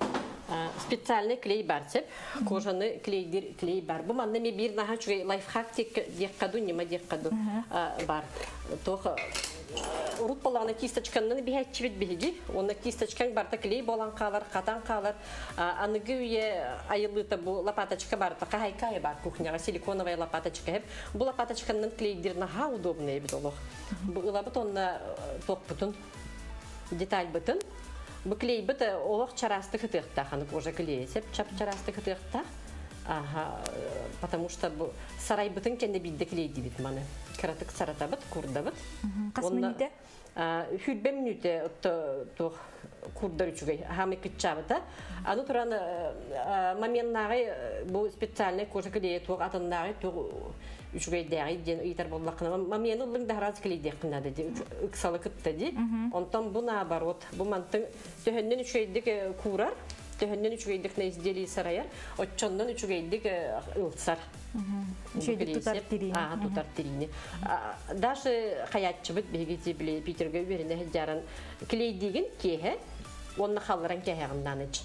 специальный клей бар сеп. Кожаны клейдир клей бар. Бу манна ме биир наһаа үчүгэй лайфхак диэххэ ду, ньыма диэххэ ду бар. Туох урут боллаҕына кисточканнан биһээччибит биһиги. Онно кисточкаҥ барта клей буолан хаалар, хатан хаалар. Аныгы үйэ айыллыыта бу лопаточка барта хаһайка бар кухняҕа силиконовая лопаточка хеп. Бу лопаточканнан клейдир наһаа удобный эбит олох. Бу ылабыт онно туохпутун детальбытын. Бу клейбит олох чарасты хытыахтаах, аны кожа клейе сеп чап чарасты хытыахтаах. Ага, потому что бу сарайбытын кэннэ биирдэ клейдибит маны. Кыратык саратабыт, курдабыт. Хас мүнүүтэ? 20 мүнүүтэ туох курдар үчүгэй. Хамы кытчабыта. Аны туран моменнааҕы бу специальный кожа клейе туох атыннааҕы туох үчүгэйдээҕи диэн ыйытар буоллаххына, мамены ыллыҥ да хараас клейдиэххин наада ди, ыксалы кытта ди. Онтон бу наоборот, бу мантыҥ төһөннөн үчүгэйдик куурар, төһөннөн үчүгэйдик на изделии сарайар, оччоннон үчүгэйдик ылсар. Үчүгэйдик тутар тириини. Аа, тутар тириини. Даже хаятчыбыт биһиги били Питерге үөрэнэ сылдьаран клейдиигин киэһэ, уонна халларан кээһэҕиннааныч.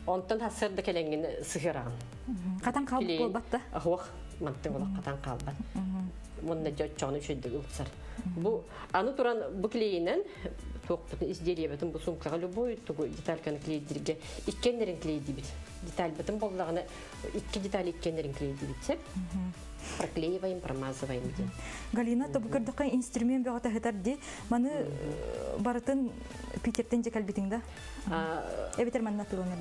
Онтон хасырда кэлэҥҥин сыһыраҕын. Хатан хаалбыт буолбатта? Ох, мантыҥ олох хатан хаалбат. Уонна дьоччоҕун үчүгэйдик ылсар. Бу аны туран бу клейинэн туохпутун изделиебытын бу сумкаҕа любой тугу детальканы клейдирге иккеннерин клейдибит. Детальбытын боллаҕына икки деталь иккеннерин клейдибит сеп. Проклеиваем, промазываем диэн. Галина, тобу көрдөххө инструмент бөҕөтө ыһытар ди. Маны барытын Питертен же кэлбитиҥ да? Эбэтэр манна атыыланар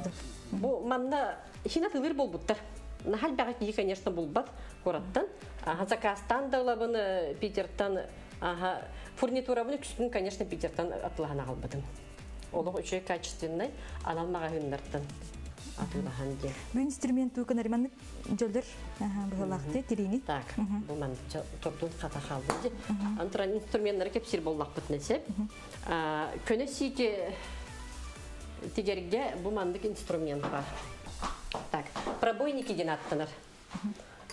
Бу манна хин атыылыыр буолбуттар. Нахал бэҕэ киһи, конечно, булбат куораттан. Аха, заказтаан да ылабын Питертан. Аха, фурнитурабын үксүн, конечно, Питертан атылаһан аҕалбытым. Олох үчүгэй качественный анал маҕаһыыннартан атыылаһан диэн. Бу инструмент тууканар маннык дьөлдөр быһылаахты тириини. Так, бу манча тордун хата хаалды ди. Антыран инструменттары кепсир боллахпыт несе. Көнө сиики тигерге бу маннык инструмент бар. Так, пробойники диэн аттанар.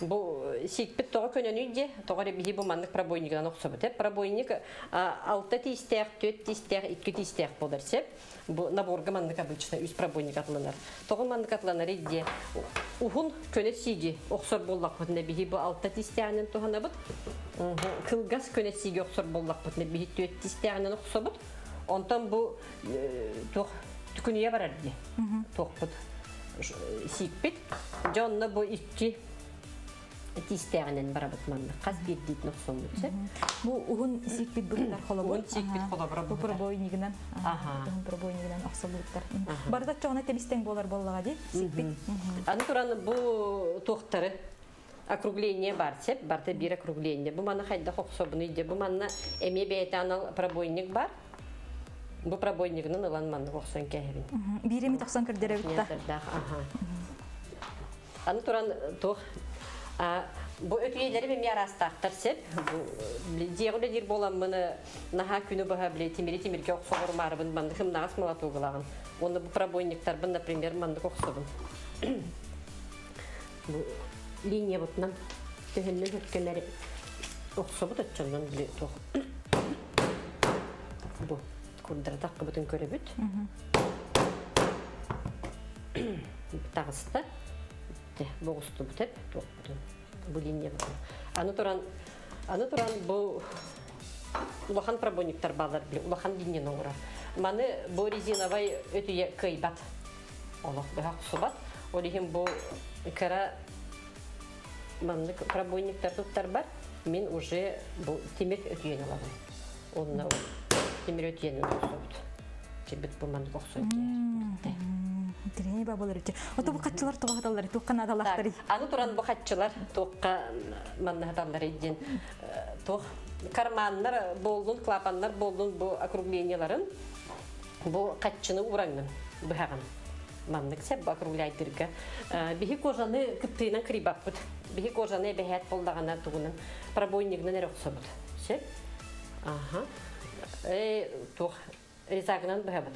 Бу сиикпит тоҕо көнөнүй де, тоҕо эрэ биһи бу маннык пробойнигынан охсобут. Пробойник 6 тиистээх, 4 тиистээх, 2 тиистээх буолар сеп. Бу наборга маннык обычно үс пробойник атланар. Тоҕо маннык атланар дие уһун көнө сииги охсор буоллахпытына биһи бу 6 тиистээҕинэн туһанабыт. Кылгас көнө сииги охсор буоллахпытына биһи 4 тиистээҕинэн охсобут. Онтон бу туох түкүнүйэ барар дии. Туохпут сиикпит. Дьэ онно бу 2 тиистээҕинэн барабыт манна. Хас биирдиитин охсоммут сөп. Бу уһун сиикпит быһытар холобур. Уһун сиикпит холобура Бу пробойнигынан. Уһун пробойнигынан охсоллубуттар. Барыта чоҕуна тэбистең буолар буоллаҕа дии сиикпит. Аны туран бу туохтары округление бар сеп, барта биир округление. Бу манна хайдах охсобуну дии. Бу манна эмиэ бэйэтэ анал пробойник бар. Бу пробойнигынан ылан маннык охсон кээһэбин. Биир эми тохсон көрдөрөбүт та. Аны туран туох бу өтүйелери эмиэ араастаахтар сеп. Дьиэҕэ үлэлиир буоламмын наһаа күнү быһа били тимири тимиргэ охсоҕор маарыбын маннык ымнаҕас молотугулаҕын. Уонна бу пробойниктарбын, например, маннык охсобун. Бу линиябытынан төһөннөн хөккөнөр охсобут оччоннон били туох бу курдара таққыбытын көрөбүт. Таҕыста. Боҕустубут эп туохпутун бу линиябытын. Аны туран бу улахан пробойниктар баалар били улахан линияны оҥорор. Маны бу резиновай өтүйэ кыайбат. Олох быһа охсубат. Ол иһин бу кыра маннык пробойниктар туттар бар. Мин уже бу тимир өтүйэн алабын. Онна тимир өтүйенин охсобут. Чебит бу маннык охсон Тирени бабалар үтө. Ото бу хатчылар туга хаталлар, туққа надалахтары. Аны туран бу хатчылар туққа манна хаталлар иден. Туқ карманнар болдун, клапаннар болдун бу округленияларын. Бу хатчыны ураңын, быһагын. Маннык сәп бу округляйдырга. Биһи кожаны кыттыйнан крибаппыт. Биһи кожаны бэһэт болдагана тугунан пробойнигынан эрэ охсобут. Сеп? Ага. Тух резагынан быһабыт.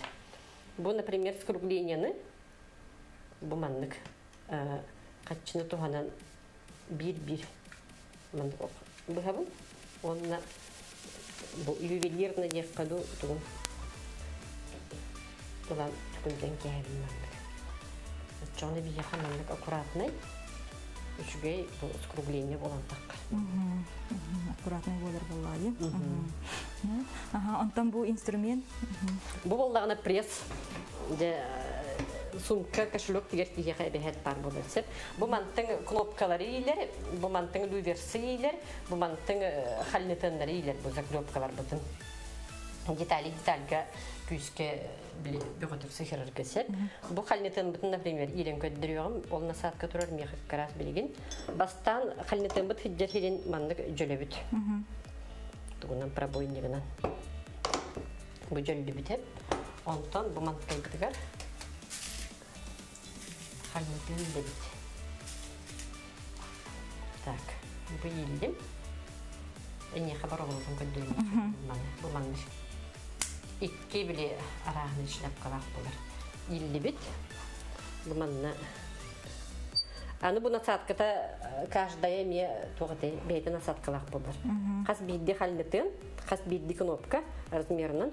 Бу, например, скругленияны бу маннык хатчыны туханан бир-бир маннык быһабын. Онна бу ювелирный диэххэ тугун тулан түкүнден кээбин маннык. Чоны биһиэхэ маннык аккуратный үчүгэй бу скругление болан таххар. Аккуратный болар боллайы. Ага, онтон бу инструмент. Бу боллагына пресс. Де сумка, кошелек тигер тиһиэхэ эбэһэт бар болар сеп. Бу мантың кнопкалары илер, бу мантың люверсы илер, бу мантың хальнытыннары илер, бу заклепкалар бутын. Детали детальга күүскэ бөгөтүк сыхырырга сеп. Бу хальнытын бутын, например, илен көддүрүөҕүм, ол насадка турар миэхэ карас билигин. Бастан хальнытын бут хиджер хилин маннык жөлөбүт. Тугунан пробойнигынан. Бу жөллүбүт хеп. Онтон бу манткайбытыгар хальнытын дебит. Так, бу илдим. Эне хабар олотун көддүрүм. Маны, бу маннык. Икки били арахны шляпкалах булар. Иллибит. Бу манна. Аны бу насадката каждая ме тугаты бейте насадкалах булар. Хас бидди хальнытын, хас бидди кнопка размерынан.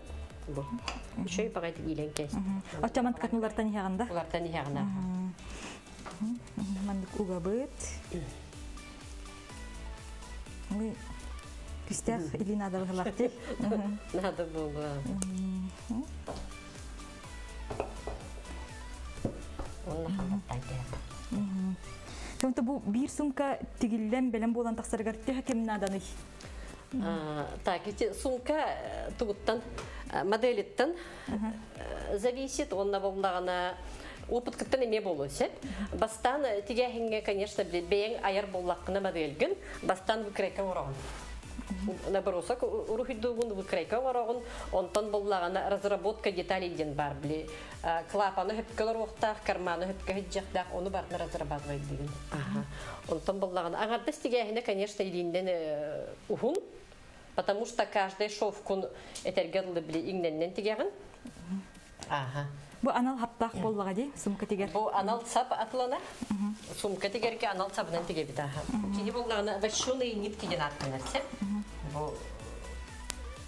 Бу. Шөй багайт илен кес. Оча манткатын улартан иһаганда. Улартан иһагына. Мандык угабыт. Ой, күстәх или надо выглахти. Надо было. Онна халаттан кэлэ. Тонто бу бир сумка тигиллен белен болан тахсаргар теха кем наданы. Так, эти сумка тугуттан моделиттен зависит, он на болдагана опыт кыттан эме болу сеп. Бастан тигәһиңге, конечно, бэйэң аяр боллаккына модельгин, бастан выкройка орогон. Набросок урухидугун выкройка орогон, онтон боллагана разработка деталей ден бар били. Клапаны хөпкөлөр уктаах, карманы хөпкө хиджактаах, ону бартына разрабатывать деген. Онтон боллагана аңардас тигәһине, конечно, илинден ухун, потому что каждый шовкун этергелли били иңненнен тигәгин. Ага. Бу анал хаптах боллага ди, сумка тигер. Бу анал сап атлана. Сумка тигерге анал сабынан тиге бит аха. Кини боллагана вощеные нитки ден аттан нәрсе. Бу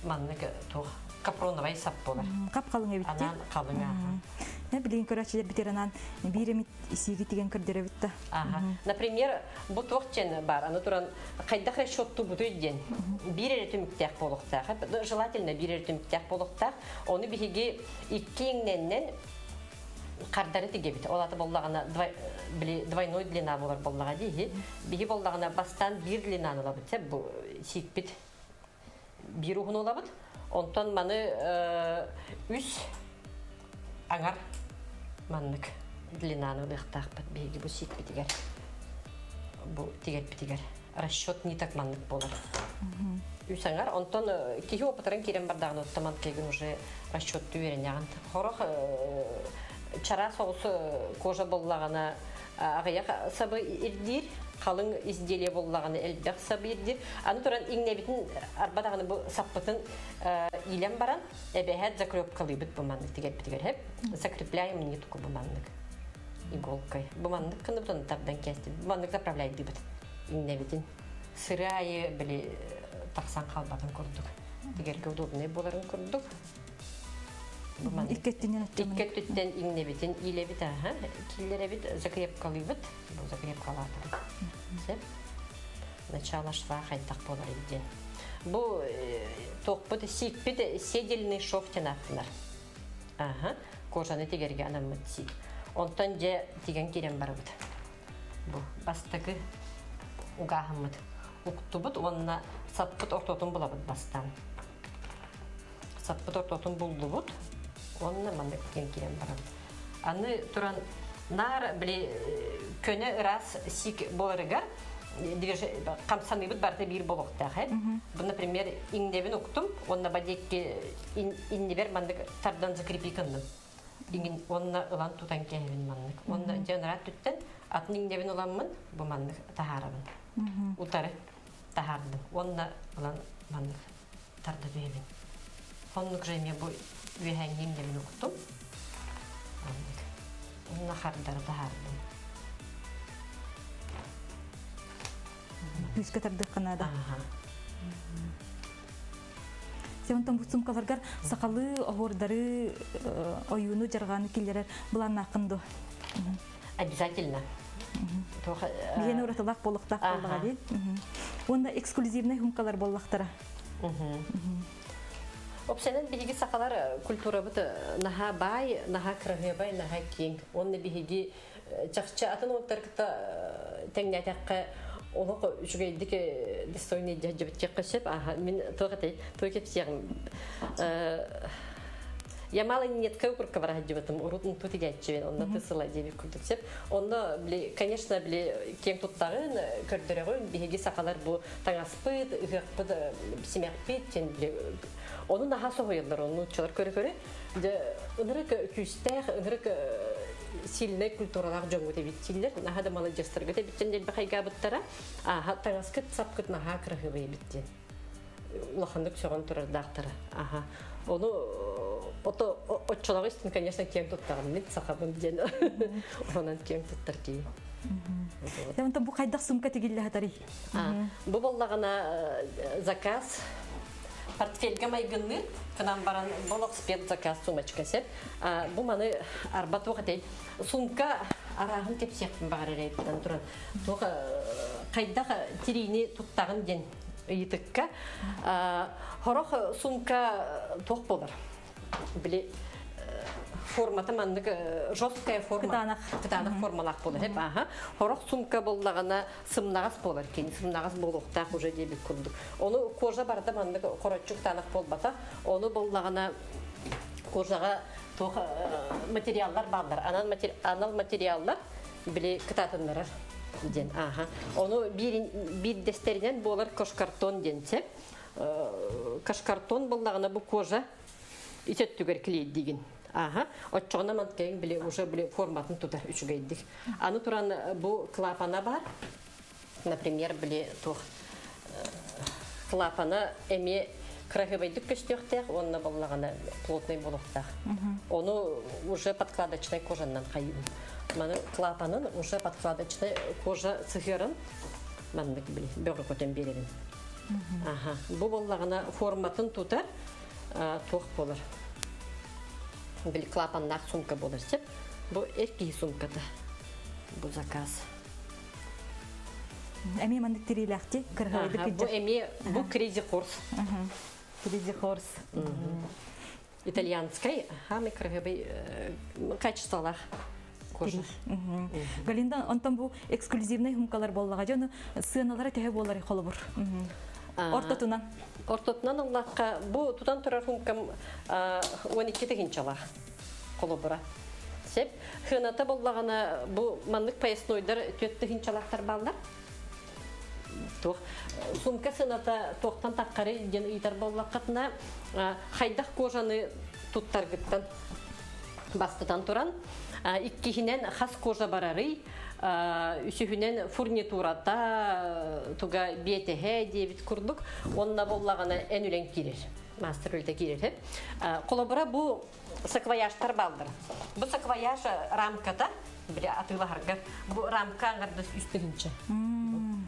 маннык тух капроновай сап болар. Кап калың эбитти. Анан калың аха. Не билген көрәчилер битеранан биремит сиги тиген көрдөрө битте. Ага. Например, бу туох чен бар, аны туран кайда расчетту буту ден. Бир эре түмүктәк болуктак. Желательно бир эре түмүктәк болуктак. Оны биһиги иккиңненнен кардары тиге бит. Олаты боллагана двойной длина болар боллага дихи. Биһи боллагана бастан бир длинаны алабыт. Бу сикпит бир ухун олабыт. Онтон маны үс аңар маннык длинаны лыхтаахпат биһиги бу сикпитигер. Бу тигер битигер. Расчет не так маннык болар. Үс аңар. Онтон киһи опытырын кирен бардагын оттаман кегин уже расчет түверен ягын. Хорох чара соғысы кожа боллагана ағаяқ сабы ирдир, қалың изделие боллаганы элбэх сабы ирдир. Аны туран иңнебитин арбадаганы бу саппытын илен баран, эбэһэт закрепкалыйбыт бу маннык тигер битигер хеп. Закрепляем нитку бу маннык иголкой. Бу маннык кыны бутын тардан кести. Бу маннык заправляй дибит иңнебитин. Сырайы били тақсан қалбатын көрдүк. Тигерге удобный боларын көрдүк. Иккеттүттен иңнебитин илебит, аха, киллеребит, закрепкалыйбыт, бу закрепкалатыбыт. Сеп, начало шва хайдак болар иден. Бу токпут сикпит седельный шов тенаттынар. Ага, кожаны тигерге анаммыт сик. Онтон же тиген кирен барыбыт. Бу бастакы угахымыт. Уктубут, онна саппыт ортотун булабыт бастан. Саппыт ортотун булдубут. Онна маннык киэн киирэн барабыт. Аны туран наар били көнө ыраас сик буоларыгар хамсаныыбыт барыта биир буолуохтаах. Бу, например, иҥнэбин уктум, онна бадиэкки иннибер маннык тардан закрепи кынным. Иҥин онна ылан тутан кээһэбин маннык. Онна дьэ түттен атын иҥнэбин ыламмын бу маннык таһаарабын. Утары таһаардым. Онна ылан маннык тарда түһэбин. Оннук же эмиэ бу үөһээҥҥи иҥнэбин уктум. Маннык. Онна хардары таһаардым. Күүскэ тардыахха наада. Сен бу сумкаларгар сахалыы оһуордары, ойууну жарҕааны киллэрэр былааннааххын дуо? Обязательно. Биһиэнэ уратылаах буолуохтаах буоллаҕа дии. Уонна эксклюзивнай хумкалар буоллахтара. Опсенен биһиги сахалар культурабыт наһаа баай, наһаа кыраһыабай, наһаа киэҥ. Онно биһиги чахчы атын омуктар кытта тэҥнээтэххэ олох үчүгэйдик достойный дьэбит сөп. Аха, мин туох этэй, туох кэпсиэҕим. Ямал нетка курка барахадьыбытым, урут унту тигәччибин, онно тысыла диэбит курдук сеп. Онно, били, конечно, били, кең туттагын, көрдөрөгүн, биһиги сахалар бу таҥаспыт, ыһыахпыт, симэхпит, тен, били, ону наһаа соһуйаллар, ону чалар көрө-көрө. Дьэ, ынырык күүстээх, ынырык сильный культуралаах дьоҥҥут эбит наһаа да маладьыастаргыт эбиттен дэлбэ хайгаабыттара. Аха, таҥаскыт сапкыт наһаа кыраһыабай эбиттен. Улаханнык сөҕөн турардаахтара. Аха. Ону ото оччолоҕу истин, конечно, киэҥ туттаҕым. Мин сахабын диэн. Онон киэҥ туттар кии. Онтон бу хайдах сумка тигиллэ хатарый? Бу боллаҕына заказ портфельга майгынныыр, кынан баран болох спецзаказ сумочка сеп. Бу маны арба туох этэй сумка арааһын кэпсиэхпин баҕарар эбиттэн туран. Туох хайдах тириини туттаҕын диэн ыйытыкка. Хорох сумка туох болар. Били формата маннык жесткая форма. Кытаанах. Кытаанах формалаах болар. Аха. Хорох сумка боллагана сымнагас болар кини сымнагас болуохтаах уже диэбит курдук. Ону кожа барда маннык хороччу кытаанах болбата. Ону боллагана кожаға туох материаллар баалар. Анал материаллар били кытаатыннарар диэн. Аха. Ону бир дестеринен болар кошкартон денсе. Кошкартон боллагана бу кожа итеттүгер клейдигин. Аха, отчоҕуна манткайын били уже били форматын тутар үчүгэйдик. Аны туран бу клапана бар. Например, били туох клапана эми кыраһыабайдык көстүөхтээх, онно боллагана плотный болуохтаах. Ону уже подкладочный кожаннан хайыбын. Маны клапанын уже подкладочный кожа сыхырын маннык били бөҕө көтөн беребин. Аха, бу боллагана форматын тутар туох болар. Били клапаннаах сумка болар сеп. Бу эркиһи сумката. Бу заказ. Эми маннык тириилээхти кырһайдык. Бу эми бу Crazy Horse. Crazy Horse. Итальянскай, хамы кыргыбый качестволах кожа. Галинда, онтон бу эксклюзивный хумкалар боллаға жону сыаналары төһө болар холобур? Ортотунан. Ортотунан Аллахка бу тутан турар хумкам 12 тыгынчалах холобура. Сеп, хыната боллагана бу маннык пояснойдар төт тыгынчалахтар баллар. Туох сумка сыната туохтан таққары ден ыйтар боллаққатына хайдах кожаны туттаргыттан бастытан туран, иккиһинен хас кожа барарый, үсүһүнэн фурнитурата туга биэтеһэ диэбит курдук, онна боллагана эн үлен киирер мастер үлте киирер. Колобура бу саквояжтар балдыр. Бу саквояж рамката биле атыылаһаргар бу рамка аңгардас үстүгүнчэ.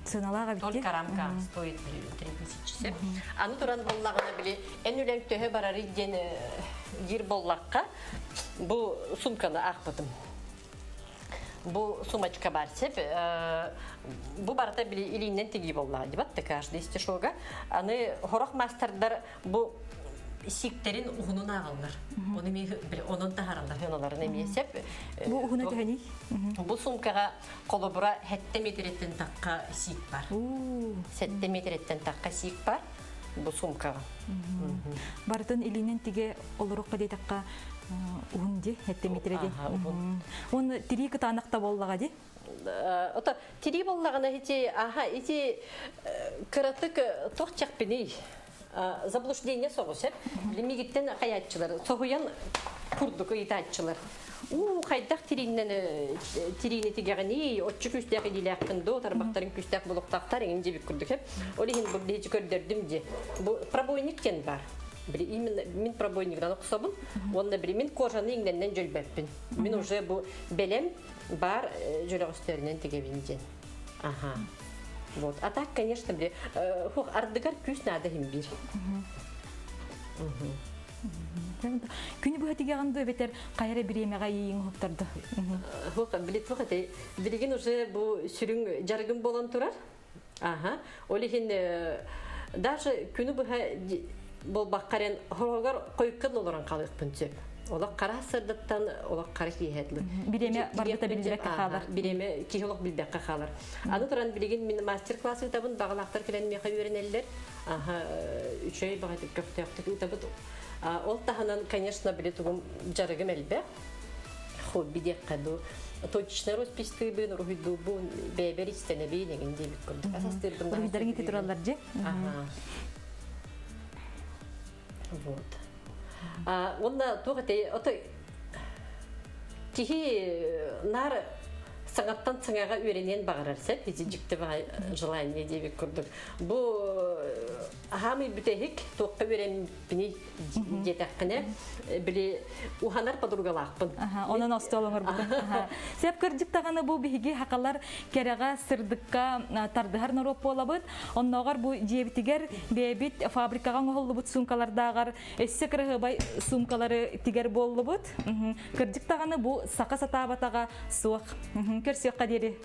Ценалага битти. Только рамка стоит 3000. Аны туран боллагана били эн үлен төһө барары ден жир боллакка бу сумканы акпытым. Бу сумочка бар сеп, бу барта били илиннен тиги боллага дебат каждый стишога. Аны хорох мастердар бу сиктерин уһунун аагаллар. Оны ми били онун тахараллар хыналарын эми сеп. Бу уһуна төһөний? Бу сумкага колобура хетте метреттен такка сик бар. Сетте метреттен такка сик бар. Бу сумкаҕа. Барытын илиинэн тигэ олоруохха диэтэххэ уһун ди, этте метре ди. Оны тирии кытаанах та боллаҕа ди. Ото тирии боллаҕына ити аха ити кыратык туох чахпиний заблуждение соҕус эп. Мигиттен хаяччылар соһуйан курдук ыйытааччылар. У хайдах тирииннен тириини тигэҕиний, оччу күүстээх илиилээххин доо, тарбахтарын күүстээх булуктаахтар эҥин дьибик курдук эп. Ол иһин бу биһиги көрдөрдүм ди. Бу пробойник диэн бар. Били именно мин пробойнигынан охсобун, уонна били мин кожаны иҥнэннэн дьөлбөппүн. Мин уже бу бэлэм бар дьөлөҕөстөрүнэн тигэбин диэн. Ага. Вот. А так, конечно, били, хух, ардыгар күүс наада хим бир. Күнү быһа тигэҕин дуу эбэтэр хайа бириэмэҕэ ииҥ уһуктарды? Хух, били туох этэй, билигин уже бу сүрүн жарыгым болан турар. Ага. Ол иһин даже күнү быһа болбаккарен хорогор койуккан олорон халыахпын сөп. Олох қара сырдыттан олох қара киһэтлы. Биреме барбыта билбекке хаалар. Биреме киһи олох билбекке хаалар. Аны туран билигин мин мастер-класс ыытабын, бағалаахтар кэлэн миэхэ үөрэнэллэр. Аха, үчүгэй баҕатык көхтөөхтүк ыытабыт. Ол таһынан, конечно, били тугум жарыгым элбэх. Хобби диэххэ дуу. Точечная роспистыыбын, уруһуйдуубун, бэйэбэр истэнэбин эҥин диэбит курдук. Асастыырбын Уруһуйдарыҥ ити тураллар дьи. Ага. Вот. Уонна туох этэй, ото киһи наар саҥаттан саҥаҕа үөрэниэн баҕарар сеп, ити дьикти желание диэбит курдук. Бу аһаамый бүтэһик туохха үөрэммиппиний диэтэххинэ, били уханар подругалаахпын. Онон остуол оҥорбутум. Сеп кырдьык даҕаны бу биһиги хакалар кэрэҕэ сырдыкка тардыһар норуот буолабыт. Оннооҕор бу дьиэбитигэр бэйэбит фабрикаҕа оҥоһуллубут суумкалардааҕар өссө кыраһыабай суумкалары тигэр буоллубут. Кырдьык даҕаны бу саха сатаабатаҕа суох. Көрсүөххэ диэри.